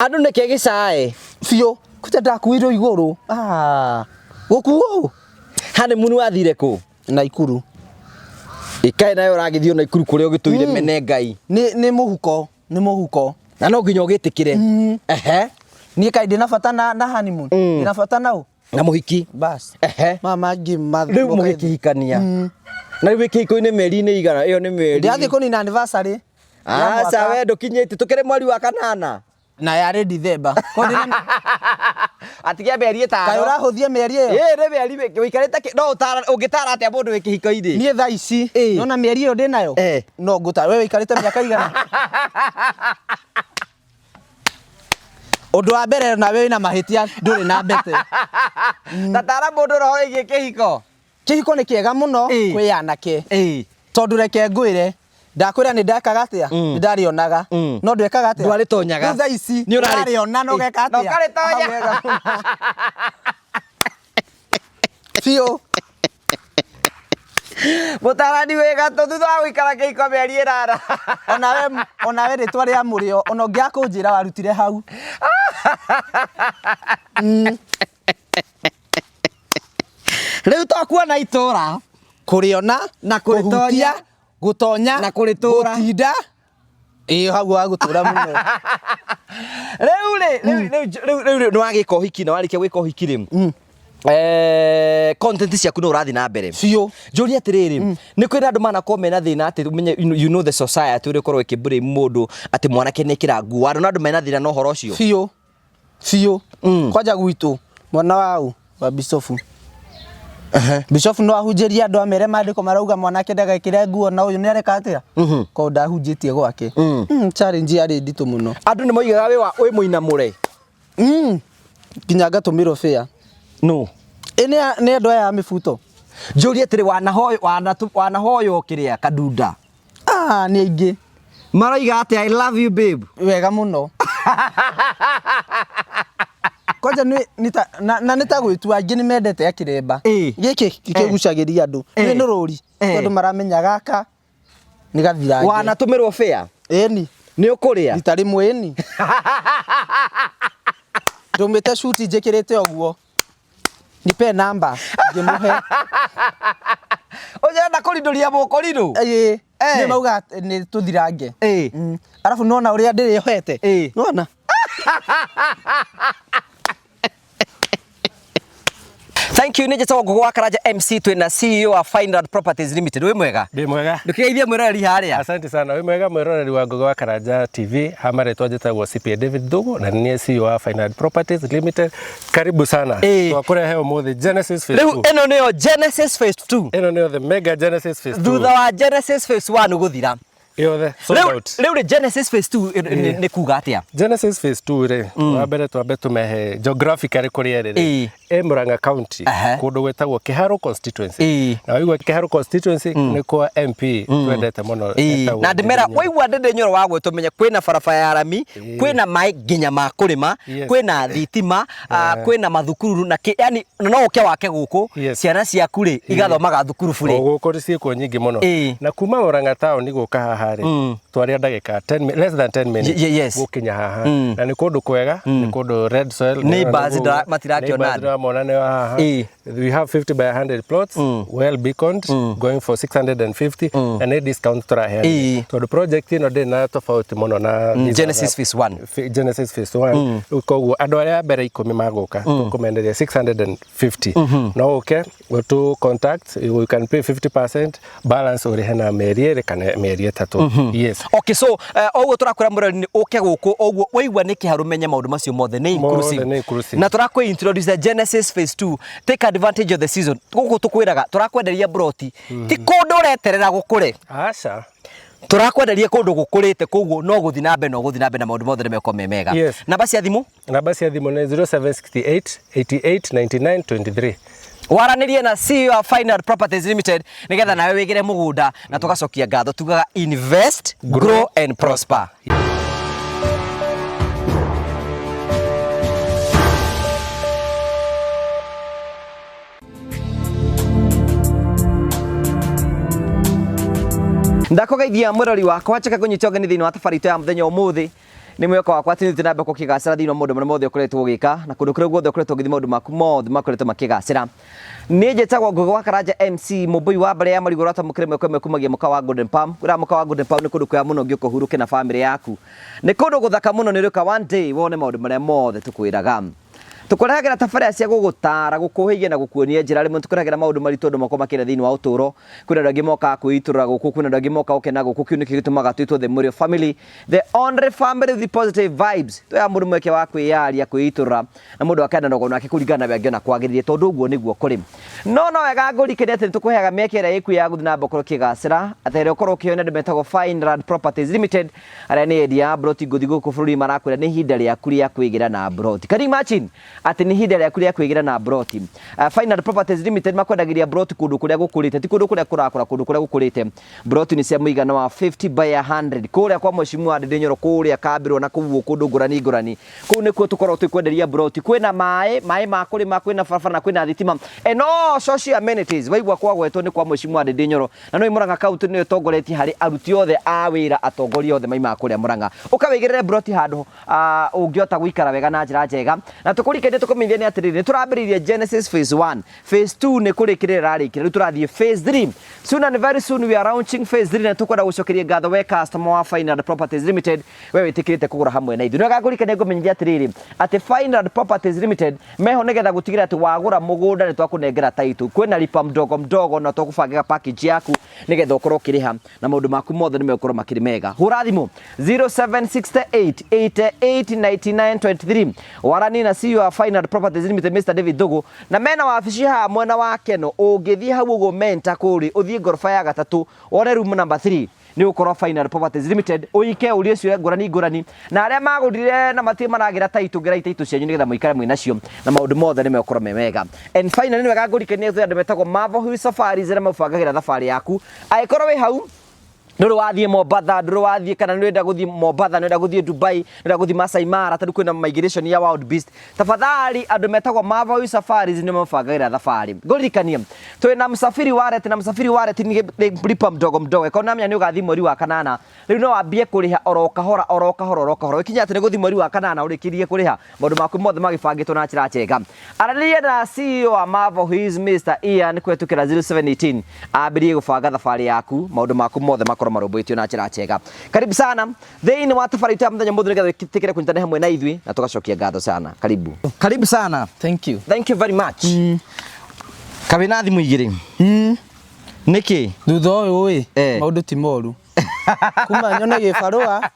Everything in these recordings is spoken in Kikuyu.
Andũ nĩkĩ gĩcae? Biũ, kũte ndakuirwo igũrũ. Ah, gũkuo. Honeymoon wathire kũ? Naikuru. Ĩkaĩ nayo ũragĩthiĩ o Naikuru kũrĩa ũgĩtũire mene Ngai. Nĩ nĩ mũhuko, nĩ mũhuko. Na no nginya ũgĩtĩkĩre. Ehe. Niĩ kaĩ ndĩna bata na na honeymoon. Ndĩna bata na ũ? Na mũhiki. Bas. Ehe. Mama ngĩ ma. Rĩu mũgĩkĩhikania. Na rĩu wĩ kĩhiko-inĩ mĩeri-inĩ igana, ĩyo nĩ mĩeri. Ndĩrathiĩ kũnina anniversary. ya Aca mwaka. we ndũkinyĩte, tũkĩrĩ mweri wa kanana. Na yarĩ Dithemba. Atigia mĩeri Kaĩ ĩtano. ũrahũthia mĩeri ĩyo? Ĩĩ nĩ mĩeri wĩikarĩte kĩ- no ũtara ũngĩtara atĩa mũndũ wĩ kĩhiko-inĩ? Niĩ thaa ici Ĩĩ. nona mĩeri ĩyo ndĩnayo Eh. no ngũtara. We wĩikarĩte mĩaka igana? Ũndũ wa mbere nawe wĩna mahĩtia ndũrĩ na mbete. Ta tara mũndũ ũhoro wĩgiĩ kĩhiko. Kĩhiko nĩ kĩega mũno Ĩĩ. kwĩ anake. Ĩĩ. Tondũ reke ngwĩre ndakwĩra nĩ ndekaga atĩa nĩ ndarĩonaga no ndwekaga atĩa Ndwarĩtonyaga. Rĩu thaa ici Nĩ ũrarĩ- ũrarĩona na ũgeka Na atĩa ũkarĩtonya. Hau wega mũno. Biũ. Mũtarani wĩ gatũ thutha wa gũikara kĩhiko mĩeri ĩnana. Onawe onawe rĩtwa rĩa mũrĩo ona ũngĩaga kũnjĩra warutire hau. Rĩu to kuona itũra. Kũrĩona Na kũrĩtonya. kũhutia, gũtonya Na kũrĩtũra. gũtinda ĩĩ hau wa gũtũra mũno. Rĩu rĩ, rĩu rĩu rĩu rĩu rĩu nĩ wagĩka ũhiki na warĩkia gwĩka ũhiki rĩ. Content ciaku no ũrathiĩ na mbere. Biũ. Njũrie atĩrĩrĩ, nĩ kwĩna andũ manakorwo mena thĩna atĩ ũmenye you know the society ũrĩa ũkorwo ĩkĩ blame mũndũ atĩ mwanake nĩ ekĩra nguo. Warona andũ mena thĩna na ũhoro ũcio? Biũ. Biũ. Kwanja gwitũ mwana wa ũ wa bishofu. Bishofu no ahunjĩrie andũ amere maandĩko marauga mwanake ndagekĩre nguo na ũyũ nĩ areka atĩa? Korwo ndahunjĩtie gwake. Challenge yarĩ nditũ mũno. Andũ nĩ moigaga wĩ wa wĩ mũinamũre. Nginya ngatũmĩrwo fare. No. Ĩ nĩ andũ aya a mĩbuto. Njũrie atĩrĩ wanahoywo wanahoywo kĩrĩa kadunda. Ah, nĩ aingĩ. Maroiga atĩ I love you babe. Wega mũno. Kwanja nĩ nĩ ta na, na nĩ ta gwĩtua aingĩ nĩ mendete akĩremba. Ĩĩ. Gĩkĩ kĩgucagĩria andũ. Ĩĩ. Nĩ nĩ rũri. Ĩĩ. Tondũ maramenya gaka nĩ gathirange. Wanatũmĩrwo fare. Ĩni. Nĩ ũkũrĩa. Rita rĩmwe ĩni. Ndũmĩte cuti njĩkĩrĩte ũguo. Nipe namba ngĩmũhe. Ũrenda kũrindũria mũkũrirũ? Ĩĩ. Eh. Nĩ mauga nĩ tũthirange. Ĩĩ. Arabu nona ũrĩa ndĩrĩohete. Ĩĩ. Nona. Thank you nĩ njĩtagwo Ngũgũ wa Karanja MC twĩna CEO wa Fineland Properties Limited. Wĩ mwega? Ndĩ mwega. Ndũkĩgeithie mwĩroreri harĩa. Asante sana. Wĩ mwega mwĩroreri wa Ngũgĩ wa Karanja TV. Ha marĩtwa njĩtagwo CPA David Thugu na nĩ niĩ CEO wa Fineland Properties Limited. Karibu sana. Ĩĩ. Twakũrehe ũmũthĩ Genesis Phase Rĩu 2. ĩno nĩyo Genesis Phase 2. Ĩno nĩyo the mega Genesis Phase 2. Thutha wa Genesis Phase 1 gũthira. Yothe sold Rĩu out. rĩu rĩ Genesis Phase 2 nĩ kuga atĩa? Genesis Phase 2 rĩ, wa mbere twambe tũmehe geographically kũrĩa ĩrĩ Ĩĩ. rĩ. Ĩ Murang'a County Aha. kũndũ gwĩtagwo Kĩharũ constituency. Ĩĩ. Na waigua Kĩharũ constituency nĩ kwa MP twendete mũno. Ĩĩ. etagwo Na ndĩmera Ndindi Nyoro. waigua Ndindi Nyoro wa gwĩtwo menye kwĩna barabara ya rami, kwĩna maĩ nginya ma kũrĩma, Yes. kwĩna thitima, kwĩna mathukuru na kĩ, yani no ũke wake gũkũ, Yes. ciana ciaku rĩ igathomaga thukuru O burĩ. gũkũ nĩ ciĩkuo nyingĩ mũno Ĩĩ. na kuma Murang'a town gũka haha rĩ twaria ndagĩka 10 less than 10 minutes Yes. gũkinya haha na nĩ kũndũ kwega nĩ kũndũ red soil Neighbors matirakĩona Neighbors andũ. ndĩramona nĩ haha Ĩĩ. we have 50 by 100 plots well beaconed going for 650 na nĩ discount tũraheana Ĩĩ. tondũ project ĩno ndĩrĩ na tofauti mũno na these Genesis other- Phase 1. Genesis Phase 1 rĩu koguo andũ arĩa a mbere ikũmi magũka tũkũmenderia 650 no ũke ũtũ contact you can pay 50% balance ũrĩhe na mĩeri ĩrĩ kana mĩeri ĩtatũ yes Okay, so oguo tũrakwĩra mũrori nĩ ũke gũkũ oguo waigua nĩ kĩharũ menye maũndũ macio mothe nĩ inclusive. Mothe nĩ inclusive. Na tũrakwĩ introduce the Genesis Phase 2 take advantage of the season gũkũ tũkwĩraga tũrakwenderia broti ti kũndũ ũreterera gũkũre aca tũrakwenderia kũndũ gũkũrĩte koguo no gũthiĩ na mbere no gũthiĩ na mbere na maũndũ mothe nĩ mekorwo me mega. Yes. Namba cia thimũ namba cia thimũ nĩ 0768 88 99 23 waranĩrie na CEO wa Final Properties Limited nĩgetha nawe wĩgĩre mũgũnda na tũgacokia ngatho tugaga invest, grow and prosper. Ndakũgeithia mwĩrori wakwa njoke ngũnyite ũgeni thĩinĩ wa tabarĩra itũ ya mũthenya ũmũthĩ. Nĩ mwĩhoko wakwa atĩ nĩ na mbere kũkĩgacĩra thĩinĩ wa maũndũ marĩa mothe ũkoretwo ũgĩka na kũndũ kũrĩa guothe ũkoretwo ũgĩthiĩ maũndũ maku mothe makoretwo makĩgacĩra. Niĩ njĩtagwo Ngũgĩ wa Karanja MC mũmbũi wa mbere ya marigũ ũratamũkĩra ĩmwe kwa ĩmwe kumagia mũkawa wa Golden Palm. Kwĩra mũkawa wa Golden Palm nĩ kũndũ kwega mũno ũngĩũka ũhurũke na famĩlĩ yaku. Nĩ kũndũ gũthaka mũno nĩ ũrĩũka one day wone maũndũ marĩa mothe tũkwĩraga. Tũkũrehagĩra tabarĩra cia gũgũtaara, gũkũhĩgia na gũkuonia njĩra. Rĩmwe nĩtũkũrehagĩra maũndũ maritũ andũ makoragwo makĩenda thĩinĩ wa ũtũũro. Kwĩna andũ angĩ mokaga kwĩitũrũra gũkũ, kwĩna andũ angĩ mokaga gũkena gũkũ. Kĩu nĩkĩo gĩtũmaga twĩtwo The Mũrĩo Family, the only family with positive vibes. Tũheaga mũndũ mweke wa kwĩyaria, kwĩitũrũra na mũndũ akenda rũgano rwake kũringana na ũrĩa angĩona kwagĩrĩire tondũ ũguo nĩguo kũrĩ. No no wega ngũririkanie atĩ nĩtũkũheaga mĩeke ĩrĩa ĩkuo ya gũthiĩ na mbere gũkorwo ũkĩgacĩra, atĩ ĩrĩa ũkorwo ũkĩheo nĩ andũ metagwo Fineland Properties Limited. Arĩa nĩ endia a mburoti ngũthi gũkũ bũrũri marakwĩra nĩ ihinda rĩaku rĩa kwĩgĩra na mburoti. Can you imagine atĩ nĩ ihinda rĩaku rĩa kwĩgĩra na mburoti? Final Properties Limited makwendagĩria mburoti kũndũ kũrĩa gũkũrĩte, ti kũndũ kũrĩa kũrakũra, kũndũ kũrĩa gũkũrĩte. Mburoti nĩ cia mũigana wa 50 by 100 kũrĩa kwa Mheshimiwa Ndindi Nyoro, kũrĩa Kambĩrwo na kũu kũndũ ngũrani ngũrani. Kũu nĩkuo tũkoragwo tũkĩkwenderia mburoti. Kwĩna maĩ, maĩ ma kũrĩma, kwĩna barabara na kwĩna thitima. And all social amenities. Waigua kwagwetwo nĩ kwa Mheshimiwa Ndindi Nyoro. Na nĩ Murang'a County nĩyo ĩtongoretie harĩ aruti othe a wĩra, atongoria othe maimaga kũrĩa Murang'a. Ũka wĩigĩrĩre mburoti handũ ũngĩhota gũikara wega na njĩra njega. Na tũkũrikanie tũkũmenyithie nĩ atĩrĩrĩ, nĩ tũrambĩrĩirie Genesis phase 1. Phase 2 nĩ kũrĩkĩrĩra ĩrarĩkĩra, rĩu tũrathiĩ phase 3. Soon and very soon we are launching phase 3 na tũkwenda gũcokeria ngatho we customer wa Fineland Properties Limited, we wĩtĩkĩrĩte kũgũra hamwe na ithuĩ. Nĩ wega ngũrikanie ngũmenyithie atĩrĩrĩ, atĩ Fineland Properties Limited meho nĩgetha gũtigĩrĩra atĩ wagũra mũgũnda nĩ twakũnengera title. Kwĩna lipa mdogo mdogo na tũgũbangĩra package yaku nĩgetha ũkorwo ũkĩrĩha na maũndũ maku mothe nĩ megũkorwo makĩrĩ mega. Hũra thimũ 0768 88 99 23 warani na CEO wa Fineland Properties Limited Mr David Thugu, na mena wabici haha mwena wa Keno. Ũngĩthiĩ hau ũguo Menta kũrĩ ũthiĩ ngoroba ya gatatũ wone room number 3 nĩ ũkorwo Fineland Properties Limited, ũike ũrie ciũria ngũrani ngũrani na arĩa magũrire na matirĩ maragĩra title, gĩrai title cianyu nĩgetha mũikare mwĩ nacio na maũndũ mothe nĩ megũkorwo me mega. And finally nĩ wega ngũrikanie twĩ andũ metagwo Marvel Hill Safaris arĩa mabangagĩra thabarĩ yaku. Angĩkorwo wĩ hau ndũrĩ wathiĩ Mombatha, ndũrĩ wathiĩ kana nĩ ũrenda gũthiĩ Mombatha, nĩ ũrenda gũthiĩ Dubai, nĩ ũrenda gũthiĩ Masai Mara tondũ kwĩna migration ya wild beast, tafadhali andũ metagwo Marvel Hill Safaris nĩ mabangagĩra thabarĩ. Ngũririkanie twĩna Msafiri Wallet, na Msafiri Wallet nĩ lipa mdogo mdogo. Ĩkorwo namenya nĩ ũgathiĩ mweri wa kanana, rĩu no wambie kũrĩha oro kahora oro kahora oro kahora, ũkinya atĩ nĩ gũthiĩ mweri wa kanana ũrĩkĩrie kũrĩha maũndũ maku mothe magĩbangĩtwo na njĩra njega. Aranĩria na CEO wa Marvel Hills Mr Ian kũhetũkĩra 0718 ambĩrĩrie gũbanga thabarĩ yaku, maũndũ maku mothe makorwo marũmbũĩtio na njĩra njega. Karibu sana thĩinĩ wa thabarĩ itũ ya mũthenya mũthĩ nĩgetha wĩtĩkĩre kũnyitanĩra hamwe na ithuĩ na tũgacokia ngatho sana. Karibu, karibu sana. Thank you. Thank you very much. Kawĩ na thimũ igĩrĩ nĩkĩ? Thutha ũyũ ĩ maũndũ ti moru kuma nyone gĩbarũa.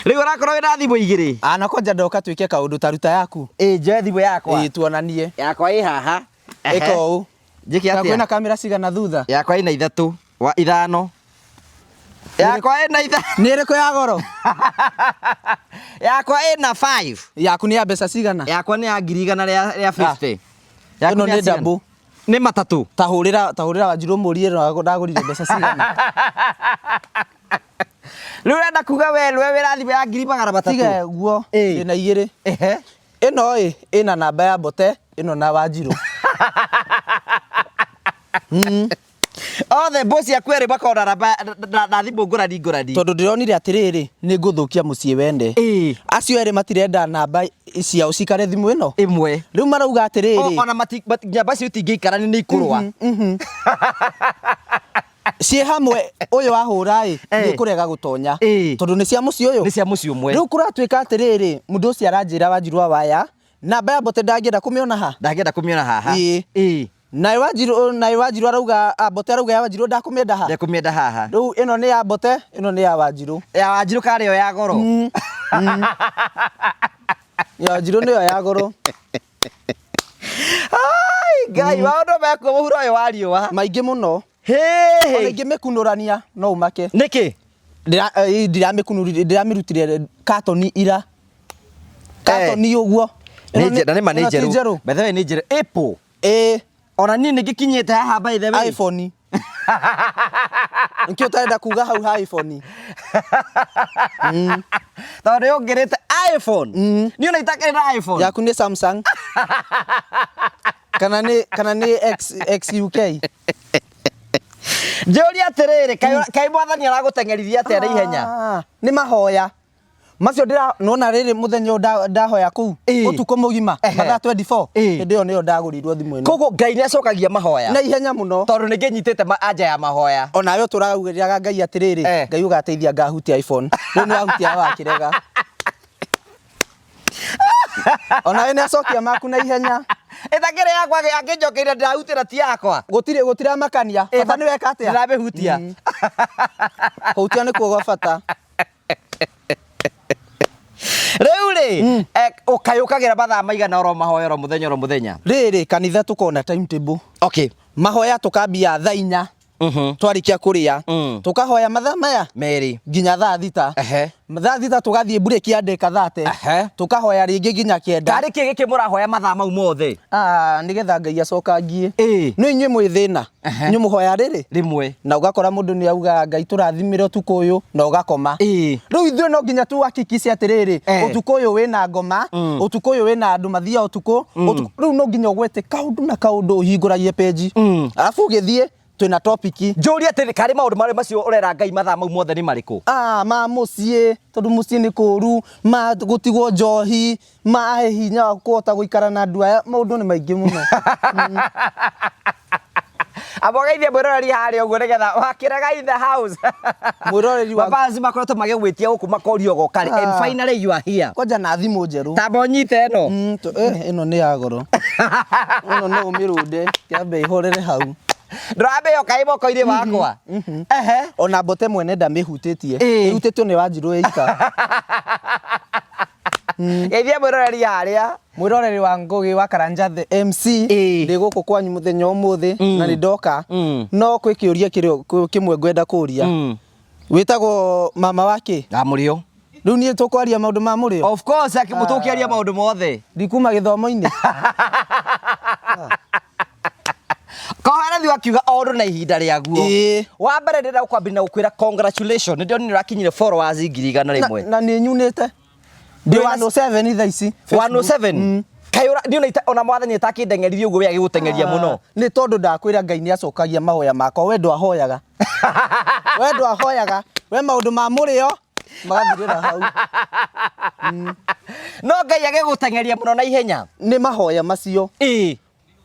Rĩu ũrakorwo wĩna thimũ igĩrĩ. Ana kwanja ndoka twĩke kaũndũ ta ruta yaku. Ĩ njoe thimũ yakwa. Ĩ tuonanie. Yakwa ĩ haha. Ĩka ũũ. Njĩke Na atĩa? kwĩna kamera cigana thutha? Yakwa ĩna ithatũ wa ithano. Yakwa ĩna ithano. Nĩ ĩrĩkũ ya goro? Yakwa ĩna 5. Yaku nĩ ya mbeca cigana? Yakwa nĩ ya 150,000. Yaku Ĩno nĩ ya nĩ cigana? double. Nĩ matatũ. Ta hũrĩra Wanjirũ mũrie ndagũrire mbeca cigana. Rĩu ũrenda kuga we nĩwe wĩna thimũ ya 300,000? Tiga guo. Ndĩna igĩrĩ. Ĩno ĩ ĩna namba ya Mbote, ĩno na Wanjirũ. Othe mbũ ciaku erĩ makoragwo na namba na thimũ ngũrani ngũrani. Tondũ ndĩronire atĩrĩrĩ, nĩ ngũthũkia mũciĩ wene. Acio erĩ matirenda namba ciao cikare thimũ ĩno ĩmwe. Rĩu marauga atĩrĩrĩ, Ona namba icio itingĩikarania nĩ ikũrũa. Ciĩ hamwe ũyũ wahũra ĩ nĩ kũrega gũtonya tondũ nĩ cia mũciĩ ũyũ. Nĩ cia mũciĩ ũmwe. Rĩu kũratuĩka atĩrĩrĩ, mũndũ ũcio aranjĩra Wanjirũ wa waya namba ya Mbote ndangĩenda kũmĩona ha. Ndangĩenda kũmĩona haha. Ĩĩ. Naye Wanjirũ arauga a, Mbote arauga ya Wanjirũ ndakũmĩenda ha. Ndekũmĩenda haha. Rĩu ĩno nĩ ya Mbote, ĩno nĩ ya Wanjirũ. Ya Wanjirũ karĩ yo ya goro? Ya Wanjirũ nĩyo ya goro. Ai, Ngai, maũndũ mekuo mũhuro ũyũ wa riũa. Maingĩ mũno. Hĩ. Ona ingĩmĩkunũrania no ũmake. Nĩkĩ? Ndiramĩkunũrire, ndĩramĩrutire katoni ira. Katoni ũguo. Nĩ na nĩ ma nĩ Ĩno ti njerũ. njerũ. By the way nĩ njerũ. Apple. Ĩĩ. Ona niĩ nĩ ngĩkinyĩte haha by the way. iPhone. Nĩkĩo ũtarenda kuga hau ha iPhone. Tondũ nĩ ũngĩrĩte iPhone. Niĩ ona itakĩrĩ na iPhone. Yaku nĩ Samsung. Kana nĩ X XUK. Njũria atĩrĩrĩ, kaĩ mwathani aragũteng'erithia atĩa na ihenya? Ah, nĩ mahoya. Macio ndĩra nona rĩrĩ mũthenya ũyũ ndahoya kũu Ĩĩ. ũtukũ mũgima Ehe. mathaa 24. Ĩĩ. Hĩndĩ ĩyo nĩyo ndagũrĩirwo thimũ ĩno. Koguo Ngai nĩ acokagia mahoya. Na ihenya mũno. Tondũ nĩ ngĩnyitĩte anja ya mahoya. Onawe ũtũraugĩrĩraga Ngai atĩrĩrĩ, Ngai ũgateithia ngahutia iPhone. Rĩu nĩ wahutia wakĩrega. Onawe nĩ acokia maku na ihenya. Ĩtakĩrĩ yakwa angĩnjokeire ndĩrahutĩra ti yakwa. Gũtirĩ gũtiramakania. Bata nĩ weka atĩa? Ndĩramĩhutia. Kũhutia nĩkuo gwa bata. Rĩu rĩ, ũkayũkagĩra mathaa maigana oro mahoya oro mũthenya oro mũthenya? Rĩrĩ kanitha tũkona timetable. Okay. Mahoya tũkambia thaa 4. Twarikia kuria tukahoya mathaa maya Merĩ. nginya thaa 6. Thaa 6 tugathiĩ break ya ndĩka 30. Tukahoya rĩngĩ nginya 9. Tarĩ kĩ gĩkĩ mũrahoya mathaa mau mothe? Ah, nĩgetha Ngai acokangie. Ĩĩ. No inyuĩ mwĩ thĩna. Inyuĩ mũhoya rĩrĩ rĩmwe na ũgakora mũndũ nĩ auga Ngai tũrathimĩre ũtukũ ũyũ na ũgakoma. Ĩĩ. Rĩu ithuĩ no nginya tuhakikishe atĩrĩrĩ, ũtukũ ũyũ wĩna ngoma, ũtukũ ũyũ wĩna andũ mathiaga ũtukũ, rĩu no nginya ũgwete kaũndũ na kaũndũ ũhingũragie page. Arabu ũgĩthiĩ twĩna topic. Njũrie atĩrĩ, karĩ maũndũ marĩ macio ũrera Ngai mathaa mau mothe nĩ marĩkũ? Ah, ma mũciĩ, tondũ mũciĩ nĩ kũũru, ma gũtigwo njohi, ma hinya wa kũhota gũikara na andũ aya, maũndũ nĩ maingĩ mũno. Amũgeithie mwĩroreri harĩa ũguo nĩgetha wakĩrega in the house. Mwĩroreri wa Mabanzi makoretwo magĩgwĩtia gũkũ makorio goka rĩ, and finally you are here. Kwanja na thimũ njerũ. Tamba ũnyite ĩno. Ĩno nĩ ya goro. Ĩno no ũmĩrũnde, kĩambe ĩhorere hau. Ndũramĩoka ĩ moko-inĩ makwa. Ehe. Ona mbote mwene ndamĩhutĩtie. Ĩĩ. Ĩhutĩtio nĩ Wanjirũ ĩika. Geithia mwĩroreri harĩa. Mwĩroreri wa Ngũgĩ wa Karanja the MC. Ĩĩ. Ndĩ gũkũ kwanyu mũthenya ũmũthĩ na nĩ ndoka. No kwĩ kĩũria kĩmwe ngwenda kũria. Wĩtagwo mama wa kĩ? Na mũrĩo. Rĩu niĩ tũkwaria maũndũ ma mũrĩo? Of course, tũkĩaria maũndũ mothe. Ndikuma gĩthomo-inĩ. Koherethi wakiuga o ũndũ na ihinda rĩaguo. Ĩĩ. Wa mbere ndĩrenda gũkwambĩrĩria na gũkwĩra congratulations. Nĩ ndĩronire ũrakinyire followers 100,000. Na nĩ nyunĩte. Ndĩ 107 thaa ici. 107? Kaĩ niĩ ona ona mwathani atakĩndeng'eririe ũguo we agĩgũteng'eria mũno. Nĩ tondũ ndakwĩra Ngai nĩ acokagia mahoya makwa, we ndwahoyaga. We ndwahoyaga, we maũndũ ma mũrĩo magathirĩra hau. No Ngai agĩgũteng'eria mũno na ihenya. Nĩ mahoya macio. Ĩĩ.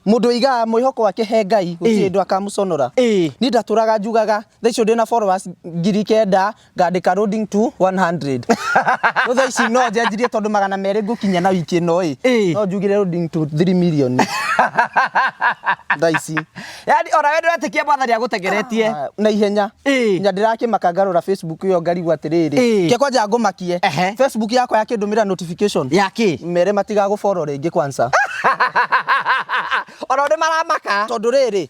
Mũndũ ũigaga mwĩhoko wake he Ngai, gũtirĩ hĩndĩ akamũconora. Ĩĩ. Niĩ ndatũraga njugaga, thaa icio ndĩna followers 9,000, ngandĩka loading to 100. Rĩu thaa ici no njenjirie tondũ 200 ngũkinya na wiki ĩno ĩ. Ĩĩ. No njugire loading to 3 million. Thaa ici. Yaani ona we ndũretĩkia mwathani agũteng'eretie. Na ihenya. Ĩĩ. Nginya ndĩrakĩmaka ngarora Facebook ĩyo ngarigwo atĩrĩrĩ. Ĩĩ. Ke kwanja ngũmakie. Ehe. Facebook yakwa yakĩndũmĩra notification. Ya kĩ? Mere matigagũfollow rĩngĩ kwanza. Ona nĩ maramaka. Tondũ rĩrĩ,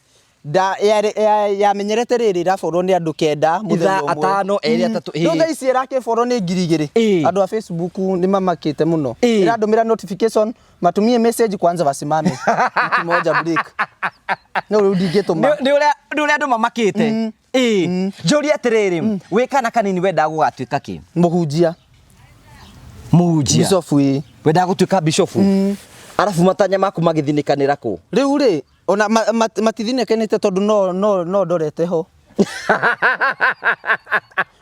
yamenyerete rĩrĩ ĩraborwo nĩ andũ 9 mũthenya Ithaa, ũmwe. 5, 2, 3, Rĩu ĩĩ. thaa ici ĩrakĩborwo nĩ 2,000. Ĩĩ. Andũ a Facebook nĩ mamakĩte mũno. Ĩĩ. Ĩrandũmĩra notification matumie message kwanza wasimame. Wiki moja break. No rĩu ndingĩtũma. Nĩ ũrĩa andũ mamakĩte. Ĩĩ. Njũrie atĩrĩrĩ, wĩ kana kanini wendaga gũgatuĩka kĩ? Mũhunjia. Mũhunjia. Bishop ĩĩ. Wendaga gũtuĩka bishop? Arabu matanya maku magĩthinĩkanĩra kũ? Rĩu rĩ, ona matithinĩkanĩte tondũ no ndorete ho.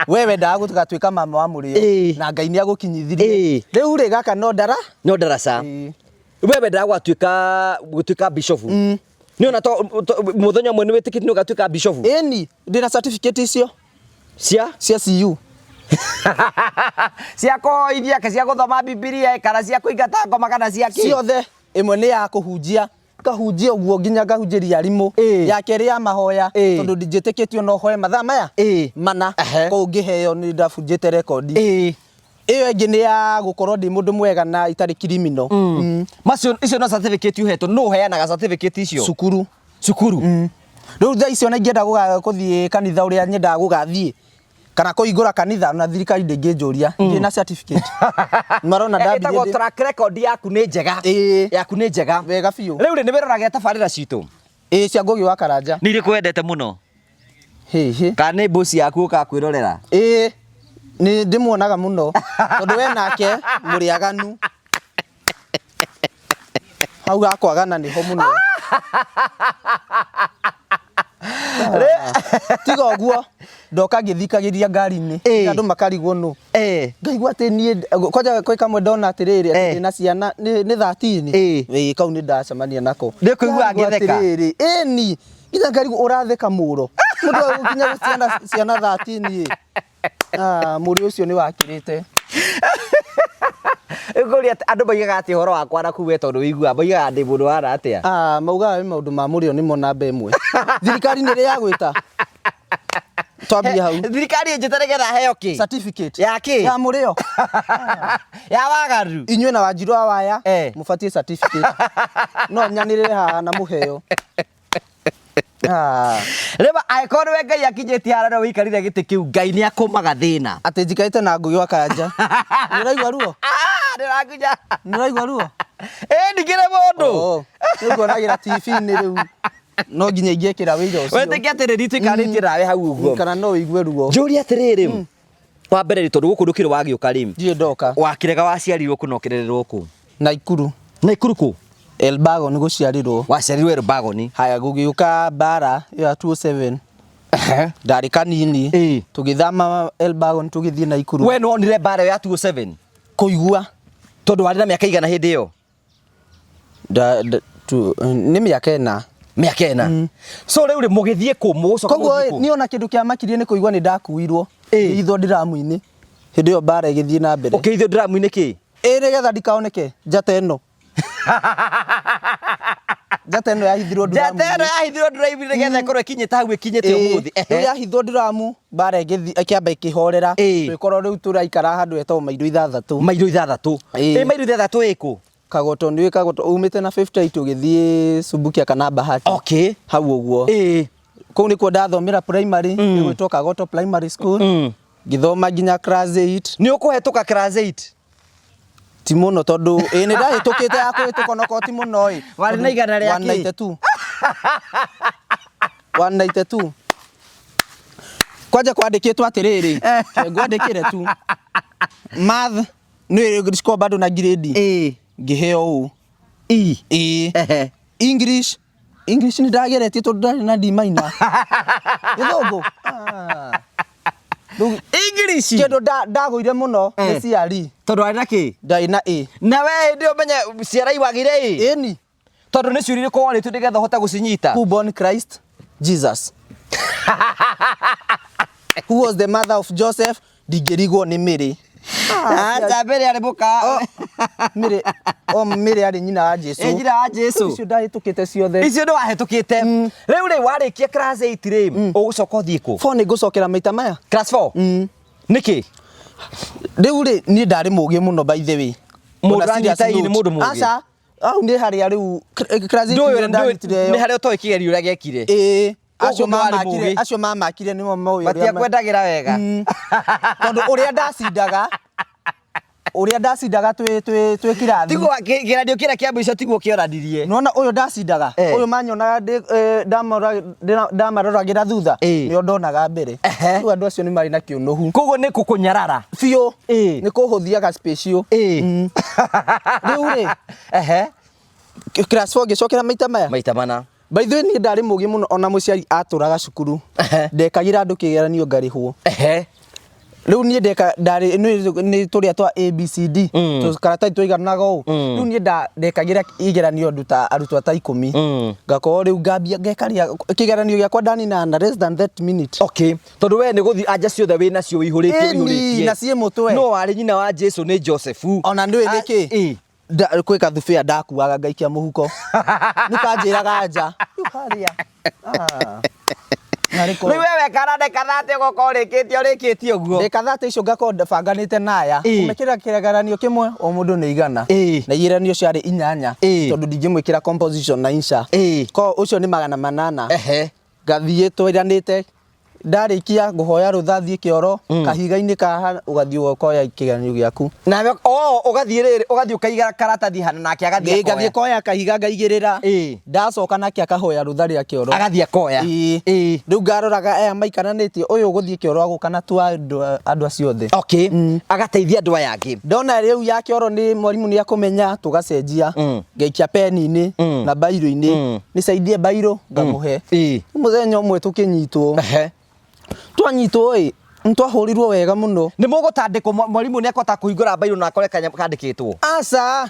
We wendaga gũgatuĩka mama wa mũrĩo. Ĩĩ. Na Ngai nĩ agũkinyithirie. Ĩĩ. Rĩu rĩ gaka no ndara? No ndaraca. Ĩĩ. We wendaga gũgatuĩka gũtuĩka bishop? Nĩ ona mũthenya ũmwe nĩ wĩtĩkĩtie nĩ ũgatuĩka bishop? Ĩni, ndĩna certificate icio. Cia? Cia CU. Cia kũhoithia, cia gũthoma Bibilia, kana cia kũingata ngoma, kana cia kĩ? Ciothe. Ĩmwe nĩ ya kũhunjia. Ngahunjia ũguo nginya ngahunjĩria arimũ. Ĩĩ. Ya kerĩ ya mahoya. Ĩĩ. Tondũ ndinjĩtĩkĩtio no hoe mathaa maya? Ĩĩ. Mana. Ehe. Kũu ngĩheo nĩ ndabunjĩte rekondi. Ĩĩ. Ĩyo ĩngĩ nĩ ya gũkorwo ndĩ mũndũ mwega na itarĩ criminal. Macio icio no certificate ũhetwo, nũ ũheanaga certificate icio? Cukuru. Cukuru. Rĩu thaa icio ona ingĩenda gũthiĩ kanitha ũrĩa nyendaga gũgathiĩ kana kũhingũra kanitha na thirikari ndĩngĩnjũria ndĩ na certificate. Marona ndambirie Ĩtagwo track record yaku nĩ njega. Ĩĩ. Yaku nĩ njega. Wega biũ. Rĩu rĩ, nĩ wĩroragĩra tabarĩra citũ? Ĩĩ, cia Ngũgĩ wa Karanja. Nĩ irĩkũ wendete mũno? Hĩ, hĩ. Kana nĩ boss yaku ũkaga kwĩrorera? Ĩĩ, nĩ ndĩmuonaga mũno tondũ we nake mũrĩ aganu. Hau hakwagana nĩho mũno. Tiga ũguo ndoka ngĩthikagĩria ngari-inĩ Ĩĩ. andũ makarigwo nũ Eh. ngaigua atĩ niĩ kwanja kwĩ kamwe ndona atĩrĩrĩ atĩ Eh. ndĩna ciana nĩ 13 Ĩĩ. ĩĩ kau nĩ ndacemania nako Nĩ kũigua Ngarigwo ngĩtheka. atĩrĩrĩ ĩni nginya ngarigwo ũratheka mũro mũndũ agũkinya ciana ciana 13 ĩ Ah, mũrĩ ũcio nĩ wakĩrĩte. Ngũria andũ moigaga atĩ ũhoro wakwa na kuu we tondũ wĩiguaga moigaga ndĩ mũndũ wara atĩa? Ah, maugaga nĩ maũndũ ma mũrĩo nĩmo namba ĩmwe. Thirikari nĩ ĩrĩ yagwĩta? Twambie hau. Thirikari ĩnjĩte nĩgetha heo kĩ? Certificate. Ya kĩ? Ya mũrĩo. Ya wagaru. Inyuĩ na Wanjirũ wa Waya Eh. mũbatiĩ certificate. No nyanĩrĩre haha na mũheo. Ah. Rĩma angĩkorwo nĩwe Ngai akinyĩtie harĩa no wĩikarire gĩtĩ kĩu Ngai nĩ akũmaga thĩna. Atĩ njikarĩte na Ngũgĩ wa Karanja. Nĩ ũraigua ruo? Ah, ndĩrakunya. Nĩ ũraigua ruo? Ĩ ndikĩrĩ mũndũ. Oh, Rĩu nguonagĩra TV-inĩ rĩu. No nginya ingĩkĩra wĩira ũcio. Wetĩkia atĩrĩ nitũikarĩtie nawe hau ũguo. Kana no ũigue ruo. Njũrie atĩrĩrĩ. Wa mbere rĩ tondũ gũkũ ndũkĩrĩ wagĩũka rĩ. Ndirĩ ndoka. Wakĩrega waciarirwo kũ na ũkĩrererwo kũ? Naikuru. Naikuru kũ? Elbagon gũciarirwo. Waciarirwo Elbagon. Haya gũgĩũka mbara ĩyo ya 2007. Ndarĩ kanini. Ĩĩ. Tũgĩthama Elbagon tũgĩthiĩ Naikuru. We nĩwonire mbara ĩyo ya 2007? Kũigua. Tondũ warĩ na mĩaka igana hĩndĩ ĩyo? Nĩ mĩaka ĩna. Mĩaka ĩna. So rĩu rĩ mũgĩthiĩ kũ? Mũgũcoka Koguo mũthiĩ kũ? niĩ ona kĩndũ kĩamakirie nĩ kũigua nĩ ndakuirwo. Ĩĩ. Ngĩithwo ndiramu-inĩ. Hĩndĩ ĩyo mbara ĩgĩthiĩ na mbere. Ũkĩithio ndiramu-inĩ kĩ? Ĩĩ nĩgetha ndikaoneke njata ĩno. Njata ĩno yahithirwo Njata ĩno nduramu-inĩ. yahithirwo nduramu-inĩ nĩgetha ĩkorwo ĩkinyĩte hau ĩkinyĩte ũmũthĩ. Rĩu yahithwo nduramu mbara ĩgĩthiĩ ĩkĩamba ĩkĩhorera. Ĩĩ. Tũgĩkorwo rĩu tũraikara handũ hetagwo Mairũ ithathatũ. Mairũ ithathatũ. Ĩĩ. Ĩ mairũ ithathatũ ĩ kũ? Kagoto nĩ Kagoto umĩte na 58 ũgĩthiĩ Subukia kana Bahati. Okay. Hau ũguo. Ĩĩ. Kũu nĩkuo ndathomera primary ĩgwĩtwo Kagoto Primary School. Ngĩthoma nginya class 8. Nĩ ũkũhetũka class 8? Ti mũno tondũ ĩĩ nĩ ndahĩtũkĩte ya kũhĩtũka onokorwo ti mũno ĩ. Warĩ na igana rĩa kĩ? 192. 192. Kwanja kwandĩkĩtwo atĩrĩrĩ, reke ngwandĩkĩre tu. Math nĩ score bado na grade. Ĩĩ. Ngĩheo ũũ. E. Ĩĩ. Ehe. English English nĩ ndageretie tondũ ndarĩ na D minor. Gĩthũngũ. Ah. Rĩu English. kĩndũ ndagũire mũno nĩ Eh. CRE. Tondũ warĩ na kĩ? Ndarĩ na A. Na we hĩndĩ ĩyo menye ciara wagĩire ĩ? Ĩni. Tondũ nĩ ciũria irĩkũ worĩtio nĩgetha ũhote gũcinyita? Who born Christ? Jesus. Who was the mother of Joseph? Ndingĩrigwo nĩ Mary. Acha mbere arĩ mũka. Mary, o Mary arĩ nyina wa Jesu. Ĩ nyina wa Jesu. Icio ndahĩtũkĩte ciothe. Icio nĩ wahĩtũkĩte. Rĩu rĩ warĩkia class 8 rĩ, ũgũcoka ũthiĩ kũ? Four nĩ ngũcokera maita maya. Class 4? Nĩkĩ? Rĩu rĩ niĩ ndarĩ mũgĩ mũno by the way. Mũndũ Ona serious anyita ĩ nĩ note. mũndũ mũgĩ. Aca, hau nĩ harĩa rĩu class 8 Ndũĩ nĩyo ndanyitire nĩ ĩyo. harĩa ũtoĩ kĩgerio ũrĩa gĩekire. Ĩĩ. Acio Ũguo nĩ warĩ mamakire, mũgĩ. acio mamakire nĩo moĩ ũrĩa ma- Matiakwendagĩra wega. Tondũ ũrĩa ndacindaga ũrĩa ndacindaga twĩ twĩ twĩ kirathi. Tiguo kĩgeranio kĩrĩa kĩa mũico tiguo kĩonanirie. Nĩwona ũyũ ndacindaga Eh. ũyũ manyonaga ndamaroragĩra thutha Eh. nĩo ndonaga mbere. Ehe. Rĩu andũ acio nĩ marĩ na kĩũnũhu. Koguo nĩ kũkũnyarara. Biũ. Eh. Nĩ kũhũthia ga space Ĩĩ. Rĩu rĩ Ehe. class 4 ngĩcokera maita maya. Maita mana. By the way niĩ ndarĩ mũgĩ mũno ona mũciari atũraga cukuru. Ehe. Ndekagĩra andũ kĩgeranio ngarĩhwo. Ehe. Rĩu niĩ ndeka ndarĩ nĩ tũrĩa twa ABCD tũkaratathi tũiganaga ũũ. Rĩu niĩ ndekagĩra igeranio andũ ta arutwo ta ikũmi. Ngakorwo rĩu ngambia ngekaria kĩgeranio gĩakwa ndanina na less than that minute. Okay. Tondũ we nĩ gũthiĩ anja ciothe wĩ nacio wĩihũrĩtie Ĩni, wĩihũrĩtie. na ciĩ mũtwe. No warĩ nyina wa Jesu nĩ Josefu. Ona ndũĩ nĩkĩ? Ĩĩ. Kwĩ kathubĩa ndakuaga ngaikia mũhuko. Nĩkanjĩraga nja. Rĩu harĩa. Ah. Narĩ korwo- Rĩu we wekana ndeka thate ũgoka ũrĩkĩtie ũrĩkĩtie ũguo. Ndeka thate icio ngakorwo banganĩte naya. Ĩĩ. Ũmekĩra kĩgeranio kĩmwe o mũndũ nĩ igana. Ĩĩ. Na igeranio ciarĩ inyanya. Ĩĩ. Tondũ ndingĩmwĩkĩra composition na insha. Ĩĩ. Ko ũcio nĩ 800. Ehe. Ngathiĩ twĩranĩte Ndarĩkia ngũhoya rũtha thiĩ kĩoro kahiga-inĩ kaha ũgathiĩ ũkoya kĩgeranio gĩaku. Nawe o ũgathiĩ rĩrĩ ũgathiĩ ũkaiga karatathi hana nake agathiĩ Ĩĩ, ngathiĩ akoya. koya kahiga ngaigĩrĩra. Ndacoka nake akahoya rũtha rĩa kĩoro. Agathiĩ akoya. Ĩĩ. Rĩu ngaroraga aya maikaranĩtie ũyũ ũgũthiĩ kĩoro agũka na tu andũ andũ acio othe. Okay. Agateithia andũ aya angĩ. Ndona rĩu ya kĩoro nĩ mwarimũ nĩ akũmenya tũgacenjia. Ngaikia peni-inĩ na bairũ-inĩ. Nisaidie bairũ ngamũhe. Mũthenya ũmwe tũkĩnyitwo. Twanyitwo ĩ nĩtwahũrirwo wega mũno. Nĩ mũgũtandĩkwo mwarimũ nĩ akũhota kũhingũra bairũ na akore kanyamũ kandĩkĩtwo. Aca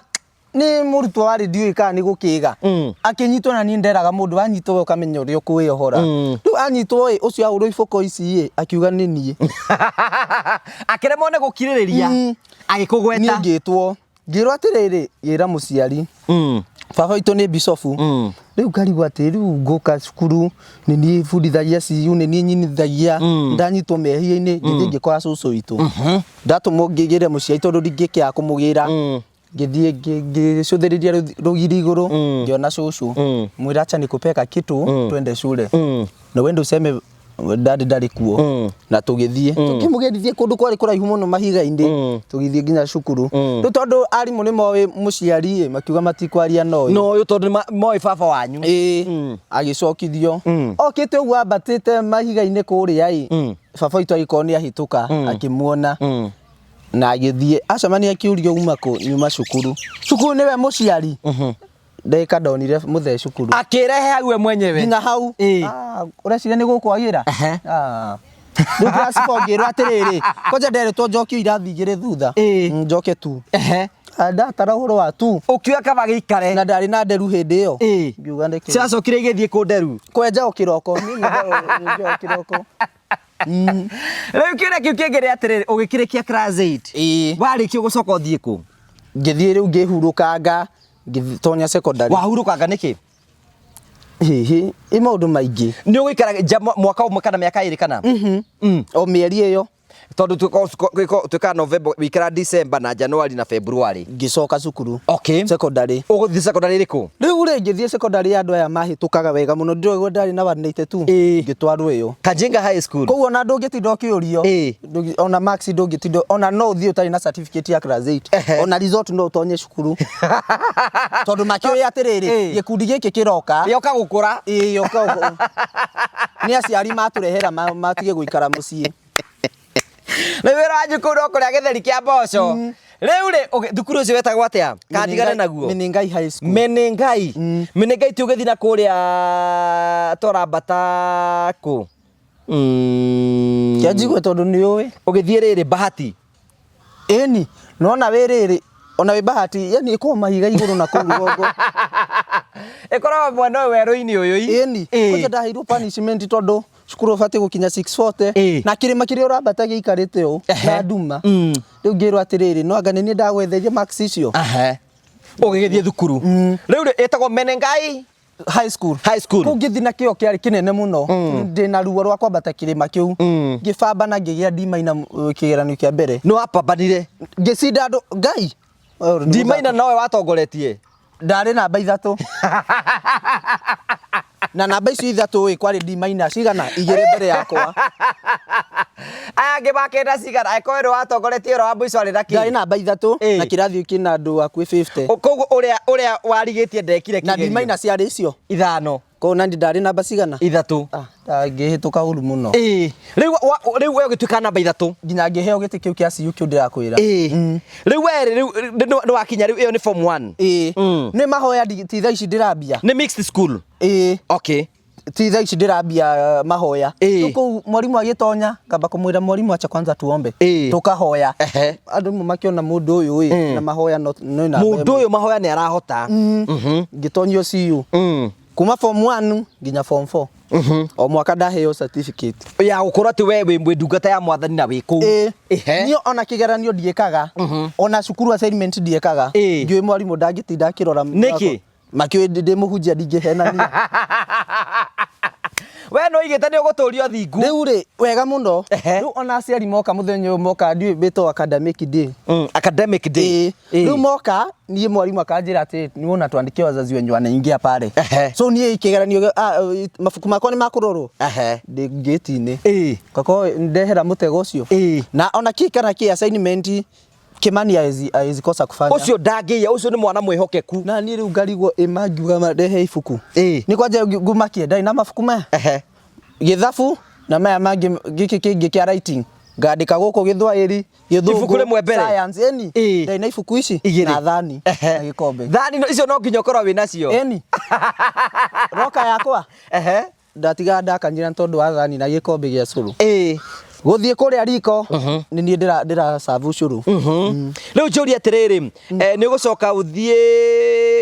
nĩ mũrutwo warĩ ndiũĩ kana nĩ gũkĩga. Akĩnyitwo na niĩ nderaga mũndũ wanyitwo we ũkamenya ũrĩa ũkwĩyohora. Rĩu anyitwo ĩ ũcio ahũrwo iboko ici ĩ akiuga nĩ niĩ. Akĩremwo nĩ gũkirĩrĩria agĩkũgweta. Niĩ ngĩtwo ngĩrwo atĩrĩrĩ gĩra mũciari. Baba witũ nĩ bicobu. Rĩu ngarigwo atĩ rĩu ngũka cukuru nĩ niĩ bundithagia CU nĩ niĩ nyinithagia ndanyitwo mehia-inĩ ngĩthiĩ ngĩkora cũcũ witũ. Ndatũmwo ngĩgĩre mũciari tondũ ndingĩkĩaga kũmũgĩra. Ngĩthiĩ ngĩcũthĩrĩria rũgiri igũrũ ngĩona cũcũ. Mwĩra acha nikupee kitu twende shule. Na wende useme daddy ndarĩ kuo. Na tũgĩthiĩ tũkĩmũgĩrithia kũndũ kwarĩ kũraihu mũno mahiga-inĩ tũgĩthiĩ nginya cukuru. Rĩu tondũ arimũ nĩ moĩ mũciari ĩ makiuga matikwaria na ũyũ. No ũyũ tondũ moĩ baba wanyu. Ĩĩ agĩcokithio. Okĩte ũguo ambatĩte mahiga-inĩ kũrĩa ĩ baba witũ agĩkorwo nĩ ahĩtũka akĩmuona. Na agĩthiĩ acemania akĩũrio uma kũ nyuma cukuru. Cukuru nĩwe mũciari. Ndagĩka ndonire mũthee cukuru. Akĩrehe hau we mwenyewe. Nginya hau. Ũreciria nĩ gũkwagĩra? Rĩu class four ngĩrwo atĩrĩrĩ, kwanja nderĩtwo njokio irathi igĩrĩ thutha. Njoke tu. Ndatara ũhoro wa tu. Ũkiuga kaba gĩikare. Na ndarĩ na nderu hĩndĩ ĩyo. Ngiuga nĩkĩ. Ciacokire igĩthiĩ kũ nderu? Kwenja o kĩroko. Niĩ nyenjaga o kĩroko. Rĩu kĩũria kĩu kĩngĩ nĩ atĩrĩrĩ, ũgĩkĩrĩkia class 8. Warĩkia ũgũcoka ũthiĩ kũ? Ngĩthiĩ rĩu ngĩhurũkanga, ngĩtonya secondary. Wahurũkanga nĩkĩ? Hihi, ĩ maũndũ maingĩ. Nĩ ũgũikara nja mwaka ũmwe kana mĩaka ĩrĩ kana? O mĩeri ĩyo. Tondũ twĩkaga November, wĩikara December na January na February. Ngĩcoka cukuru. Okay. Secondary. Ũgũthiĩ secondary ĩrĩkũ? Rĩu rĩ ngĩthiĩ secondary ya andũ aya mahĩtũkaga wega mũno ndĩrĩ ndarĩ na 182. Ngĩtwarwo ĩyo. Kajinga High School. Koguo ona ndũngĩtinda ũkĩũrio. Ona marks ndũngĩtinda ona no ũthiĩ ũtarĩ na certificate ya class 8. Ona result no ũtonye cukuru. Tondũ makĩũĩ atĩrĩrĩ, gĩkundi gĩkĩ kĩroka. Gĩoka gũkũra. Ĩĩ gĩoka gũkũra. Nĩ aciari matũrehera matige gũikara mũciĩ. Rĩu wĩra wanyu kũu no kũrĩa gĩtheri kĩa mboco. Rĩu rĩ, thukuru ũcio wetagwo atĩa? Kandigane naguo. Menengai High School. Menengai. Menengai ti ũgĩthiĩ na kũrĩa torambata kũ? Kĩa njigue tondũ nĩ ũĩ. Ũgĩthiĩ rĩrĩ Bahati. Ĩni, nĩwona wĩ rĩrĩ, ona wĩ Bahati, yani ĩkoragwo mahiga igũrũ na kũu rũgongo. Ĩkoragwo mwena ũyũ werũ-inĩ ũyũ. Ĩni, kwanja ndaheirwo punishment tondũ cukuru ũbatiĩ gũkinya 640 na kĩrĩma kĩrĩa ũrambata gĩikarĩte ũũ na nduma. Rĩu ngĩrwo atĩrĩrĩ, no anga nĩ niĩ ndagwetheria marks icio. Ũgĩgĩthiĩ thukuru. Rĩu rĩ ĩtagwo Menengai High School. High School. Kũu ngĩthiĩ na kĩo kĩarĩ kĩnene mũno. Ndĩna ruo rwa kwambata kĩrĩma kĩu. Ngĩbambana ngĩgĩa D minor kĩgeranio kĩa mbere. Nĩ wapambanire? Ngĩcinda andũ Ngai. D minor nowe watongoretie? Ndarĩ namba ithatũ. Na namba icio ithatũ ĩ kwarĩ D minor cigana igĩrĩ mbere yakwa. Aya angĩ makĩenda cigana angĩkorwo nĩ watongoretie ũrĩa wa mũico arĩ na kĩ? Ndarĩ namba ithatũ na kĩrathi kĩna andũ hakuhĩ 50. Koguo ũrĩa ũrĩa warigĩtie ndekire Na D minor ciarĩ icio ithano. Koguo nani ndarĩ namba cigana? Ithatũ. Ngĩhĩtũka ũru mũno. Rĩu rĩu we ũgĩtuĩka namba ithatũ. Nginya ngĩheo gĩtĩ kĩu kĩa CU kĩu ndĩrakwĩra. Rĩu we rĩu nĩ wakinya rĩu ĩyo nĩ form 1. Nĩ mahoya ti thaa ici ndĩrambia. Nĩ mixed school. Okay. Ti thaa ici ndĩrambia mahoya. Rĩu kũu mwarimũ agĩtonya ngamba kũmwĩra mwarimũ acha kwanza tuombe. Tũkahoya. Andũ makĩona mũndũ ũyũ ĩ na mahoya no namba ĩmwe. Mũndũ ũyũ mahoya nĩ arahota. Ngĩtonyio CU. Kuma form 1 nginya form 4. O mwaka ndaheo certificate. Ya gũkorwo atĩ we wĩ ndungata ya mwathani na wĩ kũu. Niĩ ona kĩgeranio ndiĩkaga. Ona cukuru assignment ndiĩkaga. Ngĩũĩ mwarimũ ndangĩtinda akĩrora. Nĩkĩ? Makĩũĩ ndĩ mũhunjia ndingĩhenania. We nĩ ũigĩte nĩ ũgũtũria ũthingu. Rĩu rĩ wega mũno. Ehe. Rĩu ona aciari moka mũthenya ũyũ moka ndiũĩ mbĩtwo academic day. Academic day. Ĩĩ. Rĩu moka niĩ mwarimũ akanjĩra atĩ niwona tuandikie wazazi wenyu wanaingia pale. Ehe. So niĩ kĩgeranio mabuku makwa nĩ makũrorwo. Ehe. Ndĩ ngĩti-inĩ. Ĩĩ. Ngakoo ndehera mũtego ũcio. Ĩĩ. Na ona kĩ kana kĩ assignment Kimani haezi kosa kufanya. Ũcio ndangĩiya, ũcio nĩ mwana mwĩhokeku. Na niĩ rĩu ngarigwo ĩ mangiuga marehe ibuku. Ĩĩ. Nĩ kwanja ngumakie ndarĩ na mabuku maya. Ehe. Gĩthabu na maya mangĩ gĩkĩ kĩngĩ kĩa writing ngandĩka gũkũ gĩthwaĩri gĩthũngũ Ibuku rĩmwe mbere. science ĩni Ĩĩ. ndarĩ na ibuku ici Igĩrĩ. na thani Ehe. na gĩkombe. Thani icio no nginya ũkorwo wĩ nacio. Ĩni roka yakwa Ehe. ndatigaga ndakanyira nĩ tondũ wa thani na gĩkombe gĩa cũrũ. Ĩĩ. Gũthiĩ kũrĩa riko nĩ niĩ ndĩra serve cũrũ. Rĩu njũrie atĩrĩrĩ, nĩ ũgũcoka ũthiĩ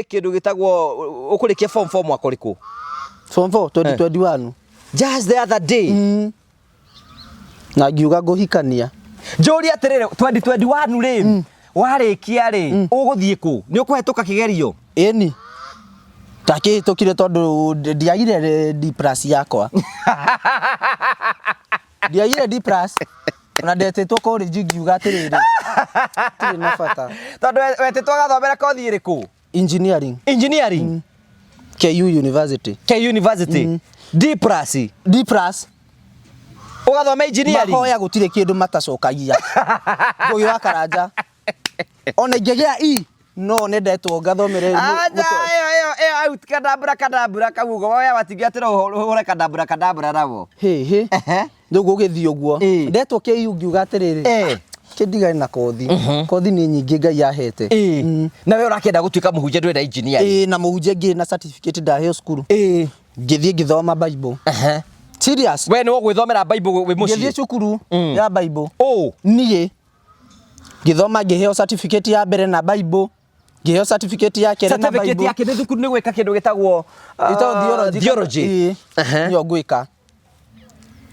kĩndũ gĩtagwo ũkũrĩkia form 4 mwaka ũrĩkũ? Form 4 2021. Just the other day. Na ngiuga ngũhikania. Njũrie atĩrĩrĩ, 2021 rĩ, warĩkia rĩ, ũgũthiĩ kũ? Nĩ ũkũhetũka kĩgerio? Ĩni. Ndakĩhĩtũkire tondũ ndiagire D plus yakwa. Ndiagire D plus. Ona ndetĩtwo college ngiuga atĩrĩrĩ. Tirĩ na bata. Tondũ wetĩtwo gathomera kothi ĩrĩkũ? Engineering. Engineering. KU University. K University. D plus. D plus. Ũgathoma engineering. Mahoya gũtirĩ kĩndũ matacokagia. Ngũgĩ wa Karanja. Ona ingĩgĩa E no nĩ ndetwo ngathomere. Aja ĩyo ĩyo ĩyo out kadabra kadabra kau ũguo woya watingia atĩra ũhũre kadabra kadabra nabo. Hĩ hĩ. Ehe. Rĩu gũgĩthiĩ ũguo. Ĩĩ. Ndetwo KU ngiuga atĩrĩrĩ. Ĩĩ. Kĩndigane na kothi. Kothi nĩ nyingĩ Ngai ahete. Ĩĩ. Na we ũrakĩenda gũtuĩka mũhunjia ndwenda engineering. Ĩĩ na mũhunjia ngĩrĩ na certificate ndaheo cukuru. Ĩĩ. Ngĩthiĩ ngĩthoma Bible. Ehe. Serious. We nĩ ũgwĩthomera Bible wĩ Ngĩthiĩ mũciĩ? cukuru ya Bible. Ũ. Niĩ ngĩthoma ngĩheo certificate ya mbere na Bible. Ngĩheo certificate ya kerĩ na Certificate Bible. yake nĩ thukuru nĩ gwĩka kĩndũ gĩtagwo Ĩtagwo theology. theology. Ĩĩ. Ehe. Nĩyo ngwĩka.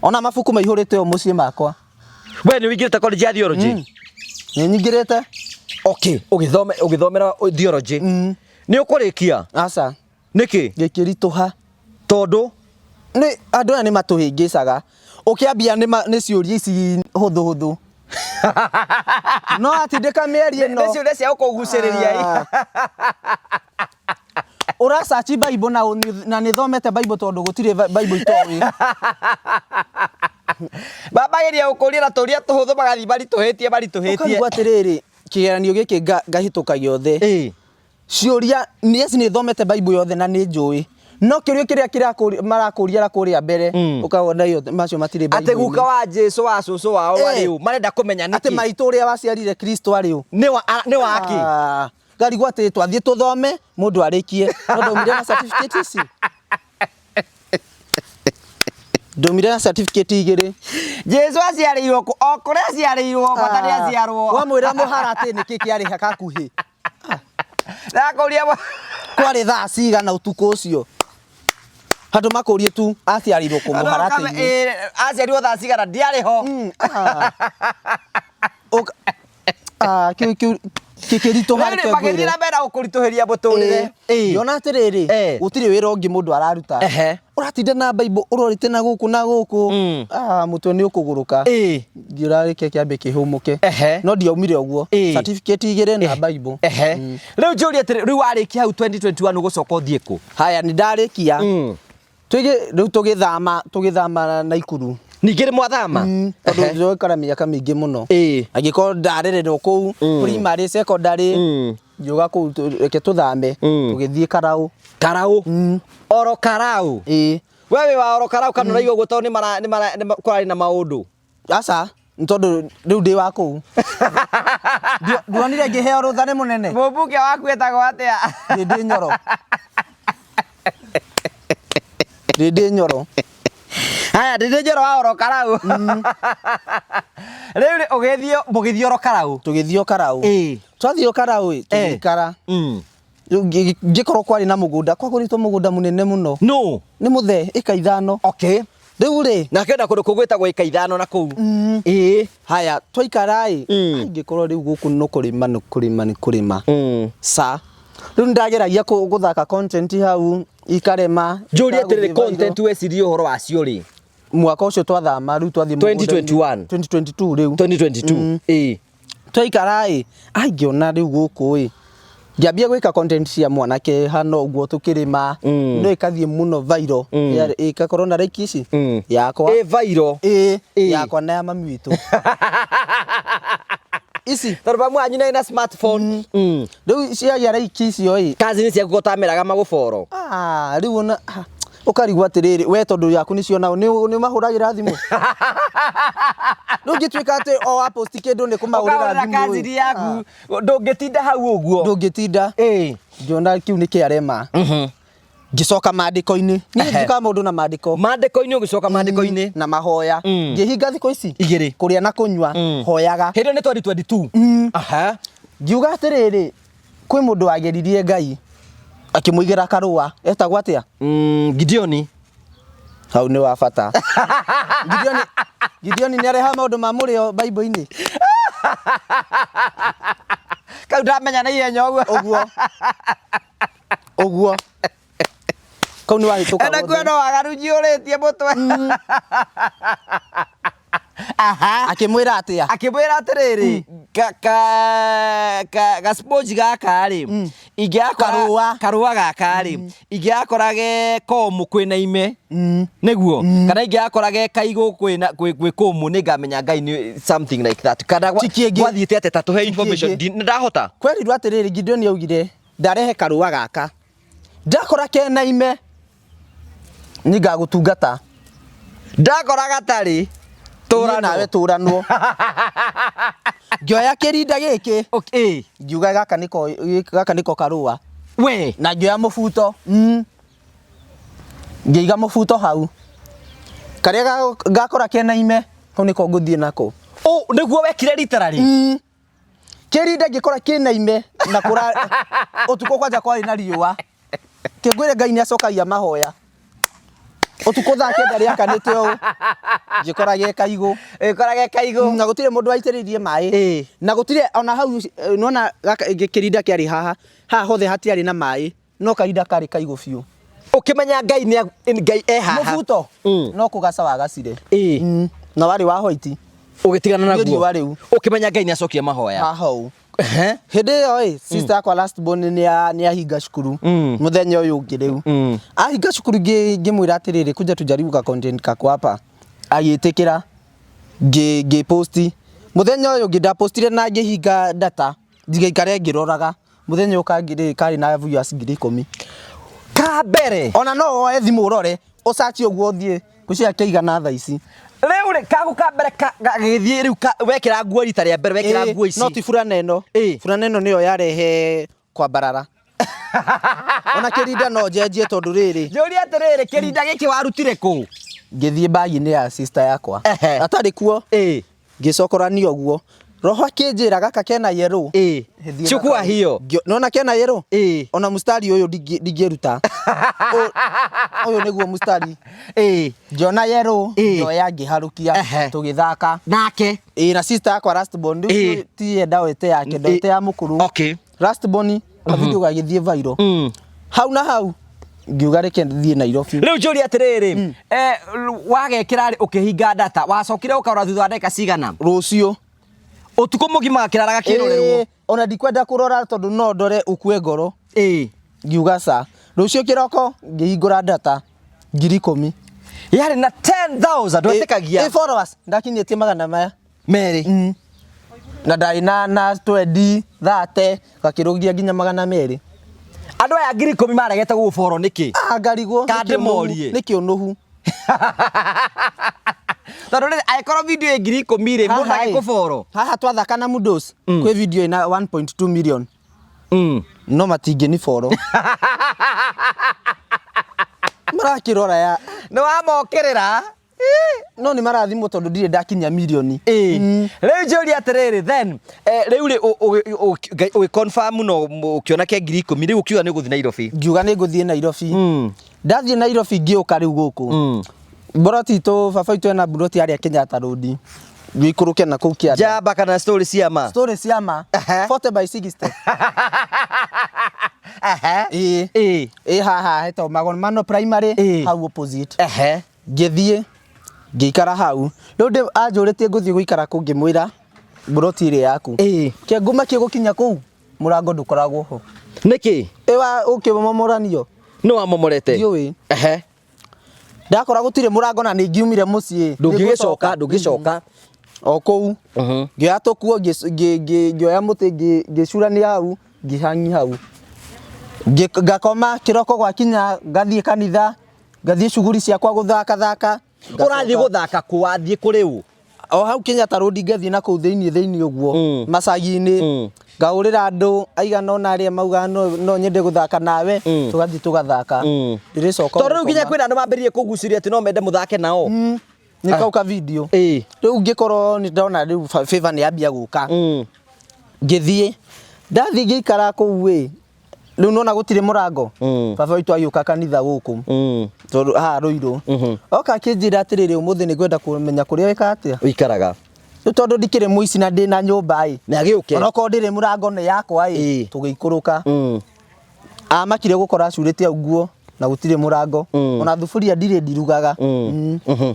Ona mabuku maihũrĩte o mũciĩ makwa. We nĩ ũingĩrĩte college ya theology? Nĩ nyingĩrĩte. Okay, ũgĩthome ũgĩthomera theology. Nĩ ũkũrĩkia? Aca. Nĩkĩ? Gĩkĩritũha. Tondũ Nĩ andũ aya nĩ matũhĩngĩcaga. Ũkĩambia nĩ ciũria ici hũthũ hũthũ. No atindĩka mĩario ĩno. Nĩ ciũria cia gũkũgucĩrĩria. Ũracaci Bible na nĩ thomete Bible tondũ gũtirĩ Bible itoĩ. Mambagĩria gũkũria na tũria tũhũthũ magathiĩ maritũhĩtie maritũhĩtie. Ũkarigwo atĩrĩrĩ, kĩgeranio gĩkĩ ngahĩtũka gĩothe. Ĩĩ. Ciũria yes nĩ thomete Bible yothe na nĩ njũĩ. No kĩũria kĩrĩa marakũria na kũrĩa mbere ũkawona iyo macio matirĩ Atĩ Bible-inĩ. guka wa Jesu wa cũcũ wao Ĩĩ. arĩ ũ? Marenda kũmenya Atĩ nĩkĩ? maitũ ũrĩa waciarire Kristo arĩ ũ? Nĩ wa nĩ wa kĩ? Ngarigwo atĩ twathiĩ tũthome mũndũ arĩkie. No ndaumire na certificate ici. Ndaumire na certificate igĩrĩ. Jesu aciarĩirwo kũ? O kũrĩa aciarĩirwo bata nĩ aciarwo. Wamwĩra mũharatĩ nĩkĩ kĩarĩ hakuhĩ. Ndakũria Kwarĩ thaa cigana ũtukũ ũcio. Handũ makũrie tu aciarĩirwo kũ mũharatĩ-inĩ. Aciarirwo thaa cigana ndiarĩ ho. Kĩu kĩritũha Rĩu rĩ, magĩthiĩ na mbere na gũkũritũhĩria mũtũrĩre. Ĩĩ. Yona atĩrĩrĩ Ĩĩ. gũtirĩ wĩra ũngĩ mũndũ araruta. Ehe. Ũratinda na Bible ũrorete na gũkũ na gũkũ. Mũtwe nĩ ũkũgũrũka. Ĩĩ. Ngiũra reke kĩambe kĩhũmũke. Ehe. No ndiaumire ũguo. Ĩĩ. Certificate igĩrĩ na Bible. Ehe. Rĩu njũrie atĩrĩ, rĩu warĩkia hau 2021 ũgũcoka ũthiĩ kũ? Haya nĩ ndarĩkia. Rĩu tũgĩthama Naikuru. Ningĩ nĩ mwathama? Tondũ ndĩraikara mĩaka mĩingĩ mũno. Ĩĩ. Angĩkorwo ndarererwo kũu primary secondary ngiuga kũu reke tũthame tũgĩthiĩ Karau. Karau. Oro Karau. Ĩĩ. We wĩ wa oro Karau kana ũraigua ũguo tondũ nĩ kũrarĩ na maũndũ? Aca, nĩ tondũ rĩu ndĩ wa kũu. Ndionire ngĩheo rũtha nĩ mũnene. Mũmbunge waku etagwo atĩa? Ndĩndĩ Nyoro. Ndĩndĩ Nyoro. Haya, Ndĩndĩ Nyoro wa oro Karau. Rĩu rĩ, ũgĩthiĩ mũgĩthiĩ oro Karau. Tũgĩthiĩ o Karau. Ĩĩ. Twathiĩ o Karau ĩ, tũgĩikara. Rĩu ngĩkorwo kwarĩ na mũgũnda, kwagũrĩtwo mũgũnda mũnene mũno. No. Nĩ mũthee, ĩka ithano. Okay. Rĩu rĩ, Na kenda kũndũ kũu gwĩtagwo ĩka ithano na kũu. Ĩĩ. Haya, twaikara ĩ, ngĩkorwo rĩu gũkũ no kũrĩma nĩ kũrĩma nĩ kũrĩma. Ca. Rĩu nĩndageragia gũthaka content hau ikarema. Njũrie atĩrĩrĩ, ikagũthiĩ viral. content wecirie ũhoro wacio rĩ? Mwaka ũcio twathama rĩu twathiĩ mũgũnda-inĩ. 2021. 2022 rĩu. 2022, ĩĩ. Twaikara ĩ, ngĩona rĩu gũkũ ĩ, ngĩambia gwĩka content cia mwanake hana ũguo tũkĩrĩma, no ĩkathiĩ mũno viral. Ĩgakorwo na like ici yakwa. Ĩ viral. Ĩ, Ĩ. yakwa na ya mami witũ. Ici. Tondũ mamu wanyu nĩ na smartphone. Rĩu ciagĩa like icio ĩ. Kazi ciaku ko tameraga magũboro. Ah, rĩu ona ũkarigwo atĩrĩrĩ, we tondũ yaku nĩcio nao nĩ ũmahũragĩra thimũ. Rĩu ngĩtuĩka atĩ o wa post kĩndũ nĩ kũmahũrĩra Ũkahũrĩra thimũ kazi ĩ. yaku ndũngĩtinda hau ũguo. Ndũngĩtinda. Ĩ. Ngĩona kĩu nĩ kĩarema. Ngĩcoka maandĩko-inĩ. Niĩ njĩkaga maũndũ na maandĩko. Maandĩko-inĩ, ũgĩcoka maandĩko-inĩ. Na mahoya. Ngĩhinga thikũ ici 2. Kũrĩa na kũnyua, hoyaga. Hĩndĩ ĩyo nĩ 2022. Aha. Ngiuga atĩrĩrĩ, kwĩ mũndũ wageririe Ngai akĩmũigĩra karũa, etagwo atĩa? Gideoni. Hau nĩ wa bata. Gideoni nĩ arehaga maũndũ ma mũrĩo Bible-inĩ. Kau ndamenya na ihenya ũguo. Ũguo. Ũguo. Kau nĩ wahĩtũka Ena wothe. kuona waganu njiyũrĩtie mũtwe. Aha. Akĩmwĩra atĩa? Akĩmwĩra atĩrĩrĩ, ka sponge gaka rĩ, ingĩgakora Karũa. Karũa gaka rĩ, ingĩgakora ge komũ kwĩna ime, nĩguo, kana ingĩgakora ge kaigũ kwĩna gwĩ kũmũ, nĩngamenya Ngai nĩ something like that. Kana Ti kĩngĩ. gwathiĩte atĩa? Ta tũhe information. Kĩngĩ. Ndahota. Kwerirwo atĩrĩrĩ, Gideoni augire ndarehe karũa gaka, ndakora kena ime nĩngagũtungata. Ndakora gatarĩ, Niĩ nawe tũranwo. Tũranwo. Ngĩoya kĩrinda gĩkĩ. Okay. Ngiuga gaka nĩko karũa. We. Na ngĩoya mũbuto. Ngĩiga mũbuto hau. Karĩa gakora kena ime, kau nĩko ngũthiĩ nako. Ũ, nĩguo wekire literally? Kĩrinda ngĩkora kĩna ime na kũra ũtukũ kwanja kwarĩ na riũa. Kĩngwĩre Ngai nĩ acokagia mahoya. Ũtukũ thaa 9 rĩakanĩte ũũ, ngĩkora ge kaigũ. Ĩkora ge kaigũ. Na gũtirĩ mũndũ waitĩrĩirie maĩ. Na gũtirĩ ona hau, nĩwona gaka kĩrinda kĩarĩ haha, haha hothe hatiarĩ na maĩ, no karinda karĩ kaigũ biũ. Ũkĩmenya Ngai nĩ Ngai e haha. Mũbuto no kũgaca wagacire. Na warĩ wa white. Ũgĩtigana naguo. Nĩ riũa rĩu. Ũkĩmenya Ngai nĩ acokia mahoya. Haha ũũ. Hĩndĩ ĩyo ĩ, sister yakwa last born nĩ ahinga cukuru. Mũthenya ũyũ ũngĩ rĩu. Ahinga cukuru ngĩmwĩra atĩrĩrĩ, kuja tujaribu ka content kako hapa. Agĩtĩkĩra. Ngĩ post. Mũthenya ũyũ ũngĩ ndapostire na ngĩhinga data. Ndigaikare ngĩroraga. Mũthenya ũyũ kangĩ karĩ na viewers 10,000. Ka mbere. Ona no woe thimũ ũrore, ũcaci ũguo ũthiĩ, ngwĩciria kĩigana thaa ici. Rĩu rĩ, kagu ka mbere gagĩthiĩ rĩu wekĩra nguo rita rĩa mbere, wekĩra nguo ici. No ti burana ĩno. Burana ĩno nĩyo yarehe kwambarara. Ona kĩrinda no njenjie tondũ rĩrĩ. Njũrie atĩrĩrĩ, kĩrinda gĩkĩ warutire kũ? Ngĩthiĩ bagi-inĩ ya sister yakwa. Atarĩ kuo. Ngĩcokorania ũguo. Roho akĩnjĩra gaka kena yellow. Thiĩ Chukua na kau. hiyo. Nona kena yellow? Ona mstari ũyũ ndingĩruta. Ũyũ nĩguo mstari. Ngĩona yellow, ngĩoya ngĩharũkia, tũgĩthaka. Nake. Na sister yakwa last born, rĩu ti ye ndawete yake, ndawete ya mũkũrũ. Last born, kavideo gagĩthiĩ viral. Hau na hau, ngiuga reke thiĩ Nairobi. Rĩu njũrie atĩrĩrĩ, wagekĩra rĩ ũkĩhinga data, wacokire ũkarora thutha wa ndagĩka cigana? Rũciũ. Ũtukũ mũgima gakĩrara gakĩrorerwo. Ona ndikwenda kũrora tondũ no ndore ũkue ngoro. Ngiuga ca. Rũciũ kĩroko ngĩhingũra data 10,000. Yarĩ na 10,000 ndwetĩkagia. Followers ndakinyĩtie magana maya. Merĩ. Na ndarĩ na 20, 30, gakĩrũgia nginya magana merĩ. Andũ aya 10,000 maregete gũgũboro nĩkĩ? Ngarigwo. Ka ndĩmorie. Nĩ kĩũnũhu. Tondũ rĩrĩ, angĩkorwo video ĩ 10,000 rĩ, mũndũ Haha ĩ. agĩkũboro. Haha twathaka na Mudos, kwĩ video ĩna 1.2 million. No matingĩniboro. Marakĩrora ya. Nĩ wamokĩrĩra. No nĩ marathimwo tondũ ndirĩ ndakinyia mirioni. Rĩu njũrie atĩrĩrĩ, then, rĩu rĩ, ũgĩ confirm no ũkĩona ke 10,000, rĩu ũkiuga nĩ ũgũthiĩ Nairobi. Ngiuga nĩ ngũthiĩ Nairobi. Ndathiĩ Nairobi ngĩũka rĩu gũkũ. Mburoti itũ, baba witũ ena mburoti harĩa Kenyatta Road. Ngĩikũrũke na kũu kĩanda. Njamba kana story cia ma? Story cia ma. 40 by 60. Ehe. Ĩĩ. Ĩĩ. Ĩ haha hetagwo Magomano Primary Ĩĩ. hau opposite. Ehe. Ngĩthiĩ ngĩikara hau. Rĩu ndĩ anjũrĩtie ngũthiĩ gũikara kũ ngĩmwĩra mburoti ĩrĩa yaku. Ĩĩ. Kĩngũmakie gũkinya kũu mũrango ndũkoragwo ho. Nĩkĩ? Ĩ wa ũkĩmomoranio. Nĩ wamomorete? Ndiũĩ. Ehe. Ndakora gũtirĩ mũrango na nĩ ngiumire mũciĩ. Ndũngĩgĩcoka, ndũngĩcoka. O kũu. Mhm. Ngĩoya tũkuo ngĩoya mũtĩ ngĩcurania hau ngĩhangi hau. Ngakoma kĩroko gwakinya ngathiĩ kanitha ngathiĩ cuguri ciakwa gũthaka thaka. Ũrathiĩ gũthaka kũ? Wathiĩ kũrĩ ũ? O hau Kenyatta Road ngathiĩ na kũu thĩinĩ thĩinĩ ũguo Mm. macagi-inĩ Mm. ngahũrĩra andũ aigana ũna arĩa maugaga no, no nyende gũthaka nawe Mm. tũgathiĩ tũgathaka Mm. ndĩrĩcoka Tondũ rĩu nginya gũkoma. kwĩna andũ mambĩrĩrie kũgucĩrĩria atĩ no mende mũthake nao. Mm. Nĩ kau ka video Ĩĩ. rĩu ngĩkorwo nĩ ndona rĩu favor nĩ yambia gũka Mm. ngĩthiĩ ndathiĩ ngĩikara kũu ĩ rĩu nona gũtirĩ mũrango Mm. baba witũ agĩũka kanitha gũkũ Mm. tondũ haha Rũirũ Mhm. oka akĩnjĩra atĩrĩrĩ ũmũthĩ nĩ ngwenda kũmenya kũrĩa wĩkaga atĩa Ũikaraga. rĩu tondũ ndikĩrĩ mũici na ndĩna nyũmba ĩ Na agĩũke. onokorwo ndĩrĩ mũrango nĩ yakwa ĩ Ĩĩ. tũgĩikũrũka Mm. amakire gũkora acurĩte au nguo na gũtirĩ mũrango Mm. ona thuburia ndirĩ ndirugaga Mm. Mm. Mhm.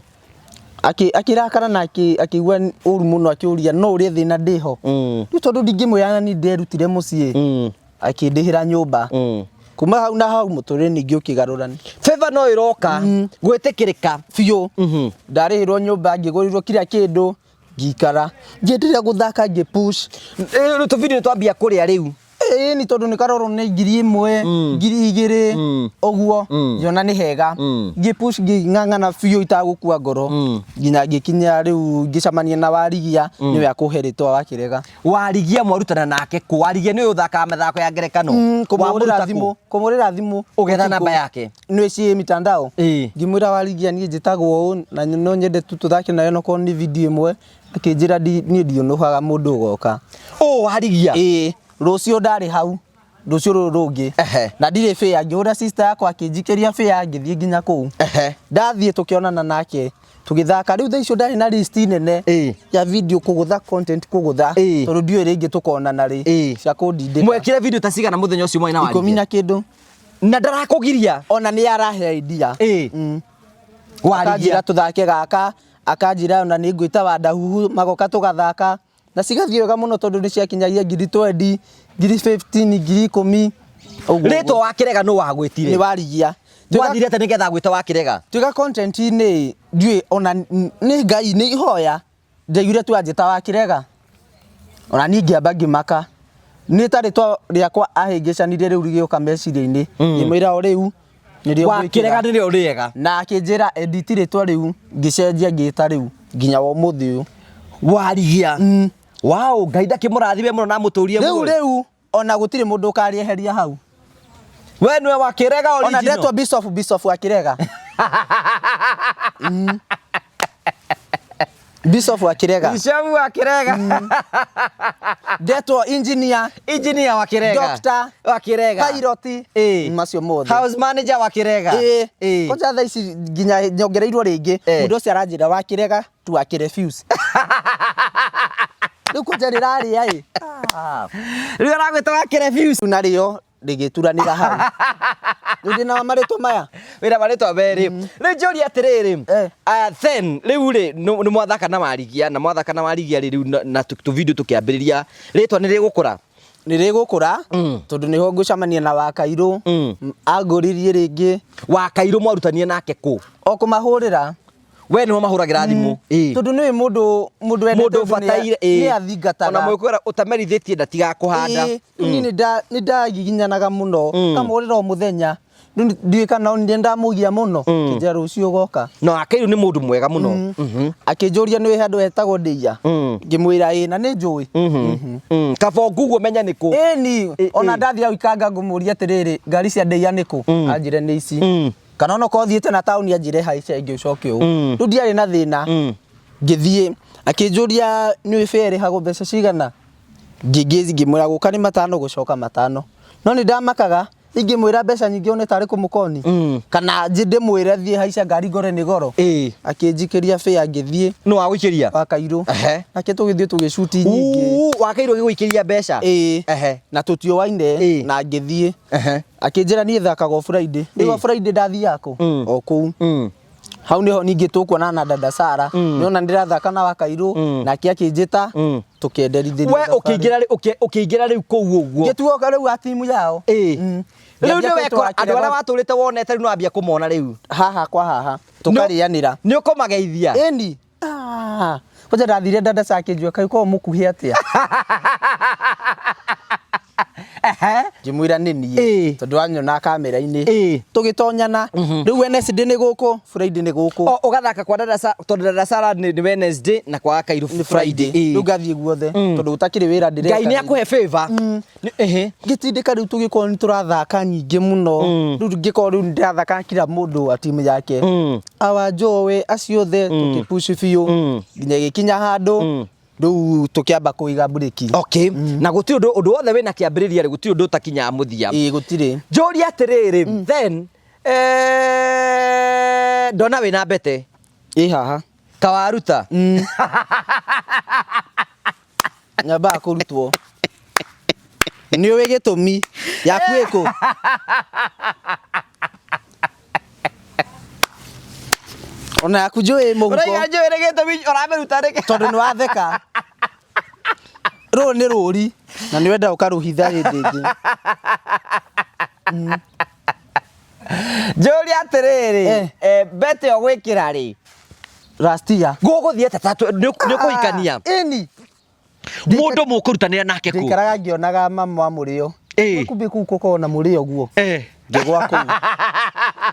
Akĩrakara na akĩigua ũru mũno akĩũria no ũrĩe thĩna ndĩho Mm. rĩu tondũ ndingĩmwĩra na niĩ nderutire mũciĩ Mm. akĩndĩhĩra nyũmba Mm. kuma hau na hau mũtũrĩre ningĩ ũkĩgarũrana Favor no ĩroka gwĩtĩkĩrĩka. biũ Mhm. ndarĩhĩrwo nyũmba ngĩgũrĩrwo kila kĩndũ ngĩikara ngĩenderea gũthaka ngĩ push Rĩu tũbindio nĩ twambia kũrĩa rĩu. Ĩĩ nĩ tondũ nĩ karorwo nĩ 1000 Mm. 2000 Mm. ũguo Mm. ngĩona nĩ hega Mm. ngĩ push ngĩng'ang'ana biũ itagũkua ngoro Mm. nginya ngĩkinya rĩu ngĩcemania na Warigia nĩwe akũhe rĩtwa Wakĩrega Warigia mwarutana nake kũ? Warigia nĩ ũyũ ũthakaga mĩthako ya ngerekano. Kũmũhũrĩra Wamũruta kũ? thimũ kũmũhũrĩra thimũ Ũgetha ũtukũ. namba yake? Nĩ ciĩ mitandao Ĩĩ. ngĩmwĩra Warigia niĩ njĩtagwo ũũ na no nyende tu tũthake nawe onokorwo nĩ video ĩmwe akĩnjĩra niĩ ndiũnũhaga mũndũ ũgoka Ũ Warigia. Ĩĩ rũciũ ndarĩ hau rũciũ rũrũ rũngĩ Ehe. na ndirĩ bĩa ngĩhũra sister yakwa akĩnjikĩria bĩa ngĩthiĩ nginya kũu Ehe. ndathiĩ tũkĩonana nake tũgĩthaka rĩu thaa icio ndarĩ na list nene Ĩĩ. ya video kũgũtha content kũgũtha Ĩĩ. tondũ ndiũĩ rĩngĩ tũkonana rĩ Ĩĩ. cia kũndindĩka Mwekire video ta cigana mũthenya ũcio mwarĩ na ikũmi Warigia? na kĩndũ Na ndarakũgiria. ona nĩ arahe idea Ĩĩ. Mm. Warigia. Akanjĩra tũthake gaka akanjĩra ona nĩ ngwĩta Wandahuhu magoka tũgathaka na cigathiĩ wega mũno tondũ nĩ ciakinyagia 20,000 15,000 10,000 ũguo Rĩtwa Wakĩrega nũ wagwĩtire? nĩ Warigia Gwathire atĩa nĩgetha agwĩte Wakĩrega? Twĩka content-inĩ ndiũĩ ona nĩ Ngai nĩ ihoya ndaiguire tu anjĩta Wakĩrega ona niĩ ngĩamba ngĩmaka nĩ ta rĩtwa rĩakwa ahĩngĩcanirie rĩu rĩgĩũka meciria-inĩ ngĩmwĩra o rĩu nĩrĩo Wakĩrega ngwĩkĩra. nĩrĩo rĩega. Na akĩnjĩra edit rĩtwa rĩu ngĩcenjia ngĩta rĩu nginya wa ũmũthĩ ũyũ Warigia. Wow, Ngai ndakĩmũrathime mũno na amũtũrie rĩu muoyo. rĩu ona gũtirĩ mũndũ ũkarĩeheria hau We nĩwe Wakĩrega ona original. ndetwo Bishop Bishop Wakĩrega Bishop Wakĩrega Bishop Wakĩrega. ndetwo engineer Engineer Wakĩrega. Doctor. Wakĩrega. pilot Ĩĩ. macio mothe House manager Wakĩrega. Ĩĩ. Ĩĩ. Kwanja thaa ici nginya nyongereirwo rĩngĩ Eh. mũndũ ũcio aranjĩra Wakĩrega tu akĩrefuse rĩu kwanja rĩrarĩa ĩ Rĩu aragwĩta Wakĩrefuse. Narĩo rĩgĩturanĩra hau rĩu ndĩna marĩtwa maya Wĩna marĩtwa merĩ. Rĩu njũrie atĩrĩrĩ. Eh. Then rĩu rĩ nĩ mwathaka na Warigia na mwathaka na Warigia rĩ rĩu na tũ video tũkĩambĩrĩria rĩtwa nĩ rĩgũkũra. Nĩ rĩgũkũra tondũ nĩho ngũcemania na Wakairũ angũririe rĩngĩ Wakairũ mwarutanie nake kũ? O kũmahũrĩra We nĩwe mahũragĩra thimũ. Ĩĩ. Tondũ nĩũĩ mũndũ mũndũ wendete Mũndũ ũndũ nĩ- ũbataire nĩ Ona athingataga mũkwĩra ũtamerithĩtie ndatigakũhanda. Ĩĩ, rĩu niĩ nĩ ndagiginyanaga mũno ngamũhũrĩra o mũthenya Rĩu ndiũĩ kana nĩ ndamũgia mũno kĩnjĩra rũciũ ũgoka Na Wakairũ nĩ mũndũ mwega mũno. Akĩnjũria nĩ handũ hetagwo Ndĩia ngĩmwĩra ĩĩ na nĩ njũĩ Kaba nguguo menya nĩ kũ. Ĩni Ĩ, ona ĩ. ndathiĩ hau ikanga ngũmũria atĩrĩrĩ ngari cia Ndĩia nĩ kũ anjĩre nĩ ici kana ona korwo thiĩte na taũni anjĩre haica ĩngĩ ũcoke ũũ rĩu ndiarĩ na thĩna ngĩthiĩ akĩnjũria nĩ ũĩ fare ĩrĩhagwo mbeca cigana ngĩngĩzi ngĩmwĩra gũka nĩ matano gũcoka matano no nĩ ndamakaga Ingĩmwĩra mbeca nyingĩ one tarĩ kũmũkoni kana ndĩmwĩre thiĩ haica ngari ngore nĩ goro. Akĩnjikĩria fare ngĩthiĩ. Nũ wagũikĩria? Wa Kairũ. Ehe. Nake tũgĩthiĩ tũgĩcuti nyingĩ. Uu, wa Kairũ gĩgũikĩria mbeca? Ĩĩ. Ehe. Na tũtioaine na ngĩthiĩ. Ehe. Akĩnjĩra niĩ thakaga o Friday. Rĩu o Friday ndathiaga kũ? O kũu. Hau nĩho ningĩ tũkuonana na dada Sara. Nĩona ndĩrathaka na wa Kairũ nake akĩnjĩta tũkĩenderithĩria We thabarĩ. ũkĩingĩra ũkĩingĩra rĩu kũu ũguo. Ngĩtuoka rĩu a timu yao. Ĩĩ. Rĩu Ngĩambia nĩ kwĩtwo wekora wa andũ arĩa Kĩrego- watũrĩte wonete rĩu nĩwambia kũmona rĩu. Haha kwa haha tũkarĩanĩra. Nĩ ũkũmageithia? Ĩni. Ah, kwanja ndathire dada Sara akĩnjua kaĩ ũkoragwo mũkuhĩ atĩa? Ehe. Ngĩmwĩra nĩ niĩ Ĩĩ. tondũ wanyona kamera-inĩ. Ĩĩ. Tũgĩtonyana. Rĩu Wednesday nĩ gũkũ, Friday nĩ gũkũ. O ũgathaka kwa dada Sara tondũ dada Sara nĩ Wednesday na kwa Kairũ Nĩ Friday. Ĩĩ. Rĩu ngathiĩ guothe tondũ gũtakĩrĩ wĩra ndĩreka. Ngai nĩ akũhe favor. Ehe. Ngĩtindĩka rĩu tũgĩkorwo nĩ tũrathaka nyingĩ mũno. Rĩu ngĩkorwo rĩu ndĩrathaka kila mũndũ wa timu yake. Awa Njowe acio othe tũkĩpush biũ nginya ĩgĩkinya handũ rĩu tũkĩamba kũiga mburĩki. Okay. Na gũtirĩ ũndũ ũndũ wothe wĩna kĩambĩrĩria rĩ gũtirĩ ũndũ ũtakinyaga mũthia. Ĩĩ gũtirĩ. Njũrie atĩrĩrĩ, then ndona wĩna mbete. Ĩ haha. Kawaruta. Nyambaga kũrutwo. Nĩ ũĩ gĩtũmi yaku ĩkũ? Ona yaku njũĩ mũhuko. Ũraiga njũĩ nĩ gĩtũmi ũramĩruta nĩkĩ? Tondũ nĩ watheka. Rũrũ nĩ rũri na nĩ wenda ũkarũhitha hĩndĩ ĩngĩ. Njũrie atĩrĩrĩ, mbete ĩyo gwĩkĩra rĩ? Last year. Gũgũthiĩ atĩa ta nĩ ũkũhikania? Ĩni. Mũndũ mũkũrutanĩra nake kũ? Ndikaraga ngĩonaga mama wa mũrĩo. Ĩĩ. Kumbe kũu gũkoragwo na mũrĩo guo. Ngĩgwa kũu.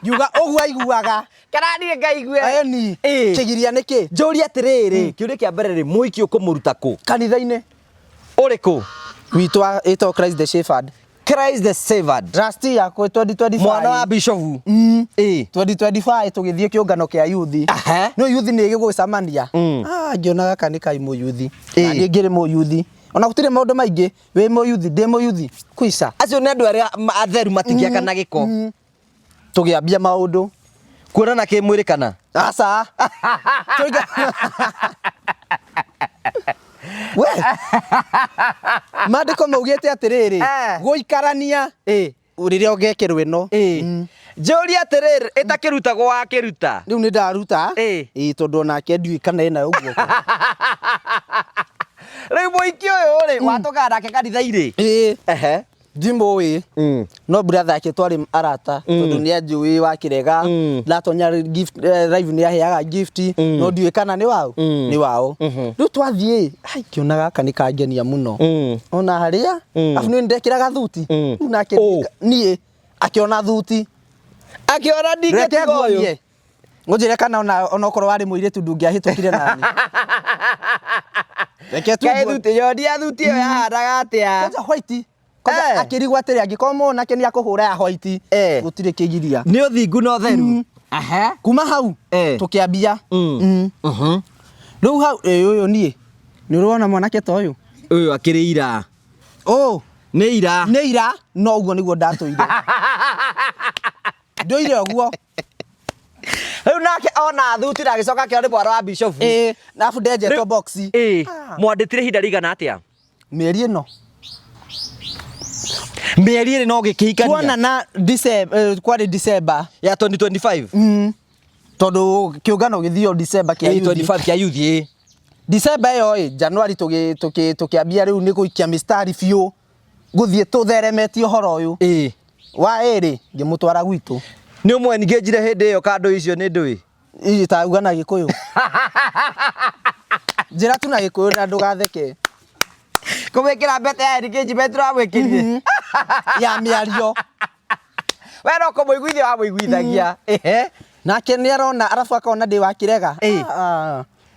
Ngiuga ũguo aiguaga. Kana niĩ ngaigue. Ĩni. Ĩĩ. Kĩgiria nĩkĩ? Njũrie atĩrĩrĩ, kĩũria kĩa mbere rĩ, mũhiki ũkũmũruta kũ? Kanitha-inĩ. Ũrĩkũ? Witũ wa ĩtagwo Christ the Shepherd. Christ the Shepherd. Last year kwĩ 2025. Mwana wa bishofu. Ĩĩ. 2025 tũgĩthiĩ kĩũngano kĩa yuthi. Aha. No yuthi nĩ gĩgũcemania. Ah, ngĩona gaka nĩ kai mũyuthi. Ĩĩ. Na niĩ ngĩrĩ mũyuthi. Ona gũtirĩ maũndũ maingĩ, wĩ mũyuthi, ndĩ mũyuthi. Kwica. Acio nĩ andũ arĩa atheru matingĩakana gĩko. Tũgĩambia maũndũ. Kuonana kĩmwĩrĩ kana? Aca. We. Maandĩko maugĩte atĩrĩrĩ, gũikarania rĩrĩa ũngekĩrwo ĩno. Njũrie atĩrĩrĩ, ĩtakĩrutagwo wakĩruta? Rĩu nĩ ndaruta. Ĩĩ. Ĩĩ tondũ onake ndiũĩ kana ĩnayo guoko. Rĩu mũhiki ũyũ rĩ, watũngana nake kanitha-inĩ? Ĩĩ. Ehe. Ndimũĩ. No brother yake twarĩ arata tondũ nĩ anjũĩ wa Kĩrega. Ndatonya gift live nĩ aheaga gift no ndiũĩ kana nĩ wao. Nĩ wao. Rĩu twathiĩ, ai ngĩona gaka nĩ kangenia mũno. Ona harĩa, arabu nĩ ndekĩraga thuti. Rĩu nake niĩ akĩona thuti. Akĩona Reke ndingĩtiga ũyũ. nguonie. Ngũnjĩre kana ona okorwo warĩ mũirĩtu ndũngĩahĩtũkire nani. Reke tu Kaĩ nguonie. thuti, yonia thuti ĩyo yahanaga atĩa? Kwanja white. Kwanja akĩrigwo atĩrĩ angĩkorwo mwanake nĩ akũhũra ya white gũtirĩ kĩgiria. Nĩ ũthingu na ũtheru. Aha. Kuma hau tũkĩambia. Rĩu hau ĩ ũyũ niĩ nĩ ũrona mwanake ta ũyũ. Ũyũ akĩrĩ ira. Ũ. Nĩ ira. Nĩ ira no ũguo nĩguo ndatũire. Ndũire ũguo. Rĩu nake ona thuti na agĩcoka akĩona nĩ mwana wa bishofu. Ĩĩ, na arabu ndenjetwo box. Ĩĩ. Mwandĩtire ihinda rĩigana atĩa? Mĩeri ĩno. Mĩeri ĩrĩ no gĩkĩhikania. Tuonana December, kwarĩ December. Ya 2025. Tondũ kĩũngano gĩthio December kĩa Ĩĩ, youth. 25 kĩa youth ĩĩ. December ĩyo ĩ, January tũkĩambia rĩu nĩ gũikia mĩstari biũ. Gũthiĩ tũtheremetie ũhoro ũyũ. Ĩĩ. Wa ĩrĩ ngĩmũtwara gwitũ. Nĩ ũmwe engaged hĩndĩ ĩyo kando icio nĩ ndũĩ? Ĩ ta uga na Gĩkũyũ. Njĩra tu na Gĩkũyũ na ndũgatheke. Kũmwĩkĩra mbete ya engagement ũramwĩkĩrire? Ya mĩario. We no kũmũiguithia wamũiguithagia. Ehe. Nake nĩ arona arabu akona ndĩ wa Kĩrega.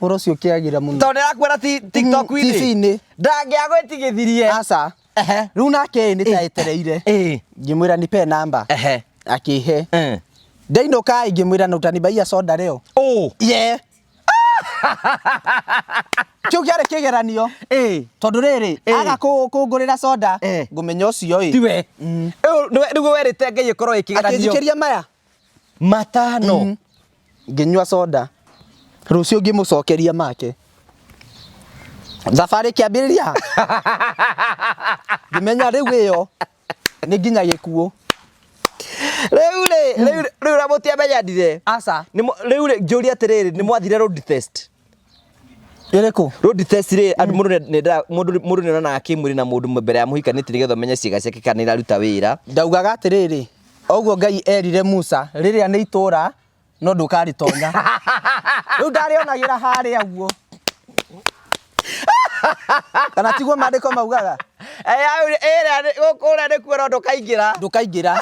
Ũhoro ũcio ũkĩagĩra mũno. Tondũ nĩarakuona TikTok-inĩ. TV-inĩ. Ndangĩagwĩtigithirie. Aca. Ehe. Rĩu nake nĩ ta etereire. Ĩĩ. Ngĩmwĩra nipe namba. Ehe. Akĩhe. Ndainũka ngĩmwĩra na utanibaia soda leo. Ũ. Ye. Kĩu kĩarĩ kĩgeranio. Ĩĩ. Tondũ rĩrĩ, Ĩĩ. aga kũngũrĩra soda, Eh. ngũmenya ũcio ĩ. Tiwe. Rĩu nĩguo werĩte Ngai ĩkorwo ĩ kĩgeranio. Akĩnjikĩria maya. Matano. Ngĩnyua soda. Rũciũ ngĩmũcokeria make. Thabarĩ ĩkĩambĩrĩria. Ngĩmenya rĩu ĩyo nĩ nginya gĩkuũ. Rĩu rĩ, rĩu rĩu na mũtiamenyanire. Aca. Rĩu rĩ, njũrie atĩrĩrĩ, nĩ mwathire road test? Ĩrĩkũ? Road test rĩ, andũ mũndũ nĩ mũndũ mũndũ nĩ onanaga kĩmwĩrĩ na mũndũ mbere ya mũhikanĩtie nĩgetha ũmenye ciĩga ciake kana nĩ iraruta wĩra. Ndaugaga atĩrĩrĩ, oguo Ngai erire Musa, rĩrĩa nĩ itũra no ndũkarĩtonya. Rĩu ndarĩonagĩra harĩa ũguo. Kana tiguo maandĩko maugaga? Kũrĩa nĩkuo no ndũkaingĩra. Ndũkaingĩra.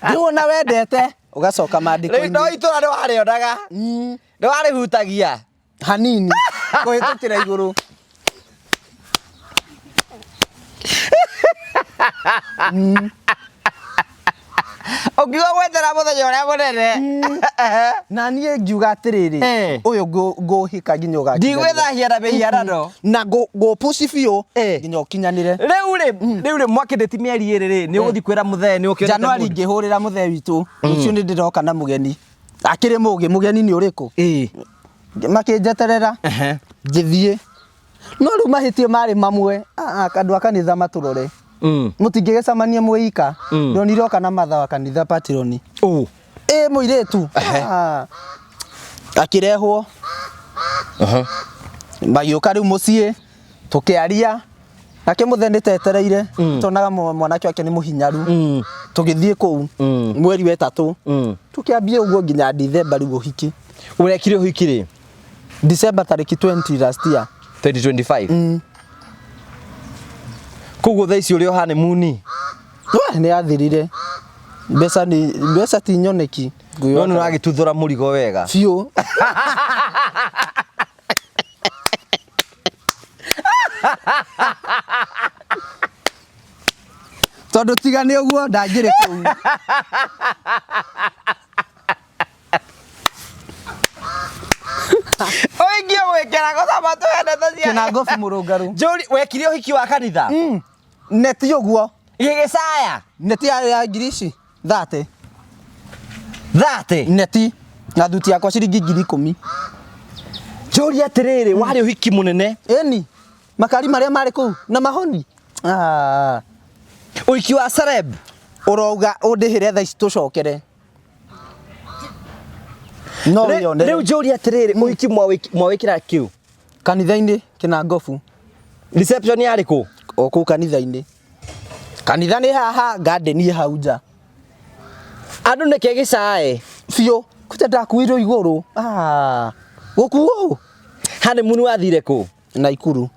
Rĩu ona wendete ũgacoka Rĩu no maandĩko-inĩ itũra nĩ warĩonaga. Nĩ warĩhutagia. Hanini kũhĩtũkĩra igũrũ. Ũkiuga gwetera mũthenya ũrĩa mũnene. Na niĩ ngiuga atĩrĩrĩ, Eh. ũyũ ngũhika nginya ũgakinyanĩra. Ndigwĩthahia na mĩhianano. Na ngũpuci biũ Eh. nginya ũkinyanĩre. Rĩu rĩ, rĩu rĩ mwakĩndĩti mĩeri ĩrĩ rĩ, nĩ ũgũthiĩ kwĩra mũthee nĩ ũkĩonete Januari mũndũ? ngĩhũrĩra mũthee witũ, rũciũ nĩ ndĩroka na mũgeni. Akĩrĩ mũgĩ, mũgeni nĩ ũrĩkũ? Ĩĩ. Makĩnjeterera. Ehe. Ngĩthiĩ. No rĩu mahĩtia marĩ mamwe, andũ a kanitha matũrore. Mũtingĩgĩcemania mwĩ ika. Ndonire oka na matha wa kanitha patironi. Ũ. Ĩ mũirĩtu. Ehe. Ah. Akĩrehwo. Magĩũka rĩu mũciĩ tũkĩaria. Nake mũthee nĩ tetereire tonaga mwanake wake nĩ mũhinyaru. Tũgĩthiĩ kũu mweri wa ĩtatũ. Tũkĩambia ũguo nginya Dithemba rĩu ũhiki. Ũrekire ũhiki rĩ? December tarĩki 20 last year. 2025. Koguo thaa ici ũrĩ o honeymoon. We, nĩ yathirire. Mbeca nĩ mbeca ti nyoneki. No nĩ ũragĩtuthũra mũrigo wega. Biũ. Tondũ tiga nĩ ũguo ndangĩrĩ kũu. Ũingĩ ũgwĩkĩra gũcama twendete ciana. Kĩna ngobu mũrũngaru. Njũri, wekire ũhiki wa kanitha? Neti ũguo. Gĩgĩcaya? Neti ya ngiri ici 30. 30? Neti na thuti yakwa ciringi 10,000. Njũri atĩrĩrĩ, warĩ ũhiki mũnene. Ĩni, makari marĩa marĩ kũu na mahoni. Ah. Ũhiki wa celeb. Ũrauga ũndĩhĩre thaa ici tũcokere. No wĩyonere. Rĩu njũri atĩrĩrĩ, ũhiki mwawĩkĩra kĩu? Kanitha-inĩ Kĩnangobu. Reception yarĩ kũ? O kũu kanitha-inĩ. Kanitha nĩ haha, garden ĩ hau nja. Andũ nĩkĩ gĩcae? Biũ, kũte ndakuirwo igũrũ. Ah. Gũkuo? Honeymoon wathire kũ? Naikuru.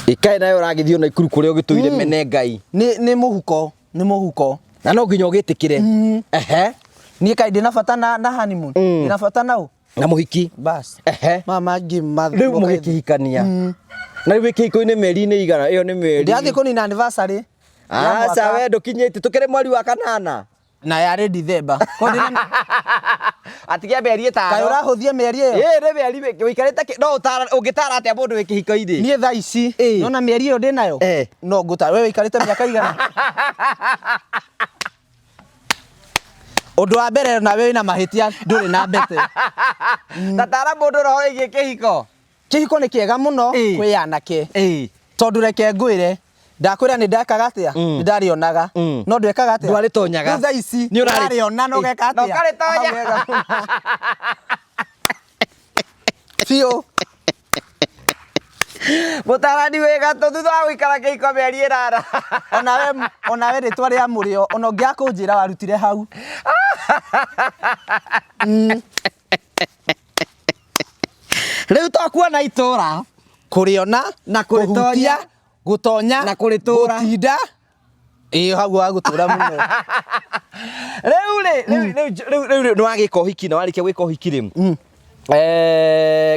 Ĩkaĩ nayo ũragĩthiĩ Naikuru kũrĩa ũgĩtũire mene Ngai. Nĩ mũhuko, nĩ mũhuko. Na no nginya ũgĩtĩkĩre. Ehe. Niĩ kaĩ ndĩna bata na honeymoon? Ndĩna bata na ũ? Na mũhiki. Bas. Ehe. Mama ngĩ Rĩu mũgĩkĩhikania. Na rĩu wĩ kĩhiko-inĩ mĩeri-inĩ igana, ĩyo nĩ mĩeri. Ndĩrathiĩ kũnina anniversary. ya Aca mwaka. we ndũkinyĩte, tũkĩrĩ mweri wa kanana. Na yarĩ Dithemba. Atigia mĩeri Kaĩ ĩtano. ũrahũthia mĩeri ĩyo? Ĩĩ nĩ mĩeri wĩikarĩte no ũngĩtara atĩa mũndũ wĩ kĩhiko-inĩ? Niĩ thaa ici Ĩĩ. nona mĩeri ĩyo ndĩnayo Eh. no ngũtara. We wĩikarĩte mĩaka igana? Ũndũ wa mbere nawe wĩna mahĩtia ndũrĩ na mbete. Ta tara mũndũ ũhoro wĩgiĩ kĩhiko. Kĩhiko nĩ kĩega mũno Ĩĩ. kwĩ anake. Ĩĩ. Tondũ reke ngwĩre ndakwĩra nĩ ndekaga atĩa? Nĩ ndarĩonaga. No ndwekaga atĩa? Ndwarĩtonyaga. Rĩu thaa ici Nĩ ũrarĩ- ũrarĩona na ũgeka Na atĩa? ũkarĩtonya. Hau wega mũno. Biũ. Mũtarani wĩ gatũ thutha wa gũikara kĩhiko mĩeri ĩnana. Onawe rĩtwa rĩa mũrĩo ona ũngĩaga kũnjĩra warutire hau. Rĩu to kuona itũra. Kũrĩona Na kũrĩtonya. kũhutia, gũtonya Na kũrĩtũra. gũtinda. Ĩĩ hau wa gũtũra mũno. Rĩu rĩ, rĩu rĩu rĩu rĩu nĩ wagĩka ũhiki na warĩkia gwĩka ũhiki rĩ.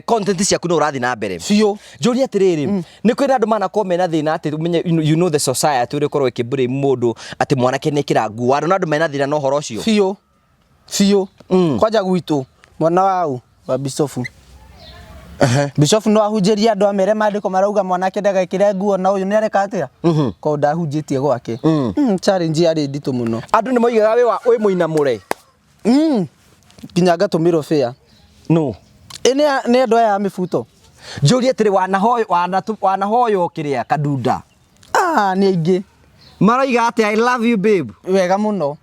Content ciaku no ũrathiĩ na mbere. Biũ. Njũrie atĩrĩrĩ, nĩ kwĩna andũ manakorwo mena thĩna atĩ ũmenye, you know the society ũrĩa ũkorwo ĩkĩblame mũndũ atĩ mwanake nĩ ekĩra nguo? Andũ na andũ mena thĩna na ũhoro ũcio? Biũ biũ. Kwanja gwitũ mwana wau wa bicobu, bicobu no ahunjĩrie andũ amere maandĩko marauga mwanake ndagekĩre nguo na ũyũ nĩ areka atĩa? Koguo ndahunjĩtie gwake. Challenge yarĩ nditũ mũno. Andũ nĩ moigaga wĩ wa wĩ mũinamũre. Nginya ngatũmĩrwo fare. No. Ĩ nĩ andũ aya a mĩbuto. Njũrie atĩrĩ, wanahoyo wanahoywo kĩrĩa kadunda? Ah, nĩ aingĩ. Maroiga atĩ "I love you, babe"? Wega mũno.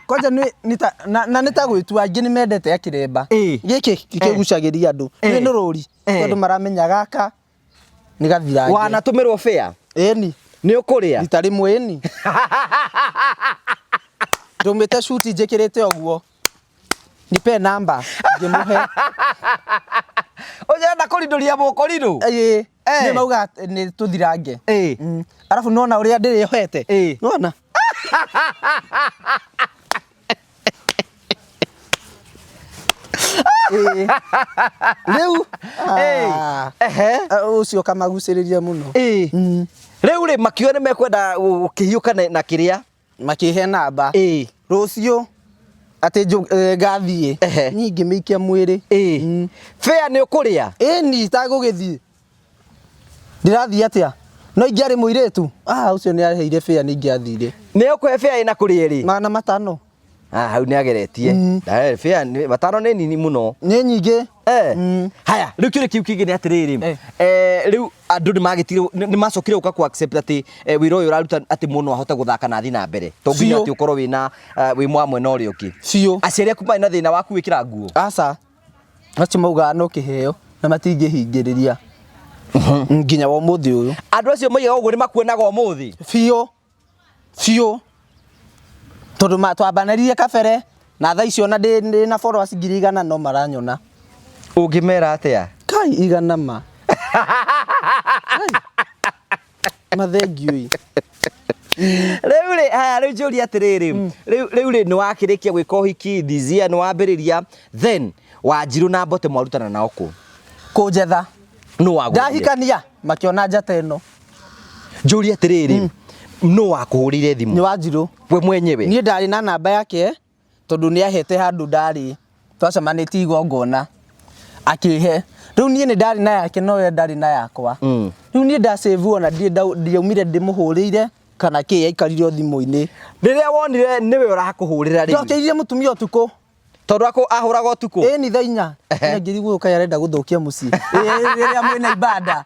Kwanja nĩ nĩ ta na nĩ ta gwĩtua aingĩ nĩ mendete akĩremba. Gĩkĩ kĩgucagĩria andũ. Nĩ rũri. Tondũ maramenya gaka nĩ gathirange. Wanatũmĩrwo fare? Ĩni. Nĩ ũkũrĩa? Rita rĩmwe ĩni. Ndũmĩte cuti njĩkĩrĩte ũguo. Nipe namba ngĩmũhe. Ũrenda kũrindũria mũkũrirũ? Ĩĩ. Nĩ mauga nĩ tũthirange. Arabu nona ũrĩa ndĩrĩohete. Nona. Ĩĩ. Rĩu ũcio kamagucĩrĩria mũno. Rĩu rĩ makiuga nĩ mekwenda gũkĩhiũka na kĩrĩa. Makĩhe namba. Rũciũ atĩ ngathiĩ. Niĩ ngĩmĩikia mwĩrĩ. Fare nĩ ũkũrĩa? Ĩni itagũgĩthiĩ. Ndĩrathiĩ atĩa? No ingĩarĩ mũirĩtu, ah, ũcio nĩ aheire fare nĩ ingĩathire. Nĩ ũkũhe fare ĩna kũrĩa ĩrĩ? 500. Ah, hau nĩ ageretie. Fare 500 nĩ nini mũno. Nĩ nyingĩ. Haya, rĩu kĩũria kĩu kĩngĩ nĩ atĩrĩrĩ, rĩu andũ nĩ magĩtigire, nĩ macokire gũka ku accept atĩ wĩra ũyũ ũraruta atĩ mũndũ no ahote gũthaka na athiĩ na mbere? To nginya atĩ ũkorwo wĩna wĩ mwa mwena ũrĩa ũngĩ. Biũ. Aciari aku marĩ na thĩna waku gwĩkĩra nguo? Aca. Acio maugaga no kĩheo na matingĩhingĩrĩria. Nginya wa ũmũthĩ ũyũ. Andũ acio moigaga ũguo nĩ makuonaga ũmũthĩ? Biũ. Biũ. Tondũ twambanĩririe kabere na thaa ici ona ndĩ na followers 100,000 no maranyona. Ũngĩmera atĩa? Kai igana ma. Mathengiũ. Rĩu rĩ, haya, rĩu njũrie atĩrĩrĩ, rĩu rĩ nĩ wakĩrĩkia gwĩka ũhiki this year, nĩ wambĩrĩria, then Wanjirũ na Mbote mwarutana nao kũ? Kũnjetha. Nũ wagũthire? Ndahikania makĩona njata ĩno. Njũrie atĩrĩrĩ, nũ wakũhũrĩire thimũ? Nĩ Wanjirũ. We mwenyewe? Niĩ ndarĩ na namba yake tondũ nĩ ahete handũ ndarĩ twacemanĩtie igongona akĩhe. Rĩu niĩ nĩ ndarĩ na yake no we ndarĩ na yakwa. Rĩu niĩ ndasave ona ndiaumire ndĩmũhũrĩire kana kĩ, yaikarire o thimũ-inĩ. Rĩrĩa wonire nĩwe ũrakũhũrĩra rĩu? Ndokĩrire mũtumia ũtukũ. Tondũ ahũraga ũtukũ? Ĩni thaa 4. Ngĩrigwo kaĩ arenda gũthũkia mũciĩ. Rĩrĩa mwĩna ibanda.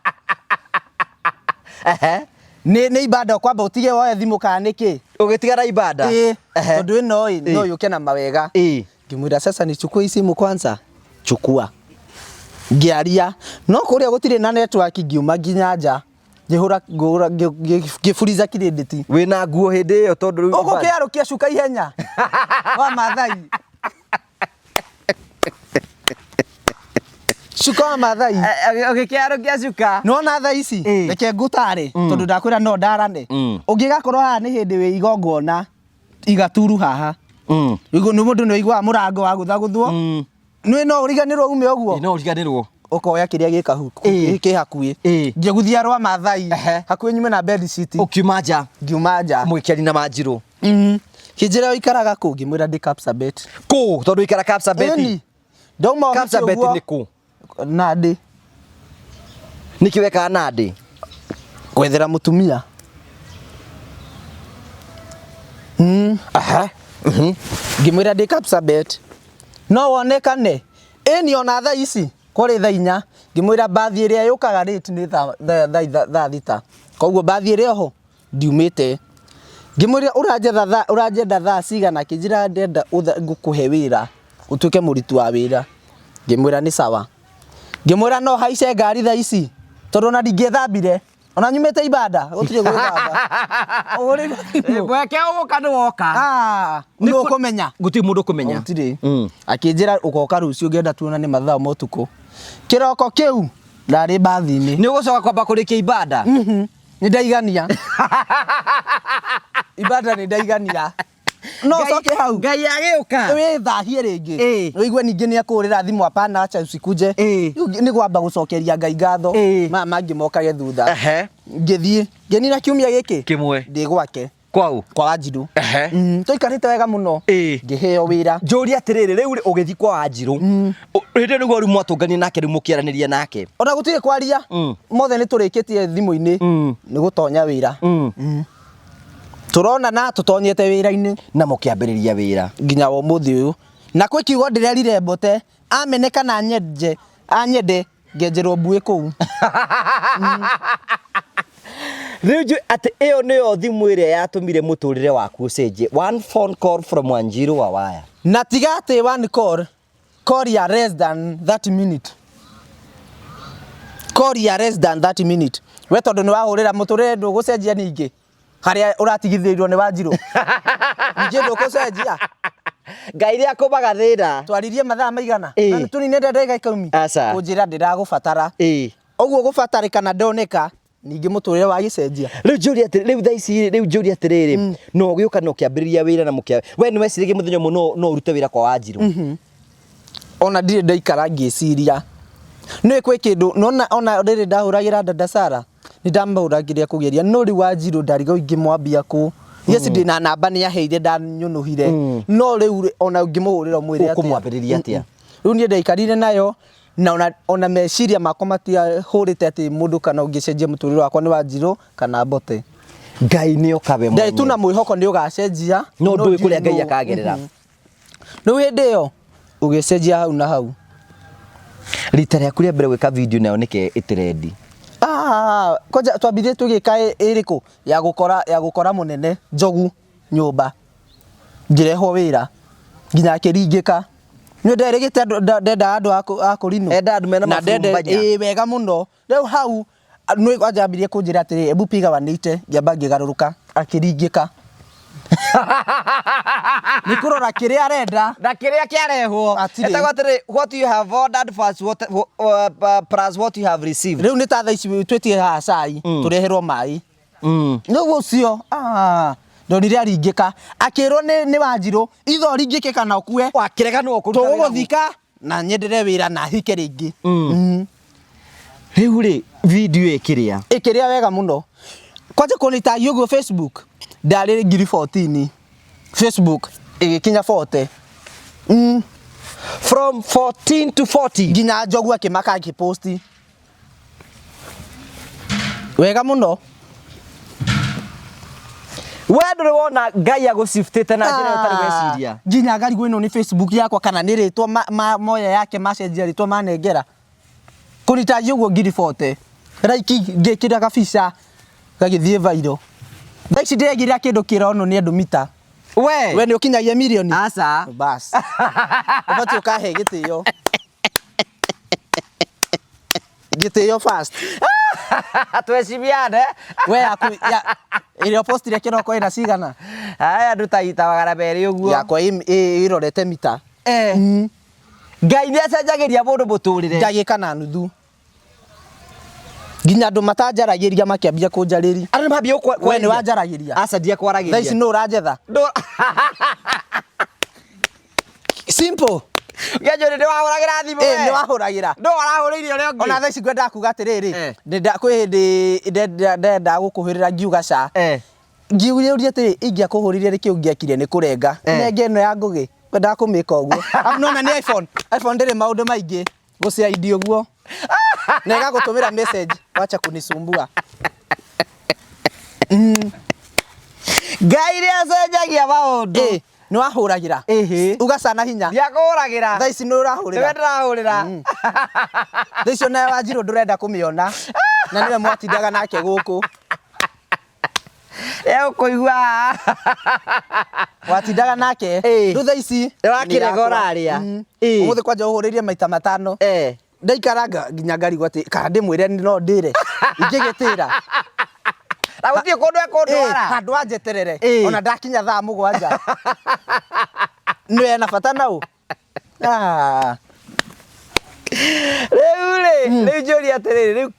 Nĩ ibanda ũkwamba ũtige woe thimũ kana nĩkĩ? Ũgĩtigana ibanda? Ĩĩ. Tondũ ĩno ĩ no yũke na mawega. Ngĩmwĩra sasa nichukue hii simu kwanza. Chukua. Ngĩaria. No kũrĩa gũtirĩ na network ngiuma nginya nja. Ngĩhũra ngũra ngĩburiza kirĩndĩti. Wĩna nguo hĩndĩ ĩyo tondũ rĩu Ũgũkĩarũkia cuka ihenya. Wa Maathai. Cuka wa Maathai. Ũgĩkĩarũkia cuka. Nĩwona thaa ici? Reke ngũtare tondũ ndakwĩra no ndarane. Ũngĩgakorwo haha nĩ hĩndĩ wĩ igongona igaturu haha. Nĩ mũndũ nĩ ũiguaga mũrango wagũthagũthwo. Nĩ no ũriganĩrwo ume ũguo? No ũriganĩrwo. Ũkoya kĩrĩa gĩ hakuhĩ. Ngĩguthia rwa Maathai hakuhĩ nyume na bed sheet. Ũkiuma nja. Ngiuma nja. Mũikari na Wanjirũ. Kĩnjĩra ũikaraga kũ? Ngĩmwĩra ndĩ Kapsabet. Kũ? Tondũ ũikara Kapsabet? Ĩni. Ndauma ũhiki Kapsabet ũguo. nĩ kũ? Nandĩ. Nĩkĩ wekaga Nandĩ? Gwethera mũtumia. Ngĩmwĩra ndĩ Kapsabet. No wonekane. Ĩni ona thaa ici kũrĩ thaa 4. Ngĩmwĩra mbathi ĩrĩa yũkaga late nĩ thaa 6. Koguo mbathi ĩrĩa ho ndiumĩte. Ngĩmwĩra ũranjetha ũranjenda thaa cigana? Akĩnjĩra ndĩrenda ngũkũhe wĩra ũtuĩke mũruti wa wĩra. Ngĩmwĩra nĩ sawa. Ngĩmwĩra no haice ngari thaa ici tondũ ona ndingĩthambire. Ona nyumĩte ibanda gũtirĩ gwĩthamba. Ũhũrĩirwo thimũ. Mweke ũgũka nĩ woka. Ah, nĩ ũkũmenya. Gũtirĩ mũndũ ũkũmenya. Gũtirĩ. Akĩnjĩra ũgoka rũciũ ngĩenda tuonane mathaa ma ũtukũ. Kĩroko kĩu ndarĩ mbathi-inĩ. Nĩ ũgũcoka kwamba kũrĩkia ibanda? Nĩ ndaigania. Ibanda nĩ ndaigania. No ũcoke hau. Ngai agĩũka. Wĩthahie rĩngĩ. Ĩĩ. Ũigue ningĩ nĩ akũhũrĩra thimũ hapana acha usikuje. Ĩĩ. Rĩu nĩ gwamba gũcokeria Ngai ngatho. Ĩĩ. Maya mangĩ mokage thutha. Ehe. Ngĩthiĩ ngĩnina kiumia gĩkĩ Kĩmwe. ndĩ gwake Kwau. kwa Wanjirũ. Ehe. Tũikarĩte wega mũno. Ĩĩ. Ngĩheo wĩra. Njũrie atĩrĩrĩ, rĩu rĩ, ũgĩthiĩ kwa Wanjirũ. Hĩndĩ ĩyo nĩguo rĩu mwatũnganire nake rĩu mũkĩaranĩria nake. Ona gũtirĩ kwaria. Mothe nĩ tũrĩkĩtie thimũ-inĩ. Nĩ gũtonya wĩra. Tũronana tũtonyete wĩra-inĩ. Na mũkĩambĩrĩria wĩra. Nginya wa ũmũthĩ ũyũ. Na kwĩ kiugo ndĩrerire Mbote, amene kana anyenje, anyende ngenjerwo mbuĩ kũu. Rĩu njũĩ atĩ ĩyo nĩyo thimũ ĩrĩa yatũmire mũtũrĩre waku ũcenjie. One phone call from Wanjiru wa Waya. Na tiga atĩ one call, call ya less than 30 minute. Call ya less than 30 minute. We tondũ nĩ wahũrĩra mũtũrĩre ndũgũcenjia ningĩ. Harĩa ũratigithĩirwo nĩ Wanjirũ. Ningĩ ndũgũcenjia. Ngai nĩ akũmaga thĩna. Twaririe mathaa maigana? Ĩĩ. Na nĩtũninĩte ndagĩka ikũmi. Aca. Kũnjĩra ndĩragũbatara. Ĩĩ. Ũguo gũbatarĩkana ndoneka ningĩ mũtũrĩre wagĩcenjia. Rĩu njũrie atĩrĩ, rĩu thaa ici rĩu njũrie atĩrĩrĩ, no ũgĩũka na ũkĩambĩrĩria wĩra na mũkĩa we nĩ weciragia mũthenya ũmwe no ũrute wĩra kwa Wanjirũ? Ona ndirĩ ndaikara ngĩciria. Nĩ kwĩ kĩndũ nona ona rĩrĩ ndahũragĩra dada Sara nĩ ndamahũragĩra kũgeria no rĩu Wanjirũ ndarigwo ingĩmwambia kũ. Yes ndĩna namba nĩ aheire ndanyũnũhire no rĩu rĩ, ona ũngĩmũhũrĩra ũmwĩre atĩa? Ũkũmwambĩrĩria atĩa? Rĩu niĩ ndaikarire nayo na ona meciria makwa matiahũrĩte atĩ mũndũ kana ũngĩcenjia mũtũrĩre wakwa nĩ Wanjirũ kana Mbote. Ngai nĩ oka we Ndarĩ tu mwenyewe. na mwĩhoko nĩ ũgacenjia No ndũĩ kũrĩa Ngai ndiũĩ. akagerera. Rĩu hĩndĩ ĩyo ũgĩcenjia hau na hau. Rita rĩaku rĩa mbere gwĩka video nayo nĩkĩ ĩtĩrendi? Kwanja twambirie tũgĩka ĩrĩkũ ya gũkora ya gũkora mũnene njogu nyũmba ngĩrehwo wĩra nginya akĩringĩka. Nĩ nderĩgĩte andũ ndendaga andũ a kũrinũ. Enda andũ mena Na ndende- maburumbanya. ĩĩ wega mũno. Rĩu hau nĩ kwanja ambirie kũnjĩra atĩrĩ hebu piga 180 ngĩamba ngĩgarũrũka akĩringĩka. Nĩ kũrora kĩrĩa arenda. Na kĩrĩa kĩarehwo. Hatirĩ. Etagwo atĩrĩ, what you have ordered first, what, plus what you have received. Rĩu nĩ ta thaa ici twĩtie haha cai tũreherwo maĩ. Rĩu ũcio ndonire aringĩka akĩrwo nĩ Wanjirũ itho ringĩke kana ũkue Wakĩrega nũ ũkũruta wĩra tũgũgũthika na nyenderee wĩra na hike rĩngĩ. Rĩu rĩ video ĩkĩrĩa Ĩkĩrĩa wega mũno. Kwanja kũnitagia ũguo Facebook ndarĩ 14,000 Facebook ĩgĩkinya 40. From 14 to 40. Nginya Njogu akĩmaka akĩposti. Wega mũno. We ndũrĩ wona Ngai agũciftĩte na njĩra ĩyo ũtarĩ weciria. Nginya ngarigwo ĩno nĩ Facebook yakwa kana nĩ rĩtwa moya yake macenjia rĩtwa manengera. Kũnitagia ũguo 40,000. Like ngĩkĩra gabica gagĩthiĩ viral. Thaa ici ndĩregĩrĩra kĩndũ kĩronwo nĩ andũ mita. We. We nĩ ũkinyagia mirioni? Aca. Bas. Ũbatiĩ ũkahe gĩtĩo. Gĩtĩo first. Tuheshimiane. We yaku ya ĩrĩa postire kĩroko ĩna cigana? Haya andũ ta ita magana merĩ ũguo. Yakwa ĩrorete mita. Ngai nĩ acenjagĩria mũndũ mũtũrĩre. Ndagĩka na nuthu. Nginya andũ matanjaragĩria makĩambia kũnjarĩria. Andũ nĩmambia We nĩ wanjaragĩria? Aca ndiakwaragĩria. Thaa ici nũ ũranjetha? Simple. Ngĩanjũria nĩ wahũragĩra thimũ we? Nĩ wahũragĩra. Nũ warahũrĩire ũrĩa ũngĩ? Ona thaa ici ngwendaga kuga atĩrĩrĩ, kwĩ hĩndĩ ndendaga gũkũhũrĩra ngiuga ca. Ngiuria atĩrĩ, ingĩakũhũrĩire nĩkĩ ũngĩekire nĩ kũrenga. Nenge ĩno ya Ngũgĩ, ngwendaga kũmĩka ũguo. Arabu nĩwona nĩ iPhone. iPhone ndĩrĩ maũndũ maingĩ. Gũciaidi ũguo. Na ĩgagũtũmĩra message, wacha kunisumbua. Ngai nĩ acenjagia maũndũ. Nĩ wahũragĩra. Uga ca na hinya. Ndiakũhũragĩra. Thaa ici nĩ ũrahũrĩra. Nĩwe ndĩrahũrĩra. Thaa ici ona Wanjirũ ndũrenda kũmĩona. Na nĩwe mwatindaga nake gũkũ. Egũkũigua. Watindaga nake. Rĩu thaa ici Nĩwakĩrega ũrarĩa. Ũmũthĩ kwanja ũhũrĩrie maita matano. Ndaikaranga nginya ngarigwo atĩ kana ndĩmwĩre no ndĩre. Ingĩgĩtĩra. Na gũtirĩ kũndũ ekũndwara. Handũ anjeterere. Ona ndakinya thaa 7. Nĩ ena bata nau. Rĩu rĩ, rĩu njũrie atĩrĩrĩ, rĩu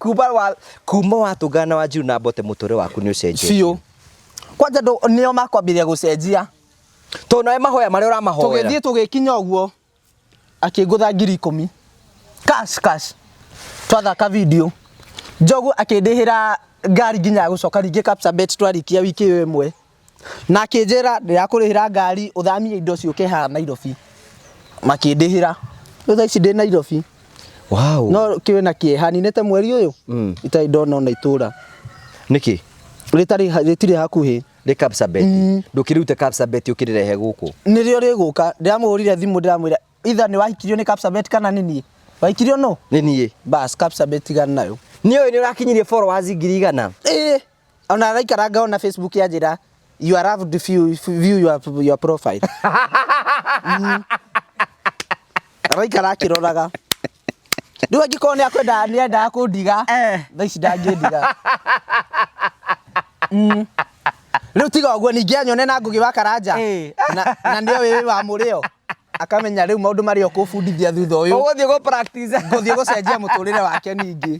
kuma watũngana na Wanjirũ na Mbote mũtũrĩre waku nĩ ũcenjetie. Biũ. Kwanja nĩo makwambĩrĩria gũcenjia. Tondũ nawe mahoya marĩa ũramahoera. Tũgĩthiĩ tũgĩkinya ũguo akĩngũtha 10,000 cash cash, twathaka video Njogu akĩndĩhĩra ngari nginya ya gũcoka rĩngĩ Kapsabet twarĩkia wiki ĩyo ĩmwe, na akĩnjĩra ndĩrakũrĩhĩra ngari ũthamie indo ciũke haha Nairobi, makĩndĩhĩra. Rĩu thaa ici ndĩ Nairobi. Wow. No kĩna kĩeha ninĩte mweri ũyũ itarĩ ndona ona itũra. Nĩkĩ? Rĩtarĩ rĩtirĩ hakuhĩ. Rĩ Kapsabet. Ndũkĩrute Kapsabet ũkĩrĩrehe gũkũ. Nĩrĩo rĩgũka. Ndĩramũhũrire thimũ ndĩramwĩra either nĩ wahikirio nĩ Kapsabet kana nĩ niĩ. Wahikirio nũ? Nĩ niĩ. Bas, Kapsabet tigana nayo. Nĩ ũĩ nĩ ũrakinyirie followers 100,000? Ĩĩ. Ona araikaranga ona Facebook yanjĩra you are loved, view your profile. Araikara akĩroraga. Rĩu angĩkorwo nĩ akwenda nĩ endaga kũndiga, thaa ici ndangĩndiga. Rĩu tiga ũguo ningĩ anyone na Ngũgĩ wa Karanja na nĩoĩ wĩ wa mũrĩo, akamenya rĩu maũndũ marĩa ũkũbundithia thutha ũyũ. Ũgũthiĩ gũ practice. Ngũthiĩ gũcenjia mũtũrĩre wake ningĩ.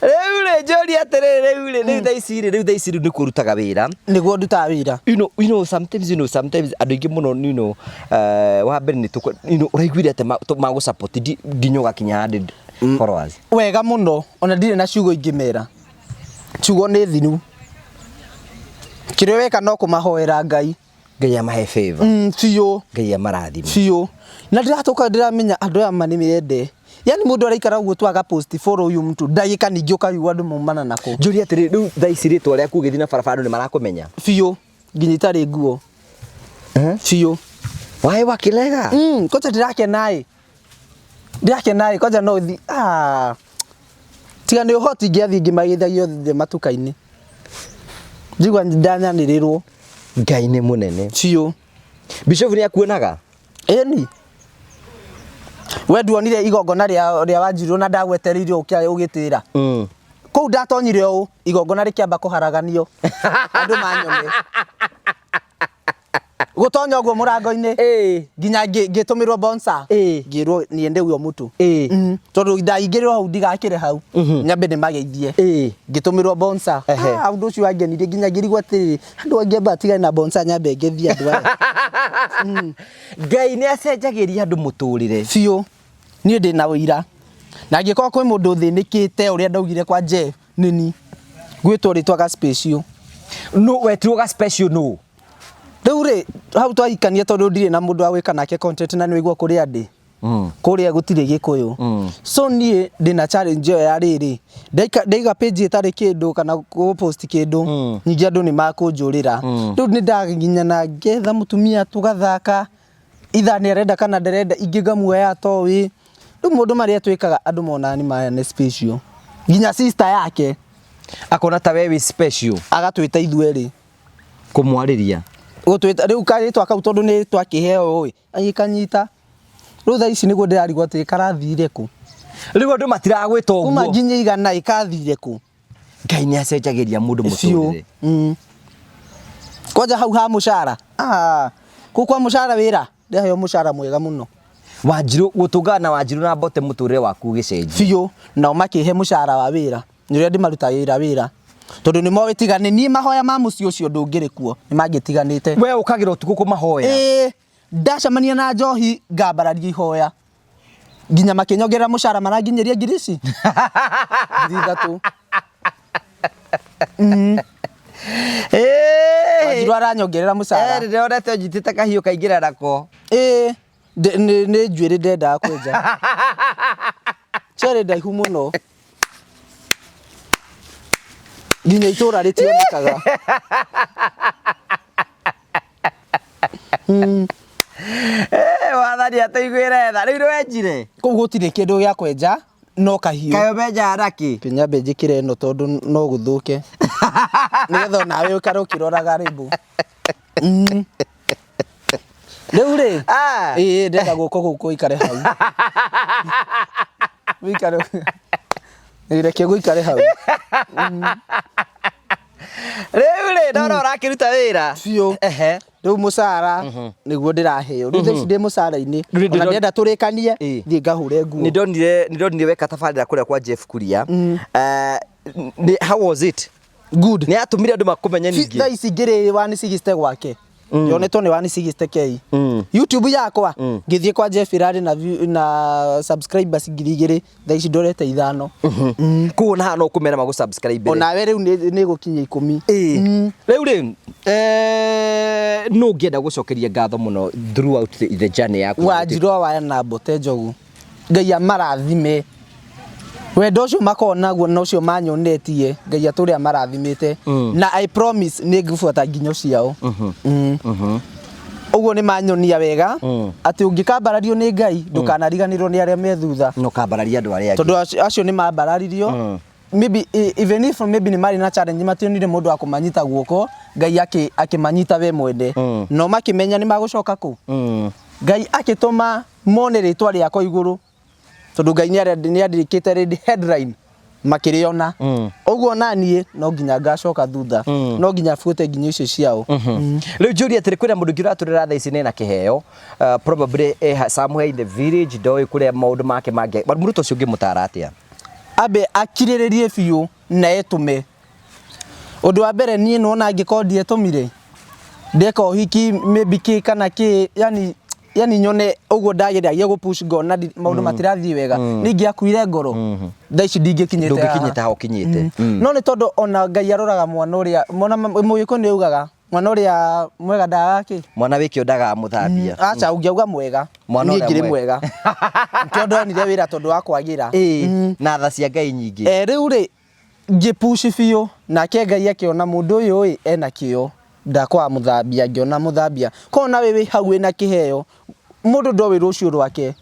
Rĩu rĩ njũrie atĩrĩrĩ, rĩu rĩ, rĩu thaa ici rĩ, rĩu thaa ici rĩu nĩkuo ũrutaga wĩra. Nĩguo ndutaga wĩra. You know, sometimes andũ aingĩ mũno, wa mbere nĩ tũkũ, ũraiguire atĩ magũ support nginya ũgakinya 100 followers. Wega mũno, ona ndirĩ na ciugo ingĩmera. Ciugo nĩ thiru. Kĩrĩa weka no kũmahoera Ngai. Ngai amahe favor. Biũ. Ngai amarathime. Biũ. Na ndĩratũka ndĩramenya andũ aya ma nĩmende. Yaani mũndũ araikara ũguo tu aga post follow huyu mtu ndagĩka ningĩ ũkarigwo andũ maumana nakũ. Njũrie atĩrĩrĩ, rĩu thaa ici rĩtwa rĩaku ũgĩthiĩ na barabara andũ nĩ marakũmenya? Biũ. Nginya itarĩ nguo. Biũ. Waĩ wakĩrega? Kwanja ndĩrakena ĩ. Ndĩrakena ĩ, kwanja no thi, ah. Tiga nĩ ũhoti ingĩathiĩ ngĩmageithagia othe matuka-inĩ. Njigua ndanyanĩrĩrwo. Ngai nĩ mũnene. Biũ. Bishop nĩ akuonaga? Ĩni. We nduonire igongona rĩa Wanjirũ na ndagwetereire ũkĩa ũgĩtĩra. Kũu ndatonyire ũũ, igongona rĩkĩamba kũharaganio. Andũ manyone. Gũtonya ũguo mũrango-inĩ. Nginya ngĩtũmĩrwo bouncer. Ngĩrwo niende huyo mtu. Tondũ ndaingĩrĩrwo hau ndigakĩre hau. Nyambe ndĩmageithie. Ngĩtũmĩrwo bouncer. Ũndũ ũcio wangenirie nginya ngĩrigwo atĩrĩrĩ, andũ angĩ amba tigane na bouncer nyambe ngeithie andũ aya. Ngai nĩ acenjagĩria andũ mũtũrĩre. Biũ. Niĩ ndĩna ũira. Na angĩkorwo kwĩ mũndũ ũthĩnĩkĩte ũrĩa ndaugire kwa Jeff, nĩ niĩ. Gwĩtwo rĩtwa ga special. Nũ wetirwo ga special nũ? Rĩu rĩ, hau twahikania tondũ ndirĩ na mũndũ wa gwĩka nake content na nĩ waigua kũrĩa ndĩ. Kũrĩa gũtirĩ Gĩkũyũ. So niĩ ndĩna challenge ĩyo ya rĩrĩ, ndaiga page ĩtarĩ kĩndũ kana gũ post kĩndũ, ningĩ andũ nĩ makũnjũrĩra. Rĩu nĩ ndaginyana ngetha mũtumia tũgathaka, either nĩ arenda kana ndarenda, ingĩ ngamuoya atoĩ. Rĩu maũndũ marĩa twĩkaga andũ monaga nĩ maya nĩ special. Nginya sister yake. Akona ta we wĩ special. Agatwĩta ithuerĩ. Kũmwarĩria. Gũtwĩta, rĩu karĩtwa kau tondũ nĩ twakĩheo ĩ, agĩkanyita. Rĩu thaa ici nĩguo ndĩrarigwo atĩ karathire kũ. Rĩu andũ matiragwĩta ũguo. Kuma nginya 100 ĩ, kathire kũ. Ngai nĩ acenjagĩria mũndũ mũtũrĩre. Kwanja hau ha mũcara. Kũu kwa mũcara wĩra, ndĩraheo mũcara mwega mũno. Wanjirũ, gũtũngana na Wanjirũ na Mbote mũtũrĩre waku ũgĩcenjia. Biũ, nao makĩhe mũcara wa wĩra. Nĩ ũrĩa ndĩmarutagĩra wĩra. Tondũ nĩ moĩ tiga nĩ niĩ mahoya ma mũciĩ ũcio ndũngĩrĩ kuo, nĩ mangĩtiganĩte. We ũkagĩra ũtukũ kũmahoera? Ĩĩ, ndacemania na njohi ngambararia ihoya. Nginya makĩnyongerera mũcara maranginyĩria ngiri ici? 3,000. Wanjirũ aranyongerera mũcara. Ndĩronete ũnyitĩte kahiũ kaingĩra nako. Ĩĩ, nĩ njuĩrĩ ndendaga kwenja. Cherĩ ndaihu mũno. Nginya itũra rĩtionekaga. Wathani atũiguĩre tha. Rĩu nĩwenjire? Kũu gũtirĩ kĩndũ gĩa kwenja no kahiũ. Kaĩ ũmenjaga nakĩ? Reke nyambe njĩkĩre ĩno tondũ no gũthũke. Nĩgetha onawe ũikare ũkĩroraga rĩmbo. Rĩu rĩ, ĩĩ ndĩrenda guoko gũkũ gũikare hau. Gũikare, reke gũikare hau. Rĩu rĩ, ndona ũrakĩruta wĩra. Biũ. Rĩu mũcara nĩguo ndĩraheo. Rĩu thaa ici ndĩ mũcara-inĩ. Rĩu Ona ndĩrenda tũrĩkanie, thiĩ ngahũre nguo. Nĩndonire weka tabarĩra kũrĩa kwa Jeff Kuria. How was it? Good. Nĩ yatũmire andũ makũmenye ningĩ. Thaa ici ngĩrĩ 160 gwake, yonetwo nĩ 160 K. YouTube yakwa ngĩthiĩ kwa Jeff ĩrarĩ na na subscribers 2000, thaa ici ndorete 5. Koguo na haha no kũmera magũ subscribe. Onawe rĩu nĩ gũkinya 10. Ĩĩ. Rĩu rĩ, nũ ũngĩenda gũcokeria ngatho mũno throughout the journey yaku? Wanjirwa wa na Mbote Njogu, Ngai amarathime. Wendo ũcio makoragwo naguo na ũcio manyonetie, Ngai atũre amarathimĩte. Na I promise nĩ ngũbuata nginyo ciao. Ũguo nĩ manyonia wega atĩ ũngĩkambarario nĩ Ngai, ndũkanariganĩrwo nĩ arĩa me thutha. No kambararia andũ arĩa angĩ. Tondũ acio nĩ mambararirio. Maybe even if maybe nĩ marĩ na challenge, mationire mũndũ wa kũmanyita guoko, Ngai akĩmanyita we mwene. No makĩmenya nĩ magũcoka kũ. Ngai akĩtũma mone rĩtwa rĩakwa igũrũ, tondũ Ngai nĩ andĩkĩte headline makĩrĩona. Ũguo naniĩ no nginya ngacoka thutha, no nginya buĩte nginya icio ciao. Rĩu njũrie atĩrĩ, kwĩna mũndũ ũngĩ ũratũrĩra thaa ici nena kĩheo, probably somewhere in the village, ndoĩ kũrĩa maũndũ make mangĩ, mũrutwo ũcio ũngĩmũtara atĩa? Ambe akirĩrĩrie biũ na etũme. Ũndũ wa mbere, niĩ nĩwona angĩkorwo ndietũmire ndeka ũhiki maybe kĩ kana kĩ, yani nyone ũguo ndageragia gũ push ngona maũndũ matirathiĩ wega, nĩ ingĩakuire ngoro, thaa ici ndingĩkinyĩte haha. Ndũngĩkinyĩte haha ũkinyĩte. No nĩ tondũ ona Ngai aroraga mwana ũrĩa mwana mũgĩkũyũ nĩ augaga mwana ũrĩa mwega ndagaga kĩ. Mwana wĩ kĩo ndagaga mũthambia. Aca, ũngĩauga mwega. Mwana Niĩ ũrĩa ngĩrĩ mwega. mwega nĩkĩo ndonire wĩra tondũ wa kwagĩra. Ĩĩ, na tha cia Ngai nyingĩ. Rĩu rĩ, ngĩpush biũ, nake Ngai akĩona mũndũ ũyũ ĩ ena kĩo, ndakwaga mũthambia, ngĩona mũthambia. Koguo nawe wĩ hau wĩna kĩheo, mũndũ ndoĩ rũciũ rwake,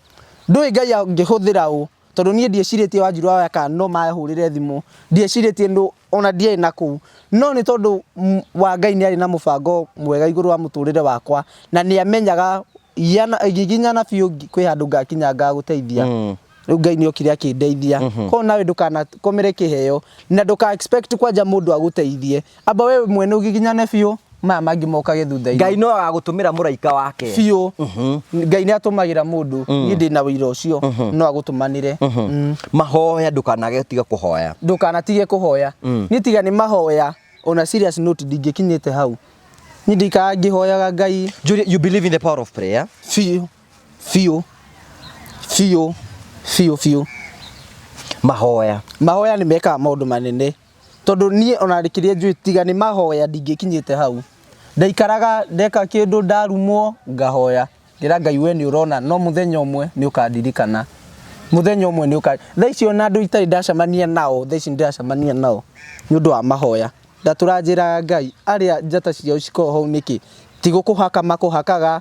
ndũĩ Ngai angĩhũthĩra ũ, tondũ niĩ ndiecirĩtie Wanjiru wa kana no mahũrĩre thimũ, ndiecirĩtie nũ, ona ndiarĩ na kũu, no nĩ tondũ wa Ngai nĩ arĩ na mũbango mwega igũrũ wa mũtũrĩre wakwa, na nĩ amenyaga ngiginyana biũ kwĩ handũ ngakinya ngagũteithia. Rĩu Ngai nĩ okire akĩndeithia. Koguo nawe ndũkanakomere kĩheo na ndũka expect kwanja mũndũ agũteithie, amba we mwene ũgiginyane biũ, maya mangĩ mokage thutha-inĩ. Ngai no agagũtũmĩra mũraika wake. Biũ. Ngai nĩ atũmagĩra mũndũ, niĩ ndĩna ũira ũcio, no agũtũmanĩre. Mahoya, ndũkanage tiga kũhoya. Ndũkanatige kũhoya. Niĩ tiga nĩ mahoya, ona serious note ndingĩkinyĩte hau. Niĩ ndikaraga ngĩhoyaga Ngai. Julia, you believe in the power of prayer? Biũ, biũ, biũ, biũ, biũ. Mahoya. Mahoya nĩ mekaga maũndũ manene. Tondũ niĩ ona kĩrĩa njũĩ tiga nĩ mahoya ndingĩkinyĩte hau. Ndaikaraga ndeka kĩndũ ndarumwo ngahoya. Ngĩra Ngai we nĩ ũrona, no mũthenya ũmwe nĩ ũkandirikana. Mũthenya ũmwe nĩ ũka. Thaa ici ona andũ itarĩ ndacemania nao, thaa ici nĩ ndĩracemania nao nĩ ũndũ wa mahoya. Ndatũra njĩraga Ngai arĩa njata ciao cikoragwo hau nĩkĩ? Ti gũkũhaka makũhakaga,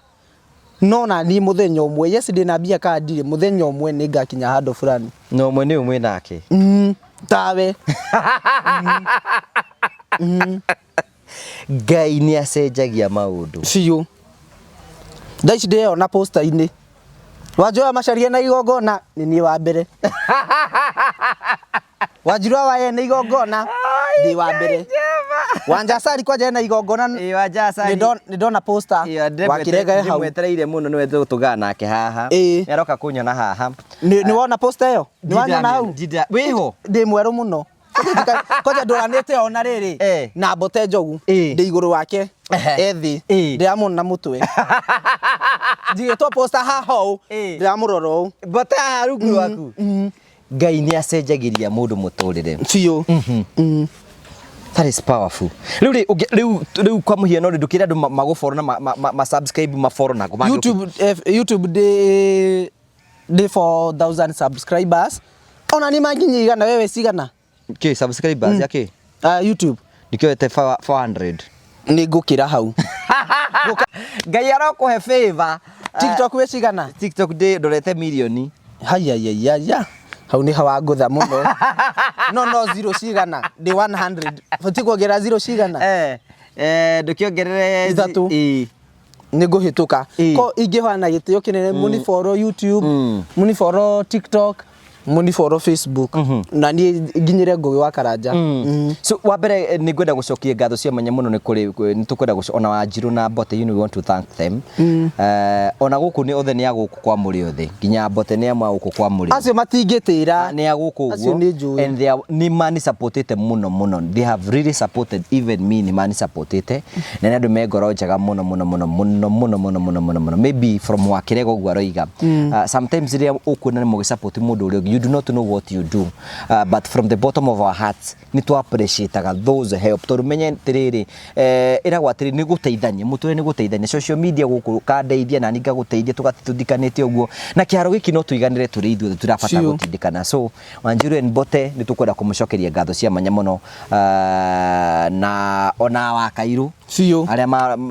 no na niĩ mũthenya ũmwe, yes ndĩna mbia kana ndirĩ, mũthenya ũmwe nĩ ngakinya handũ fulani. Na ũmwe nĩ ũmwe nake. Tawe. Ngai nĩ acenjagia maũndũ. Biũ. Thaa ici ndĩyona poster-inĩ. Wanjoya Macharia na igongona nĩ niĩ wa mbere. Wanjiru wa na igongona ndĩ wa mbere. Wanjacari kwanja na igongona Ĩĩ, Wanjacari. nĩ ndona poster wakĩrenga he hau. Ndĩmwetereire mũno nĩwe tũgana nake haha. Ĩĩ. Nĩ aroka kũnyona haha. Nĩ wona poster ĩyo? Nĩ wanyona hau? Wĩho? Ndĩ mwerũ mũno. Kwanja ndũranĩte ona rĩrĩ na Mbote Njogu ndĩ igũrũ wake ethĩ, ndĩramũona na mũtwe, njigĩtwo poster haha ũũ, ndĩramũrora ũũ. Mbote haha rungu rwaku. Ngai nĩ acenjagĩria mũndũ mũtũrĩre. Biũ. That is powerful. Rĩu rĩ, rĩu kwa mũhiano rĩ, ndũkĩre andũ magũfollow na ma subscribe, ma follow na YouTube, YouTube ndĩ 4000 subscribers, ona nĩ manginya igana, wewe cigana? Kĩ subscribers ya kĩ? YouTube. Ndikĩoete 400. Nĩ ngũkĩra hau. Ngai arokũhe favor. TikTok wĩ cigana? TikTok ndĩ ndorete milioni. Haya ya ya ya. Hau nĩ hawangũtha mũno. No zero cigana? Ndĩ 100. Bati kuongerera zero cigana? Ndũkĩongerere Ithatũ. Ĩĩ. Nĩ ngũhĩtũka. Ĩĩ. Ko ingĩhoya na gĩtĩo kĩnene, mũni follow YouTube, mũni follow TikTok. Mũni follow Facebook na niĩ nginyĩre Ngũgĩ wa Karanja. So wa mbere nĩ ngwenda gũcokia ngatho cia mwanya mũno nĩ kũrĩ nĩ tũkwenda ona Wanjirũ na Mbote, you know, we want to thank them. Ona gũkũ nĩ othe nĩ a gũkũ kwa Mũrĩothe, nginya Mbote nĩ amwe a gũkũ kwa Mũrĩothe. Acio matingĩtĩra. Nĩ a gũkũ Acio ũguo. nĩ njũĩ. And they are, nĩ mani supportĩte mũno mũno, they have really supported even me, nĩ mani supportĩte na nĩ andũ me ngoro njega mũno mũno mũno mũno mũno mũno mũno mũno mũno, maybe from Wakĩrega ũguo aroiga. Sometimes rĩrĩa ũkuona nĩ mũgĩsupport mũndũ ũrĩa ũngĩ, you do not know what you do, but from the bottom of our hearts nĩ tũ appreciateaga those help, tondũ menye atĩrĩrĩ, ĩragwo atĩrĩ, nĩ gũteithania mũtũrĩre, nĩ gũteithania. Social media gũkũ kandeithia na niĩ ngagũteithia, tũgathiĩ tũthikanĩte ũguo na kĩharo gĩkĩ no tũiganĩre tũrĩ ithuothe, tũrabatara Biũ. gũtindĩkana. So Wanjiru and Mbote, nĩ tũkwenda kũmũcokeria ngatho cia mwanya mũno, na ona Wakairũ Biũ. arĩa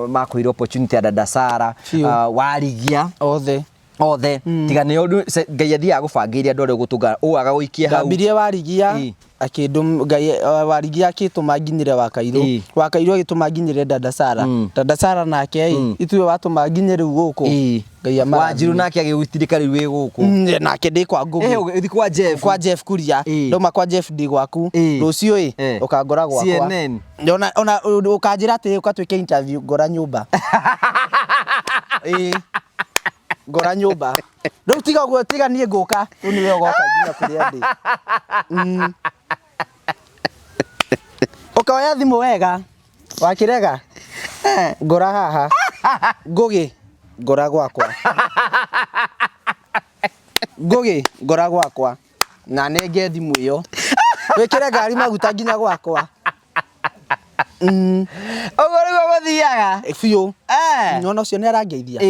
makũire opportunity ya Dada Sara. Biũ. Warigia Othe. Othe, tiga nĩ ũndũ Ngai athiaga gũbangĩire andũ arĩa ũgũtũnga ũũ agagũikia hau. Ndambirie Warigia. Akĩndũ Ngai, Warigia akĩtũma nginyĩre Wakairũ. Wakairũ agĩtũma nginyĩre Dada Sara. Dada Sara nake ĩ ituwe watũma nginye rĩu gũkũ. Ngai amarathime. Wanjiru nake agĩgũtindĩka rĩu wĩ gũkũ. Nake ndĩ kwa Ngũgĩ. Ũgĩthiĩ kwa Jeff. Kwa Jeff Kuria. Ndauma kwa Jeff ndĩ gwaku. Rũciũ ĩ ũkangora gwakwa. CNN. Ona ũkanjĩra atĩ ũkatwĩke interview ngora nyũmba. Ĩĩ. Ngora nyũmba. Rĩu tiga ũguo, tiga niĩ ngũka, rĩu nĩwe ũgoka nginya kũrĩa ndĩ. Ũkoya thimũ wega. Wakĩrega? Ngora haha. Ngũgĩ, ngora gwakwa. Ngũgĩ, ngora gwakwa. Na nenge thimũ ĩyo. Wĩkĩre ngari maguta nginya gwakwa. Ũguo nĩguo gũthiaga. Biũ. Nona ũcio nĩ arangeithia.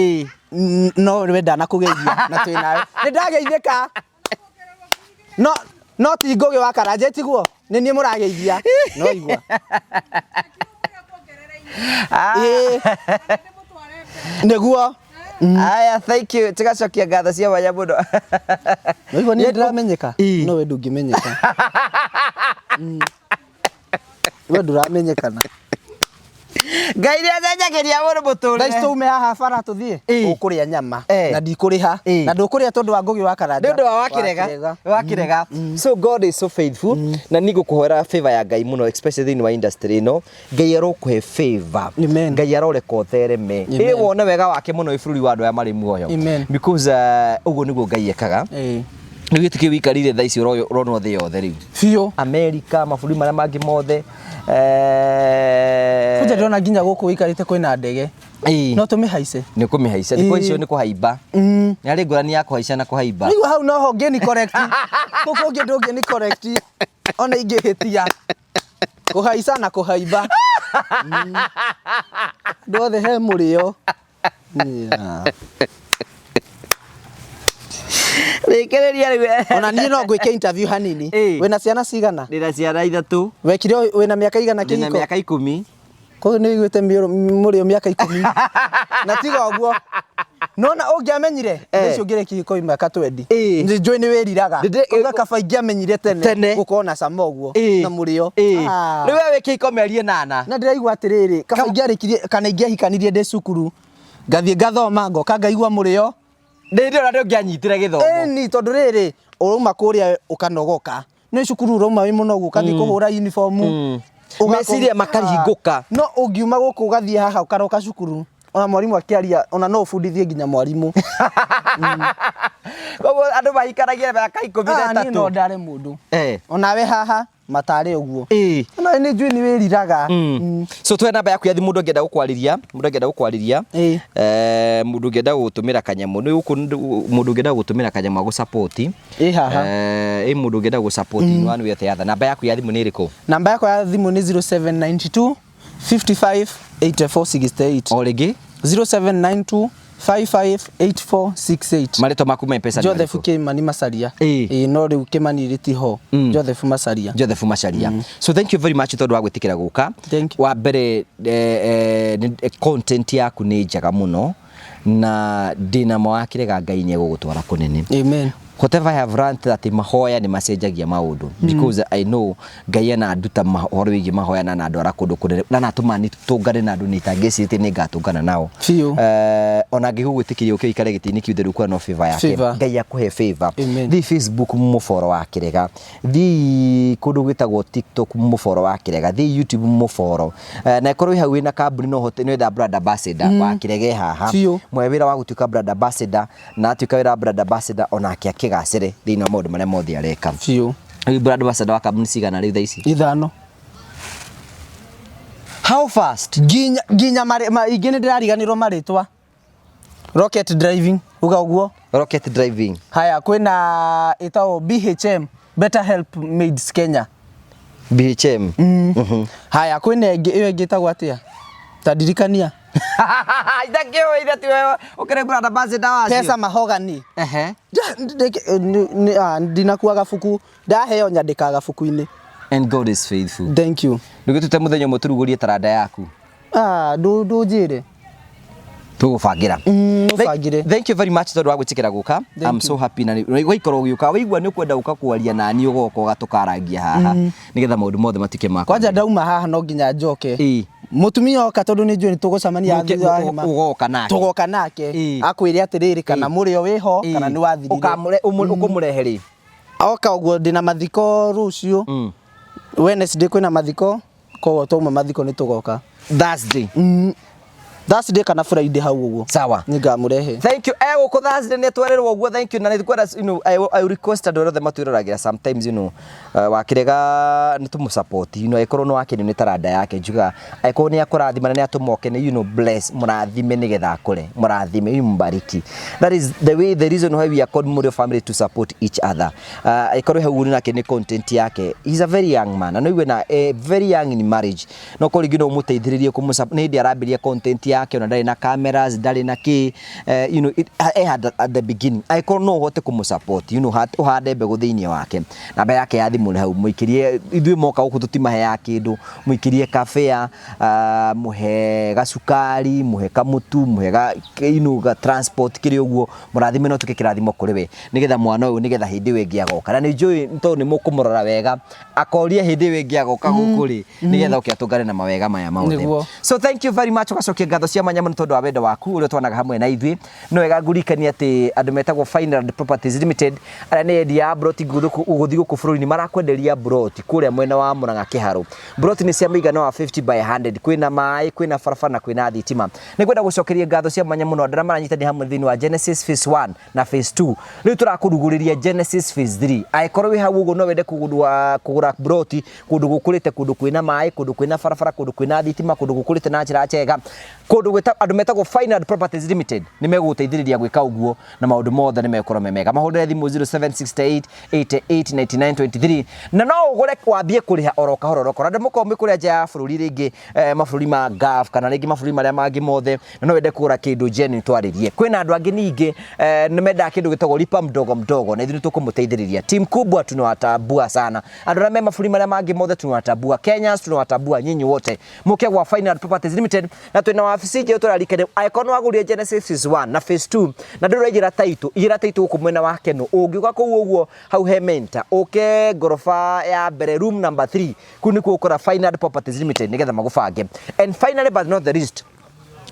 No we ndanakũgeithia na twĩ nawe. Nĩ ndageithĩka. No ti Ngũgĩ wa Karanja tiguo? Nĩ niĩ mũrageithia. No igua. Ĩĩ. Nĩguo. Aya, thank you. Tugacokia ngatho cia mwanya mũno. No igua niĩ ndĩramenyeka. No we ndũngĩmenyeka. We ndũramenyekana. Ngai nĩ acenjagĩria mũndũ mũtũrĩre. Thaa ici tume haha bara tũthiĩ. Ũkũrĩa nyama na ndikũrĩha na ndũkũrĩa tondũ wa Ngũgĩ wa Karanja. Nĩ ũndũ wa Wakĩrega. Wakĩrega. So God is so faithful, na niĩ ngũkũhoera favor ya Ngai mũno, especially thĩinĩ wa industry ĩno. Ngai arokũhe favor. Amen. Ngai aroreka ũthereme. Amen. Ĩ wone wega wake mũno wĩ bũrũri wa andũ aya marĩ muoyo. Amen. Because ũguo nĩguo Ngai ekaga. Nĩ gĩtĩ kĩu wĩikarĩire thaa ici ũronwo thĩ yothe rĩu. Biũ. America, mabũrũri marĩa mangĩ mothe. Kwanja ndĩrona nginya gũkũ wĩikarĩte kwĩna ndege. No tũmĩhaice. Nĩ kũmĩhaica. Thikũ icio nĩ kũhaimba. Nĩ harĩ ngũrani ya kũhaica na kũhaimba. Rĩu hau noho ngĩni correct. Gũkũ ũngĩ ndũngĩni correct. Ona ingĩhĩtia. Kũhaica na kũhaimba. Andũ othe he mũrĩo. Rĩkĩrĩria rĩu. Ona niĩ no ngwĩke interview hanini. Wĩna ciana cigana? Ndĩna ciana 3. Wekire wĩna mĩaka igana Ndĩna kĩhiko? mĩaka 10. Koguo nĩ ũiguĩte mũrĩo mĩaka 10. Na tiga ũguo. Nona ũngĩamenyire, thaa ici ũngĩrĩ kĩhiko mĩaka 20. Nĩ njũĩ nĩ wĩriraga. Kuga kaba ingĩamenyire tene gũkorwo na cama ũguo na mũrĩo. Rĩu we wĩ kĩhiko mĩeri 8. Na ndĩraigua atĩrĩrĩ, kaba ingĩarĩkirie kana ingĩahikanirie ndĩ cukuru, ngathiĩ ngathoma ngoka ngaigua mũrĩo. Ndĩ ndĩrona ndũngĩanyitire gĩthomo. Ĩni, tondũ rĩrĩ, ũrauma kũrĩa ũkanogoka. Nĩ cukuru ũrauma wĩ mũnogu, ũkathiĩ kũhũra uniform. Meciria makahingũka. No ũngiuma gũkũ ũgathiĩ haha ũkaroka cukuru, ona mwarimũ akĩaria, ona no ũbundithie nginya mwarimũ. Koguo andũ mahikanagia mĩaka ikũmi na Niĩ no ĩtatũ. ndare mũndũ. Onawe haha matarĩ ũguo. Ona nĩ njũĩ nĩ wĩriraga. So tuhe namba yaku ya thimũ, mũndũ angĩenda gũkwarĩria, mũndũ angĩenda gũkwarĩria, mũndũ ũngĩenda gũgũtũmĩra kanyamũ, nĩ gũkũ mũndũ ũngĩenda gũgũtũmĩra kanyamũ agũ support. Ĩ haha. Ĩ mũndũ ũngĩenda gũgũ support in one way or the other. Namba yaku ya thimũ nĩ ĩrĩkũ? Namba yakwa ya thimũ nĩ 0792 55 84 68. O rĩngĩ? 0792 55 84 68. Marĩtwa maku ma M-Pesa nĩ Joseph marĩkũ? Kimani Macharia. Ĩĩ, no rĩu Kimani rĩtiho. Joseph Macharia. Joseph Macharia. So thank you very much tondũ wa gwĩtĩkĩra gũka. Thank you. Wa mbere, content yaku nĩ njega mũno na ndĩna ma wakĩrega Ngai nĩ egũgũtwara kũnene. Amen. Whatever I have learned, that mahoya nĩ macenjagia maũndũ, because I know Ngai ananduta ũhoro wĩgiĩ mahoya na anandwara kũndũ kũnene na anatũma tũngane na andũ nĩ itangĩcirĩtie nĩ ngatũngana nao. Biũ. Ona angĩgũgwĩtĩkĩria ũke ũikare gĩtĩ-inĩ kĩu theru kuona no favor yake. Favor. Ngai akũhe favor. Amen. Thiĩ Facebook mũboro wa Kĩrega, thiĩ kũndũ gwĩtagwo TikTok mũboro wa Kĩrega, thiĩ YouTube mũboro. Na ĩkorwo wĩ hau wĩna kambuni no ũhote nĩ wenda brand ambassador wa Kĩrega e haha. Biũ. Mwe wĩra wa gũtuĩka brand ambassador, na atuĩka wĩra wa brand ambassador onake akĩgacĩre thĩinĩ wa maũndũ marĩa mothe areka. Biũ. Rĩu brand ambassador wa kambuni cigana rĩu thaa ici? 5. How fast? Nginya ingĩ nĩ ndĩrariganĩrwo marĩtwa. Rocket Driving uga ũguo. Rocket Driving. Haya, kwĩna ĩtagwo BHM, Better Help Maids Kenya. BHM. Haya, kwĩna ĩngĩ, ĩyo ĩngĩ ĩtagwo atĩa, ta ndirikania. Itakĩũĩ ithe tiwe ũkĩrĩ brand ambassador wacio. Pesa Mahogany. Ndinakua gabuku, ndaheo nyandĩkaga gabuku-inĩ. And God is faithful. Thank you. Ndũgĩtute mũthenya ũmwe tũrugũrie taranda yaku. Ah, ndũnjĩre. Tũgũbangĩra. Ũbangĩre. Thank you very much tondũ wa gwĩtĩkĩra gũka. I'm so happy na waikara ũgĩũka waigua nĩ ũkwenda gũka kwaria na niĩ, ũgoka ũgatũkarangia haha nĩgetha maũndũ mothe matuĩke ma Kwanja ndauma haha no nginya njoke. Mũtumia oka, tondũ nĩ njũĩ nĩ tũgũcemania thutha wa hema. Ũgoka nake. Tũgoka nake. Akwĩre atĩrĩrĩ, kana mũrĩo wĩho kana nĩ wathirire. Ũkũmũrehe rĩ? Oka ũguo, ndĩna mathiko rũciũ. Wednesday kwĩna mathiko, koguo twauma mathiko nĩ tũgoka. Thursday. Thursday kana Friday hau ũguo. Sawa. Nĩ ngamũrehe. Thank you. Gũkũ Thursday nĩ twerĩrwo ũguo. Thank you. Na nĩ kwenda, I request andũ arĩa othe matwĩroragĩra sometimes, wakĩrega nĩ tũmũ support, angĩkorwo nĩ wakenio nĩ taranda yake, njugaga angĩkorwo nĩ akũrathima na nĩ atũma ũkene, bless, mũrathime nĩgetha akũre, mũrathime, you mbariki. That is the way, the reason why we are called Morio family, to support each other. Angĩkorwo hau nake nĩ content yake, he's a very young man na no na very young in marriage, no korwo rĩngĩ no ũmũteithĩrĩrie kũmũ nĩ hĩndĩ arambĩrĩria content yake, ona ndarĩ na cameras, ndarĩ na kĩ, at the beginning, angĩkorwo no ũhote kũmũ support, ũhande mbegũ thĩinĩ wake, namba yake ya thimũ nĩ hau, mũikĩrie. Ithuĩ moka gũkũ tũtimaheaga kĩndũ, mũikĩrie kabea, mũhe gacukari, mũhe kamũtu, mũhe ga, ga transport kĩrĩ ũguo, mũrathime no tuke kĩrathimo kũrĩ we, nĩgetha mwana ũyũ, nĩgetha hĩndĩ ĩyo ĩngĩ agoka, na nĩ njũĩ tondũ nĩ mũkũmũrora wega, akoria hĩndĩ ĩyo ĩngĩ agoka gũkũ rĩ, nĩgetha oke atũngane na mawega maya mothe. Nĩguo. So thank you very much. Ũgacokia ngatho cia mwanya mũno tondũ wa wendo waku ũrĩa twanaga hamwe na ithuĩ. No wega ngũririkanie atĩ andũ metagwo Fineland Properties Limited, arĩa nĩ endia a broti gũthiĩ gũkũ bũrũri-inĩ, marakwenderia broti kũrĩa mwena wa Murang'a Kĩharũ. Broti nĩ cia mũigana wa 50 by 100, kwĩna maĩ, kwĩna barabara na kwĩna thitima. Nĩ ngwenda gũcokeria ngatho cia mwanya mũno andũ arĩa maranyitanĩra hamwe thĩinĩ wa Genesis Phase 1 na Phase 2. Rĩu tũrakũrugũrĩria Genesis Phase 3. Angĩkorwo wĩ hau ũguo no wende kũgũra broti kũndũ gũkũrĩte, kũndũ kwĩna maĩ, kũndũ kwĩna barabara, kũndũ kwĩna thitima, kũndũ gũkũrĩte na njĩra njega, kũndũ gwĩta andũ metagwo Fineland Properties Limited nĩ megũgũteithĩrĩria gwĩka ũguo na maũndũ mothe nĩ megũkorwo me mega. Mahũrĩre thimũ 0768 88 99 23 na no ũgũre wambie kũrĩha oro kahora oro kahora. Andũ mũkorwo mwĩ kũrĩa nja ya bũrũri, rĩngĩ mabũrũri ma Gulf kana rĩngĩ mabũrũri marĩa mangĩ mothe, na no wende kũgũra kĩndũ genuine, twarĩrie. Kwĩna andũ angĩ ningĩ nĩ mendaga kĩndũ gĩtagwo lipa mdogo mdogo, na ithuĩ nĩ tũkũmũteithĩrĩria. Team kubwa tunawatambua sana, andũ arĩa me mabũrũri marĩa mangĩ mothe tunawatambua, Kenyans tunawatambua nyinyi wote, mũke gwa Fineland Properties Limited na twĩna wabici njerũ tũrarikania. Angĩkorwo nĩ wagũrire Genesis Phase 1 na Phase 2 na ndũrĩ ũraigĩra title, igĩra title gũkũ mwena wa Kenũ. Ũngĩũka kũu ũguo hau he Mentor, ũke ngoroba ya mbere, room number 3, kũu nĩkuo ũkora Fineland Properties Limited nĩgetha magũbange. And finally but not the least,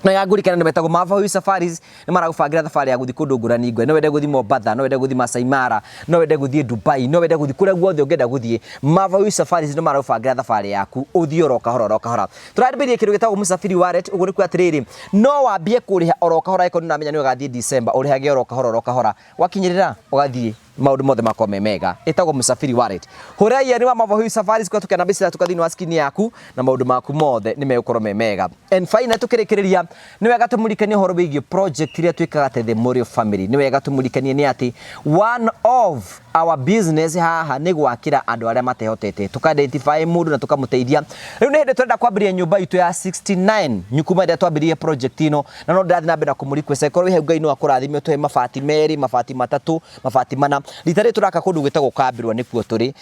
na ya ngũrikana nĩ metagwo Mavahui Safaris, nĩ maragũbangĩra thabarĩ ya gũthiĩ kũndũ ngũrani ngũrani. No wende gũthiĩ Mombatha, no wende gũthiĩ Masai Mara, no wende gũthiĩ Dubai, no wende gũthiĩ kũrĩa guothe ũngĩenda gũthiĩ, Mavahui Safaris nĩ maragũbangĩra thabarĩ yaku ũthiĩ oro kahora oro kahora. Tũrambĩrĩria kĩndũ gĩtagwo Msafiri Wallet. Ũguo nĩ kuga atĩrĩrĩ, no wambie kũrĩha oro kahora. Angĩkorwo nĩ ũramenya nĩ ũgathiĩ December, ũrĩhage oro kahora oro kahora, wakinyĩrĩra ũgathiĩ, maũndũ mothe makorwo me mega. Ĩtagwo Msafiri Wallet. Hũra iani wa Mavahui Safaris kũhetũkĩra namba ici iratuka thĩinĩ wa screen yaku na maũndũ maku mothe nĩ megũkorwo me mega. And finally, tũkĩrĩkĩrĩria, nĩ wega tũmũririkanie ũhoro wĩgiĩ project iria twĩkaga ta The Morio Family. Nĩ wega tũmũririkanie nĩ atĩ one of our business haha nĩ gwakĩra andũ arĩa matehotete, tũka identify mũndũ na tũkamũteithia. Rĩu nĩ hĩndĩ tũrenda kwambĩrĩria nyũmba itũ ya 69 nyukuma ĩrĩa twambĩrĩirie project ĩno, na no ndĩrathiĩ na mbere na kũmũ request, angĩkorwo wĩ hau, Ngai no akũrathime, ũtũhe mabati 2, mabati 3, mabati 4. Rita rĩrĩ tũraka kũndũ gwĩtagwo Kambĩrwa nĩkuo tũrĩ,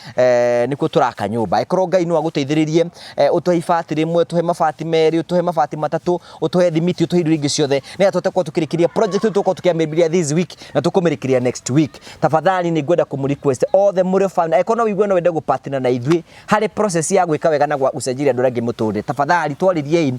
nĩkuo tũraka nyũmba. Angĩkorwo Ngai no agũteithĩrĩrie ũtũhe ibati rĩmwe, ũtũhe mabati merĩ, ũtũhe mabati matatũ, ũtũhe thimiti, ũtũhe indo ingĩ ciothe, nĩgetha tũhote gũkorwo tũkĩrĩkĩria project ĩyo tũgũkorwo tũkĩambĩrĩria this week na tũkũmĩrĩkĩria next week. Tafadhali nĩ ngwenda kũmũ request othe mũrĩ family, angĩkorwo no ũigue no wende gũ partner na ithuĩ harĩ process ya gwĩka wega na gũcenjeria andũ arĩa angĩ mũtũrĩre, tafadhali twarĩriei,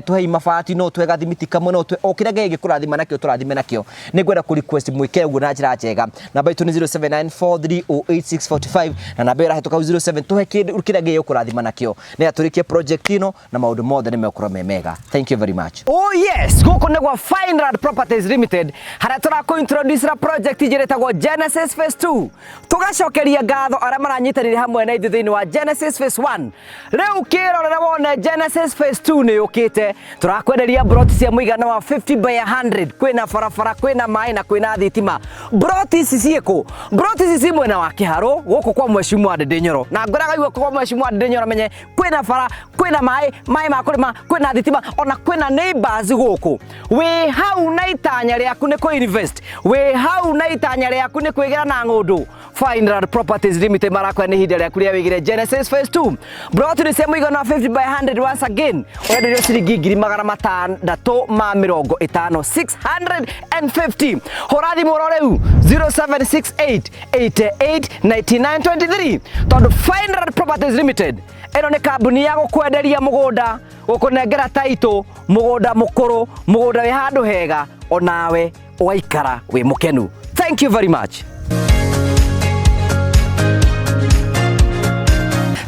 tũhei mabati, no ũtũhe gathimiti kamwe, no ũtũhe o kĩrĩa Ngai angĩkũrathima nakĩo tũrathime nakĩo. Nĩ ngwenda kũ request mwĩke ũguo na njĩra njega. Namba itũ nĩ 0794308645 na namba ĩyo ĩrahĩtũka 07 tũhe kĩndũ kĩrĩa Ngai egũkũrathima nakĩo nĩgetha tũrĩkie project ĩno na maũndũ mothe nĩ megũkorwo me mega. Thank you very much. Oh yes, gũkũ nĩ gwa Fineland Properties Limited harĩa tũrakũ introduce ra project njerũ ĩtagwo Genesis Phase 2. Tũgacokeria ngatho arĩa maranyitanĩire hamwe na ithuĩ thĩinĩ wa Genesis Phase 1. Rĩu kĩrorere wone Genesis Phase 2 nĩ yũkĩte. Tũrakwenderia broti cia mũigana wa 50 by 100. Kwĩna barabara, kwĩna maĩ na kwĩna thitima. Broti ici ciĩkũ? Broti ici ci mwena wa Kĩharũ gũkũ kwa Mheshimiwa Ndindi Nyoro. Na ngwĩraga igua kwa Mheshimiwa Ndindi Nyoro menye kwĩna bara, kwĩna maĩ, maĩ ma kũrĩma, kwĩna thitima, ona kwĩna neighbors gũkũ. Wĩ hau na itanya rĩaku nĩ kũ invest. Wĩ hau na itanya rĩaku nĩ kwĩgĩra na ng'ũndũ. Fineland Properties Limited marakwĩra nĩ ihinda rĩaku rĩa wĩgĩre Genesis Phase 2. Broti nĩ cia mũigana wa 50 by 100 once again. Ũrenderio ciringi 650,000, 650. Hũra thimũ oro rĩu 0768 88 99 23 tondũ Fineland Properties Limited ĩno nĩ kambuni ya gũkwenderia mũgũnda, gũkũnengera taitũ, mũgũnda mũkũrũ, mũgũnda wĩ handũ hega, onawe ũgaikara wĩ mũkenu. Thank you very much.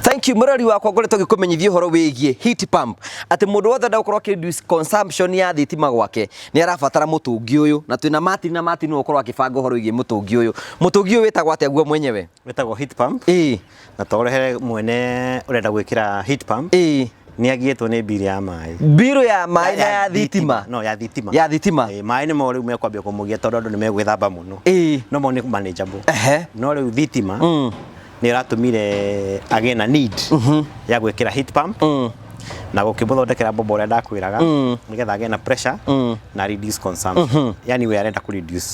Thank you mũrori wakwa ngoretwo ngĩkũmenyithia ũhoro wĩgiĩ heat pump atĩ mũndũ wothe enda gũkorwo akĩ reduce consumption ya thitima gwake nĩ arabatara mũtũngi ũyũ na twĩna Martin na Martin nĩwe ũkorwo akĩbanga ũhoro wĩgiĩ mũtũngi ũyũ. Mũtũngi ũyũ wĩtagwo atĩa guo mwenyewe? Wĩtagwo heat pump. Ĩĩ. Na twaũrehere mwene ũrenda gwĩkĩra heat pump. Ĩĩ. Nĩ agiĩtwo nĩ mbirũ ya maĩ. Mbirũ ya maĩ na ya thitima. No, ya thitima. Ya thitima. Ĩĩ, maĩ nĩmo rĩu mekwambia kũmũgia tondũ andũ nĩ megwĩthamba mũno. Ĩĩ. No mo nĩ manageable. Ehe. No rĩu thitima nĩ ĩratũmire agĩe na need ya gwĩkĩra heat pump na gũkĩmũthondekera bomba ũrĩa ndakwĩraga nĩgetha agĩe na pressure na reduce consumption. Yani we arenda kũ reduce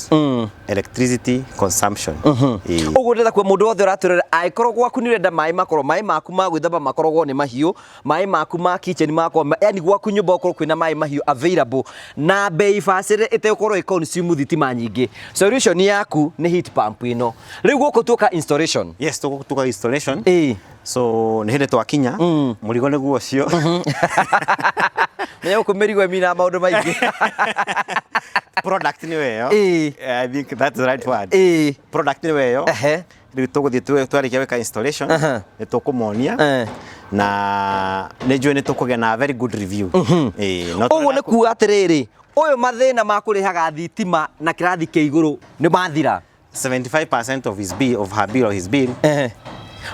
electricity consumption. Ĩĩ. Ũguo ndĩrenda kuga mũndũ wothe ũratwĩrorera angĩkorwo gwaku nĩ ũrenda maĩ makorwo maĩ maku ma gwĩthamba makoragwo nĩ mahiũ, maĩ maku ma kitchen makorwo yani gwaku nyũmba gũkorwo kwĩna maĩ mahiũ available na bei bacĩrĩre ĩtegũkorwo ĩ consume thitima nyingĩ. Solution yaku nĩ heat pump ĩno. Rĩu gũkũ tuoka installation. Yes, tũgũka installation. Ĩĩ. So nĩ hĩndĩ twakinya mũrigo nĩguo ũcio. Menya gũkũ mĩrigo ĩminaga maũndũ maingĩ. Product nĩyo ĩyo. Ĩĩ. I think that's the right word. Ĩĩ. Product nĩyo ĩyo. Ehe. Rĩu tũgũthiĩ twarĩkia gwĩka installation nĩ tũkũmonia na nĩ njũĩ nĩ tũkũgĩa na very good review. Ĩĩ, no Ũguo nĩ kuga atĩrĩrĩ, ũyũ mathĩna ma kũrĩhaga thitima na kĩrathi kĩa igũrũ nĩ mathira. 75% of his bill, of her bill or his bill. Ehe.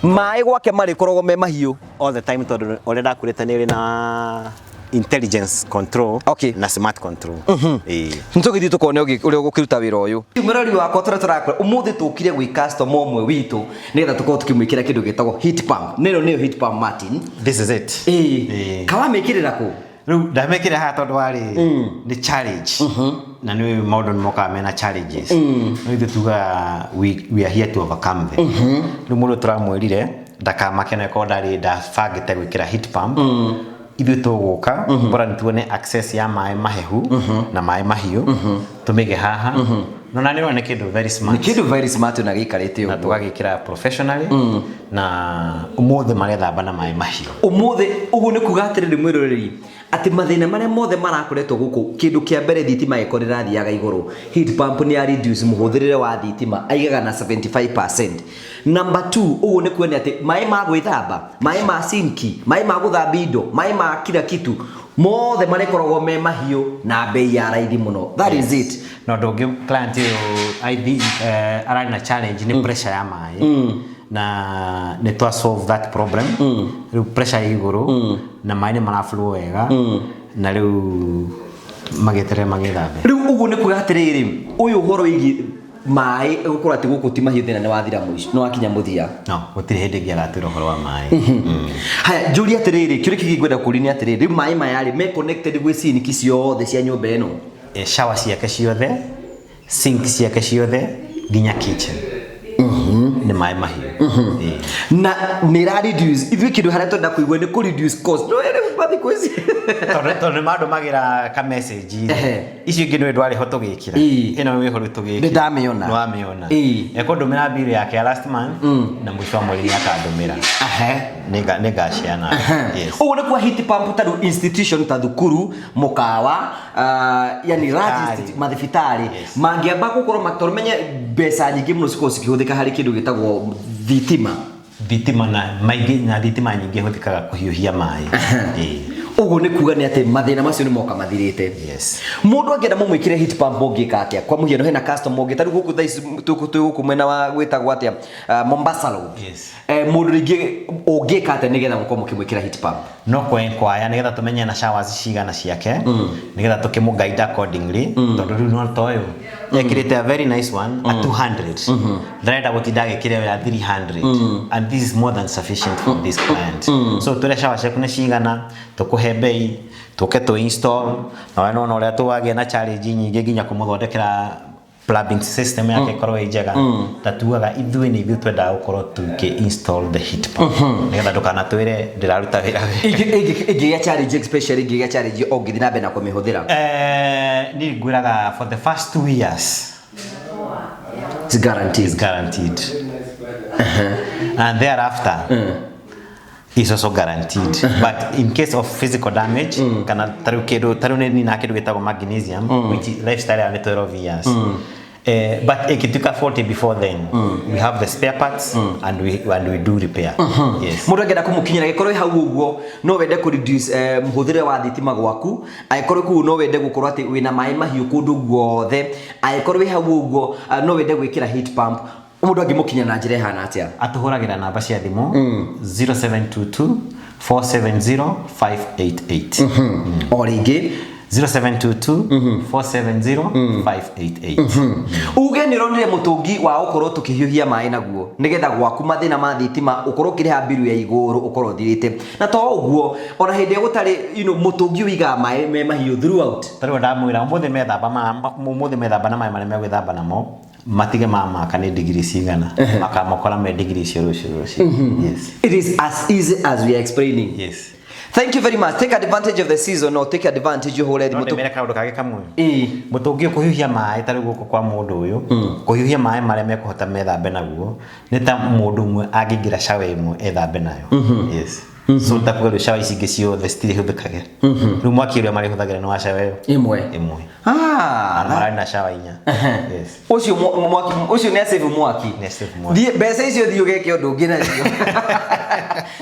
Maĩ gwake marĩkoragwo me mahiũ. All the time tondũ ũrĩa ndakwĩrĩte nĩ ĩrĩ na intelligence control Okay. na smart control. Ĩĩ. Nĩtũgĩthiĩ tũkone ũrĩa ũgũkĩruta wĩra ũyũ. Mũrori wakwa tũrĩa tũrakora ũmũthĩ tũkire gwĩ customer ũmwe witũ nĩgetha tũkorwo tũkĩmwĩkĩra kĩndũ gĩtagwo heat pump. Na ĩno nĩyo heat pump Martin. This is it. Ĩĩ. Ĩĩ. Kawamĩkĩrĩra kũ? Rĩu ndamĩkĩra haha tondũ warĩ nĩ challenge na nĩ maũndũ nĩ mokaga mena challenges no ithuĩ tugaga we are here to overcome them. Rĩu mũndũ tũramwĩrire ndakamake na korwo ndarĩ ndabangĩte gwĩkĩra heat pump ithuĩ tũgũka bora nĩ tuone access ya maĩ mahehu na maĩ mahiũ tũmĩige haha no na nĩ ũrona nĩ kĩndũ very smart Nĩ kĩndũ very smart na gĩikarĩte na ũguo. tũgagĩkĩra professionally na ũmũthĩ marethamba na maĩ mahiũ. Ũmũthĩ ũguo nĩ kuga atĩrĩrĩ mwĩroreri atĩ mathĩna marĩa mothe marakoretwo gũkũ kĩndũ kĩa mbere thitima ĩkorwo ĩrathiaga igũrũ heat pump nĩ ya reduce mũhũthĩrĩre wa thitima aigaga na 75%. Number 2 ũguo nĩ kuonia atĩ maĩ ma gwĩthamba, maĩ ma sinki, maĩ ma gũthambia indo, maĩ ma kila kitu mothe marĩkoragwo me mahiũ na bei ya raithi mũno. That is it. Na ũndũ ũngĩ client ũyũ I think ararĩ na challenge nĩ pressure ya maĩ na nĩ twa solve that problem. Rĩu pressure ĩ igũrũ na maĩ nĩ maraflow wega na rĩu magĩeterere magĩthambe. Rĩu ũguo nĩ kuga atĩrĩrĩ ũyũ ũhoro wĩgiĩ maĩ gũkorwo atĩ gũkũ ti mahiũ thĩna nĩ wathira mũico nĩ wakinya mũthia. No, gũtirĩ hĩndĩ ĩngĩ agatwĩra ũhoro wa maĩ. Haya njũrie atĩrĩrĩ kĩũria kĩngĩ ngwenda kũũria nĩ atĩrĩrĩ rĩu maĩ maya rĩ me connected gwĩ sinki ciothe cia nyũmba ĩno? Shower ciake ciothe, sink ciake ciothe nginya kitchen. Nĩ maĩ mahiũ. Ĩĩ. Na nä ra reduce ithuä kä ndå harä a twenda kå igua nä kå reduce cost no rä u mathikå ici. Tondũ nĩ mandũmagĩra ka message. Ehe. Icio ingĩ nĩ ndwarĩ ho tũgĩkĩra. Ĩĩ. Ĩno wĩho rĩu tũgĩkĩra. Nĩ ndamĩona. Nĩ wamĩona. Ĩĩ. Ekũndũmĩra bill yake ya last month na mũico wa mweri nĩ akandũmĩra. Nĩ ngaciana. Yes. Ũguo nĩ kwa heat pump ta rĩu institution ta thukuru, mũkawa, yani large Thibitarĩ. Mathibitarĩ Yes. mangĩamba gũkorwo tondũ menye mbeca nyingĩ mũno cikoragwo cikĩhũthĩka harĩ kĩndũ gĩtagwo thitima. Thitima na maingĩ na thitima nyingĩ hũthĩkaga kũhiũhia maĩ. Ĩĩ. Ũguo nĩ kuga nĩ atĩ mathĩna macio nĩ moka mathirĩte. Yes. Mũndũ angĩenda mũmwĩkĩre heat pump ũngĩka atĩa? Kwa mũhiano hena customer ũngĩ tarĩu gũkũ thaa ici twĩ gũkũ mwena wa gwĩtagwo atĩa, Mombasa Road. Yes. Mũndũ rĩngĩ ũngĩka atĩa nĩgetha mũkorwo mũkĩmwĩkĩra heat pump? No kwenkwaya nĩgetha tũmenye na showers cigana ciake, nĩgetha tũkĩmũ guide accordingly, tondũ rĩu no ta ũyũ ekĩrĩte a very nice one a 200, ndarenda gũtinda agĩkĩra ĩyo ya 300, and this is more than sufficient for this client. So tũrĩa shower ciaku nĩ cigana, tũkũhe bei, tũke tũ install na we nona ũrĩa tũwagĩa na challenge nyingĩ nginya kũmũthondekera plumbing system yake ĩkorwo ĩ njega. Ta tugaga ithuĩ nĩ ithuĩ twendaga gũkorwo tũkĩ install the heat pump nĩgetha ndũkanatwĩre ndĩraruta wĩra wega. Ĩngĩgĩa challenge, especially ĩngĩgĩa challenge ũngĩthiĩ na mbere na kũmĩhũthĩra? Niĩ ngwĩraga for the first 2 years It's guaranteed. Is guaranteed, and thereafter is also guaranteed, but in case of physical damage kana tarĩu kĩndũ tarĩu nĩ nina kĩndũ gĩtagwo magnesium, which is lifestyle ya nĩ 12 years. But ikituka 40 before then, we have the spare parts and we do repair. Yes. Mũndũ angĩenda kũmũkinyĩra gĩkorwo hau ũguo no wende kũ reduce mũhũthĩre wa thitima gwaku, angĩkorwo kũu no wende gũkorwo atĩ wĩna maĩ mahiũ kũndũ guothe, angĩkorwo wĩ hau ũguo no wende gwĩkĩra heat pump, mũndũ angĩmũkinya na njĩra ĩhana atĩa? Atũhũragĩra namba cia thimũ 0722 470 588. O rĩngĩ? 0722 470 588. Uge nĩ ũronire mũtũngi wa gũkorwo tũkĩhiũhia maĩ naguo nĩgetha gwaku mathĩna ma thitima ũkorwo ũkĩrĩha mbiru ya igũrũ ũkorwo ũthirĩte, na to ũguo ona hĩndĩ ĩrĩa gũtarĩ mũtũngi ũigaga maĩ me mahiũ throughout. Tarĩu ndamwĩra ũmũthĩ methamba na maĩ marĩa megwĩthamba namo matige mamaka nĩ digiri cigana, makamakora me digiri icio rũciũ. Yes. It is as easy as we are explaining. Yes. Thank you very much. Take advantage of the season or take advantage ũhũre No thimũ. ndĩmere kaũndũ kangĩ kamwe. Ĩĩ. Mũtũngi ũyũ kũhiũhia maĩ, tarĩu gũkũ kwa mũndũ ũyũ kũhiũhia maĩ marĩa mekũhota methambe naguo nĩ ta mũndũ ũmwe angĩingĩra shower ĩmwe ethambe nayo. Yes, so takuga rĩu shower ici ingĩ ciothe citirĩhũthĩkage, rĩu mwaki ũrĩa marĩhũthagĩra nĩ wa shower ĩyo ĩmwe. Ĩmwe. Ah, na mararĩ na shower inya. Yes. Ũcio mwaki ũcio nĩ asave mwaki. Nĩ asave mwaki. Thiĩ mbeca icio, thiĩ ũgeke ũndũ ũngĩ nacio.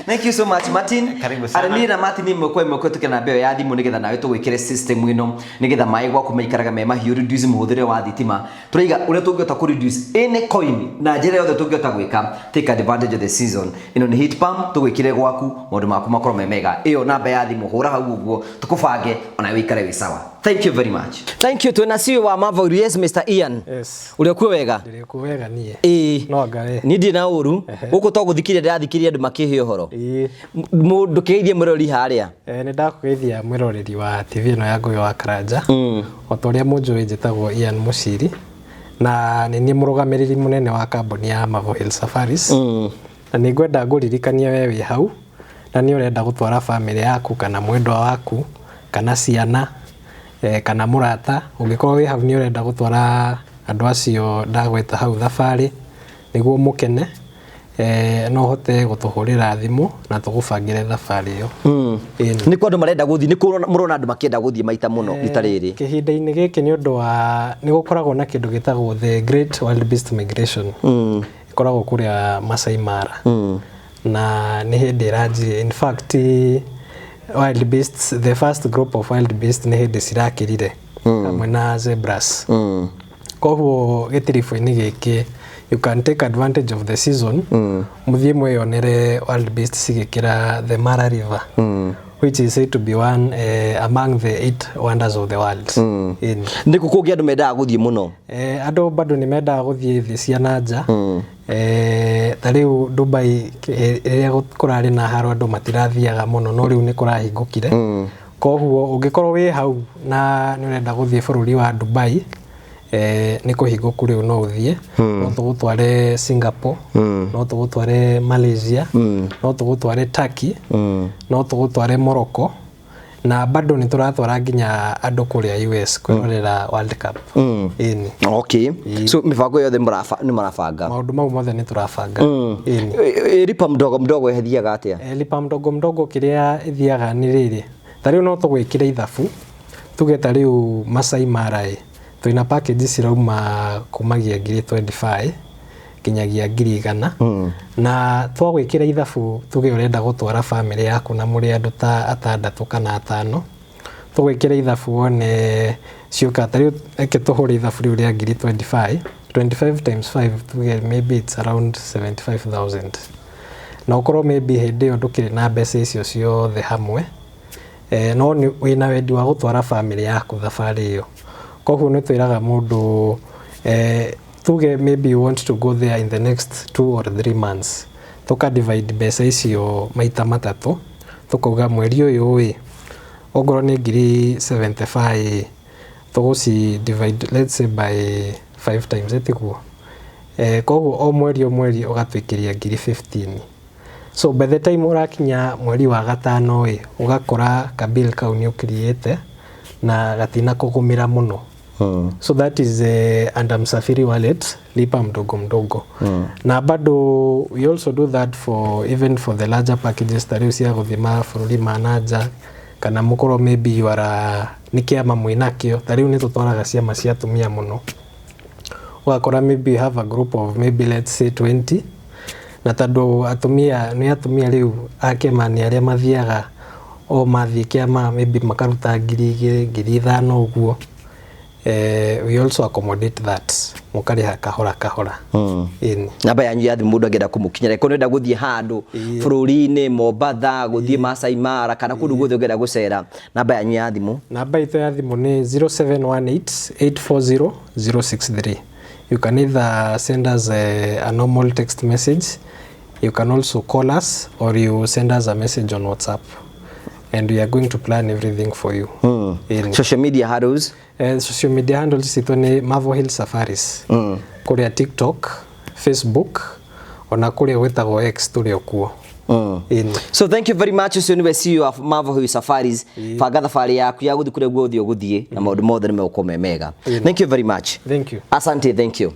Thank you so much, Martin. Karibu sana. Arĩ niĩ na Martin ĩmwe kwa ĩmwe kũhetũkĩra namba ĩyo ya thimũ nĩgetha nawe tũgwĩkĩre system ĩno nĩgetha maĩ gwaku maikaraga me mahiũ, reduce mũhũthĩre wa thitima. Tũraiga ũrĩa tũngĩhota kũ reduce any coin na njĩra yothe tũngĩhota gwĩka. Take advantage of the season. Ĩno nĩ heat pump tũgwĩkĩre gwaku maũndũ maku makorwo me mega. Ĩyo namba ya thimũ hũra hau ũguo tũkũbange ona wĩikare wĩ sawa. Thank you very much. Thank you. Twĩna CEO wa Marvel. Yes, Mr. Ian. Yes. Ũrĩa kuo wega? Ndĩrĩ kuo wega niĩ. Ĩĩ. No anga we. Niĩ ndirĩ na ũru gũkũ, to gũthikĩrĩria ndĩrathikĩrĩria andũ makĩhe ũhoro. Ĩĩ. Mũndũ kĩgeithie mũrori harĩa. Nĩ ndakũgeithia mwĩroreri wa TV ĩno ya Ngũgĩ wa Karanja. O ta ũrĩa mũnjũĩ, njĩtagwo Ian Mũciri na nĩ niĩ mũrũgamĩrĩri mũnene wa kambuni ya Marvel Hill Safaris. Na nĩ ngwenda ngũririkanie we wĩ hau na nĩ ũrenda gũtwara bamĩrĩ yaku kana mwendwa waku kana ciana kana mũrata, ũngĩkorwo wĩ hau nĩ ũrenda gũtwara andũ acio ndagweta hau thabarĩ nĩguo mũkene, no ũhote gũtũhũrĩra thimũ na tũgũbangĩre thabarĩ ĩyo. Ĩni. Nĩ kwa andũ marenda gũthiĩ, nĩ kũ mũrona andũ makĩenda gũthiĩ maita mũno rita rĩrĩ? Kĩhinda-inĩ gĩkĩ nĩ ũndũ wa nĩ gũkoragwo na kĩndũ gĩtagwo the Great Wildebeest Migration, ĩkoragwo kũrĩa Masai Mara na nĩ hĩndĩ ĩranjirie. In fact, wildebeests, the first group of wildebeest nĩ hĩndĩ cirakĩrire hamwe na zebras. Koguo gĩtiribũ-inĩ gĩkĩ you can take advantage of the season, mũthiĩ mwĩyonere wildebeest cigĩkĩra the Mara River, which is said to be one among the eight wonders of the world. Ĩni. Nĩ kũ kũngĩ andũ mendaga gũthiĩ mũno? Andũ bado nĩ mendaga gũthiĩ thĩ cia na nja. Ta rĩu Dubai, rĩrĩa kũrarĩ na haro andũ matirathiaga mũno, no rĩu nĩ kũrahingũkire. Koguo ũngĩkorwo wĩ hau na nĩ ũrenda gũthiĩ bũrũri wa Dubai, Nĩ kũhingũku rĩu no ũthiĩ, no tũgũtware Singapore, no tũgũtware Malaysia, no tũgũtware Turkey, no tũgũtware Morocco, na bado nĩ tũratwara nginya andũ kũrĩa US kwĩrorera World Cup. Ĩni. Okay, so mĩbango yothe nĩ mũrabanga? Maũndũ mau mothe nĩ tũrabanga. Ĩni. Lipa mdogo mdogo ĩthiaga atĩa? Lipa mdogo mdogo kĩrĩa ĩthiaga nĩ rĩrĩ, ta rĩu no tũgwĩkĩre ithabu, tuge ta rĩu Masai Mara ĩ, twĩna package cirauma kumagia ngiri 25 nginyagia 100,000. Na twagwĩkĩra ithabu, tuge ũrenda gũtwara famĩlĩ yaku na mũrĩ andũ ta atandatũ kana atano, tũgwĩkĩra ithabu wone ciũka. Ta rĩu reke tũhũre ithabu rĩu rĩa ngiri 25. 25 times 5, tuge maybe it's around 75,000, na ũkorwo maybe hĩndĩ ĩyo ndũkĩrĩ na mbeca icio ciothe hamwe, no nĩ wĩna wendi wa gũtwara famĩlĩ yaku thabarĩ ĩyo. Koguo nĩ twĩraga mũndũ, tuge maybe you want to go there in the next 2 or 3 months, tũka divide mbeca icio maita matatũ, tũkauga mweri ũyũ ĩ, ongorwo nĩ ngiri 75, tũgũci divide, let's say, by 5 times, ĩtiguo? Koguo o mweri ũgatwĩkĩria ngiri 15. So by the time ũrakinya mweri wa gatano ĩ, ũgakora kabill kau nĩ ũkiriĩte na gatina kũgũmĩra mũno. So that is under Msafiri Wallet lipa mdogo mdogo. Na bado we also do that for even for the larger packages, ta rĩu cia gũthiĩ mabũrũri ma nanja, kana mũkorwo maybe you are nĩ kĩama mwĩnakĩo. Ta rĩu nĩ tũtwaraga ciama cia atumia mũno, ũgakora maybe you have a group of maybe, let's say, 20, na tondũ atumia nĩ atumia rĩu a kĩama nĩ arĩa mathiaga o mathiĩ kĩama maybe makaruta 2,000, 5,000 ũguo, we also accommodate that, mũkarĩha kahora kahora. Ĩni. Namba yanyu ya thimũ, mũndũ angĩenda kũmũkinyĩra, ĩkorwo nĩenda gũthiĩ handũ bũrũri-inĩ, Mombatha, gũthiĩ Masai Mara, kana kũndũ guothe ũngĩenda gũcera, namba yanyu ya thimũ? Namba itũ ya thimũ nĩ 0718 840 063. You can either send us a normal text message, you can also call us, or you send us a message on WhatsApp, and we are going to plan everything for you. Ĩni. Social media handles? Social media handles citũ nĩ Marvel Hill Safaris, kũrĩa TikTok, Facebook, ona kũrĩa gwĩtagwo X tũrĩ o kuo. Ĩni. So thank you very much. Ũcio nĩwe CEO of Marvel Hill Safaris. Banga thabarĩ yaku ya gũthiĩ kũrĩa guothe ũgũthiĩ na maũndũ mothe nĩ megũkorwo me mega. Thank you very much. Thank you. Asante, thank you.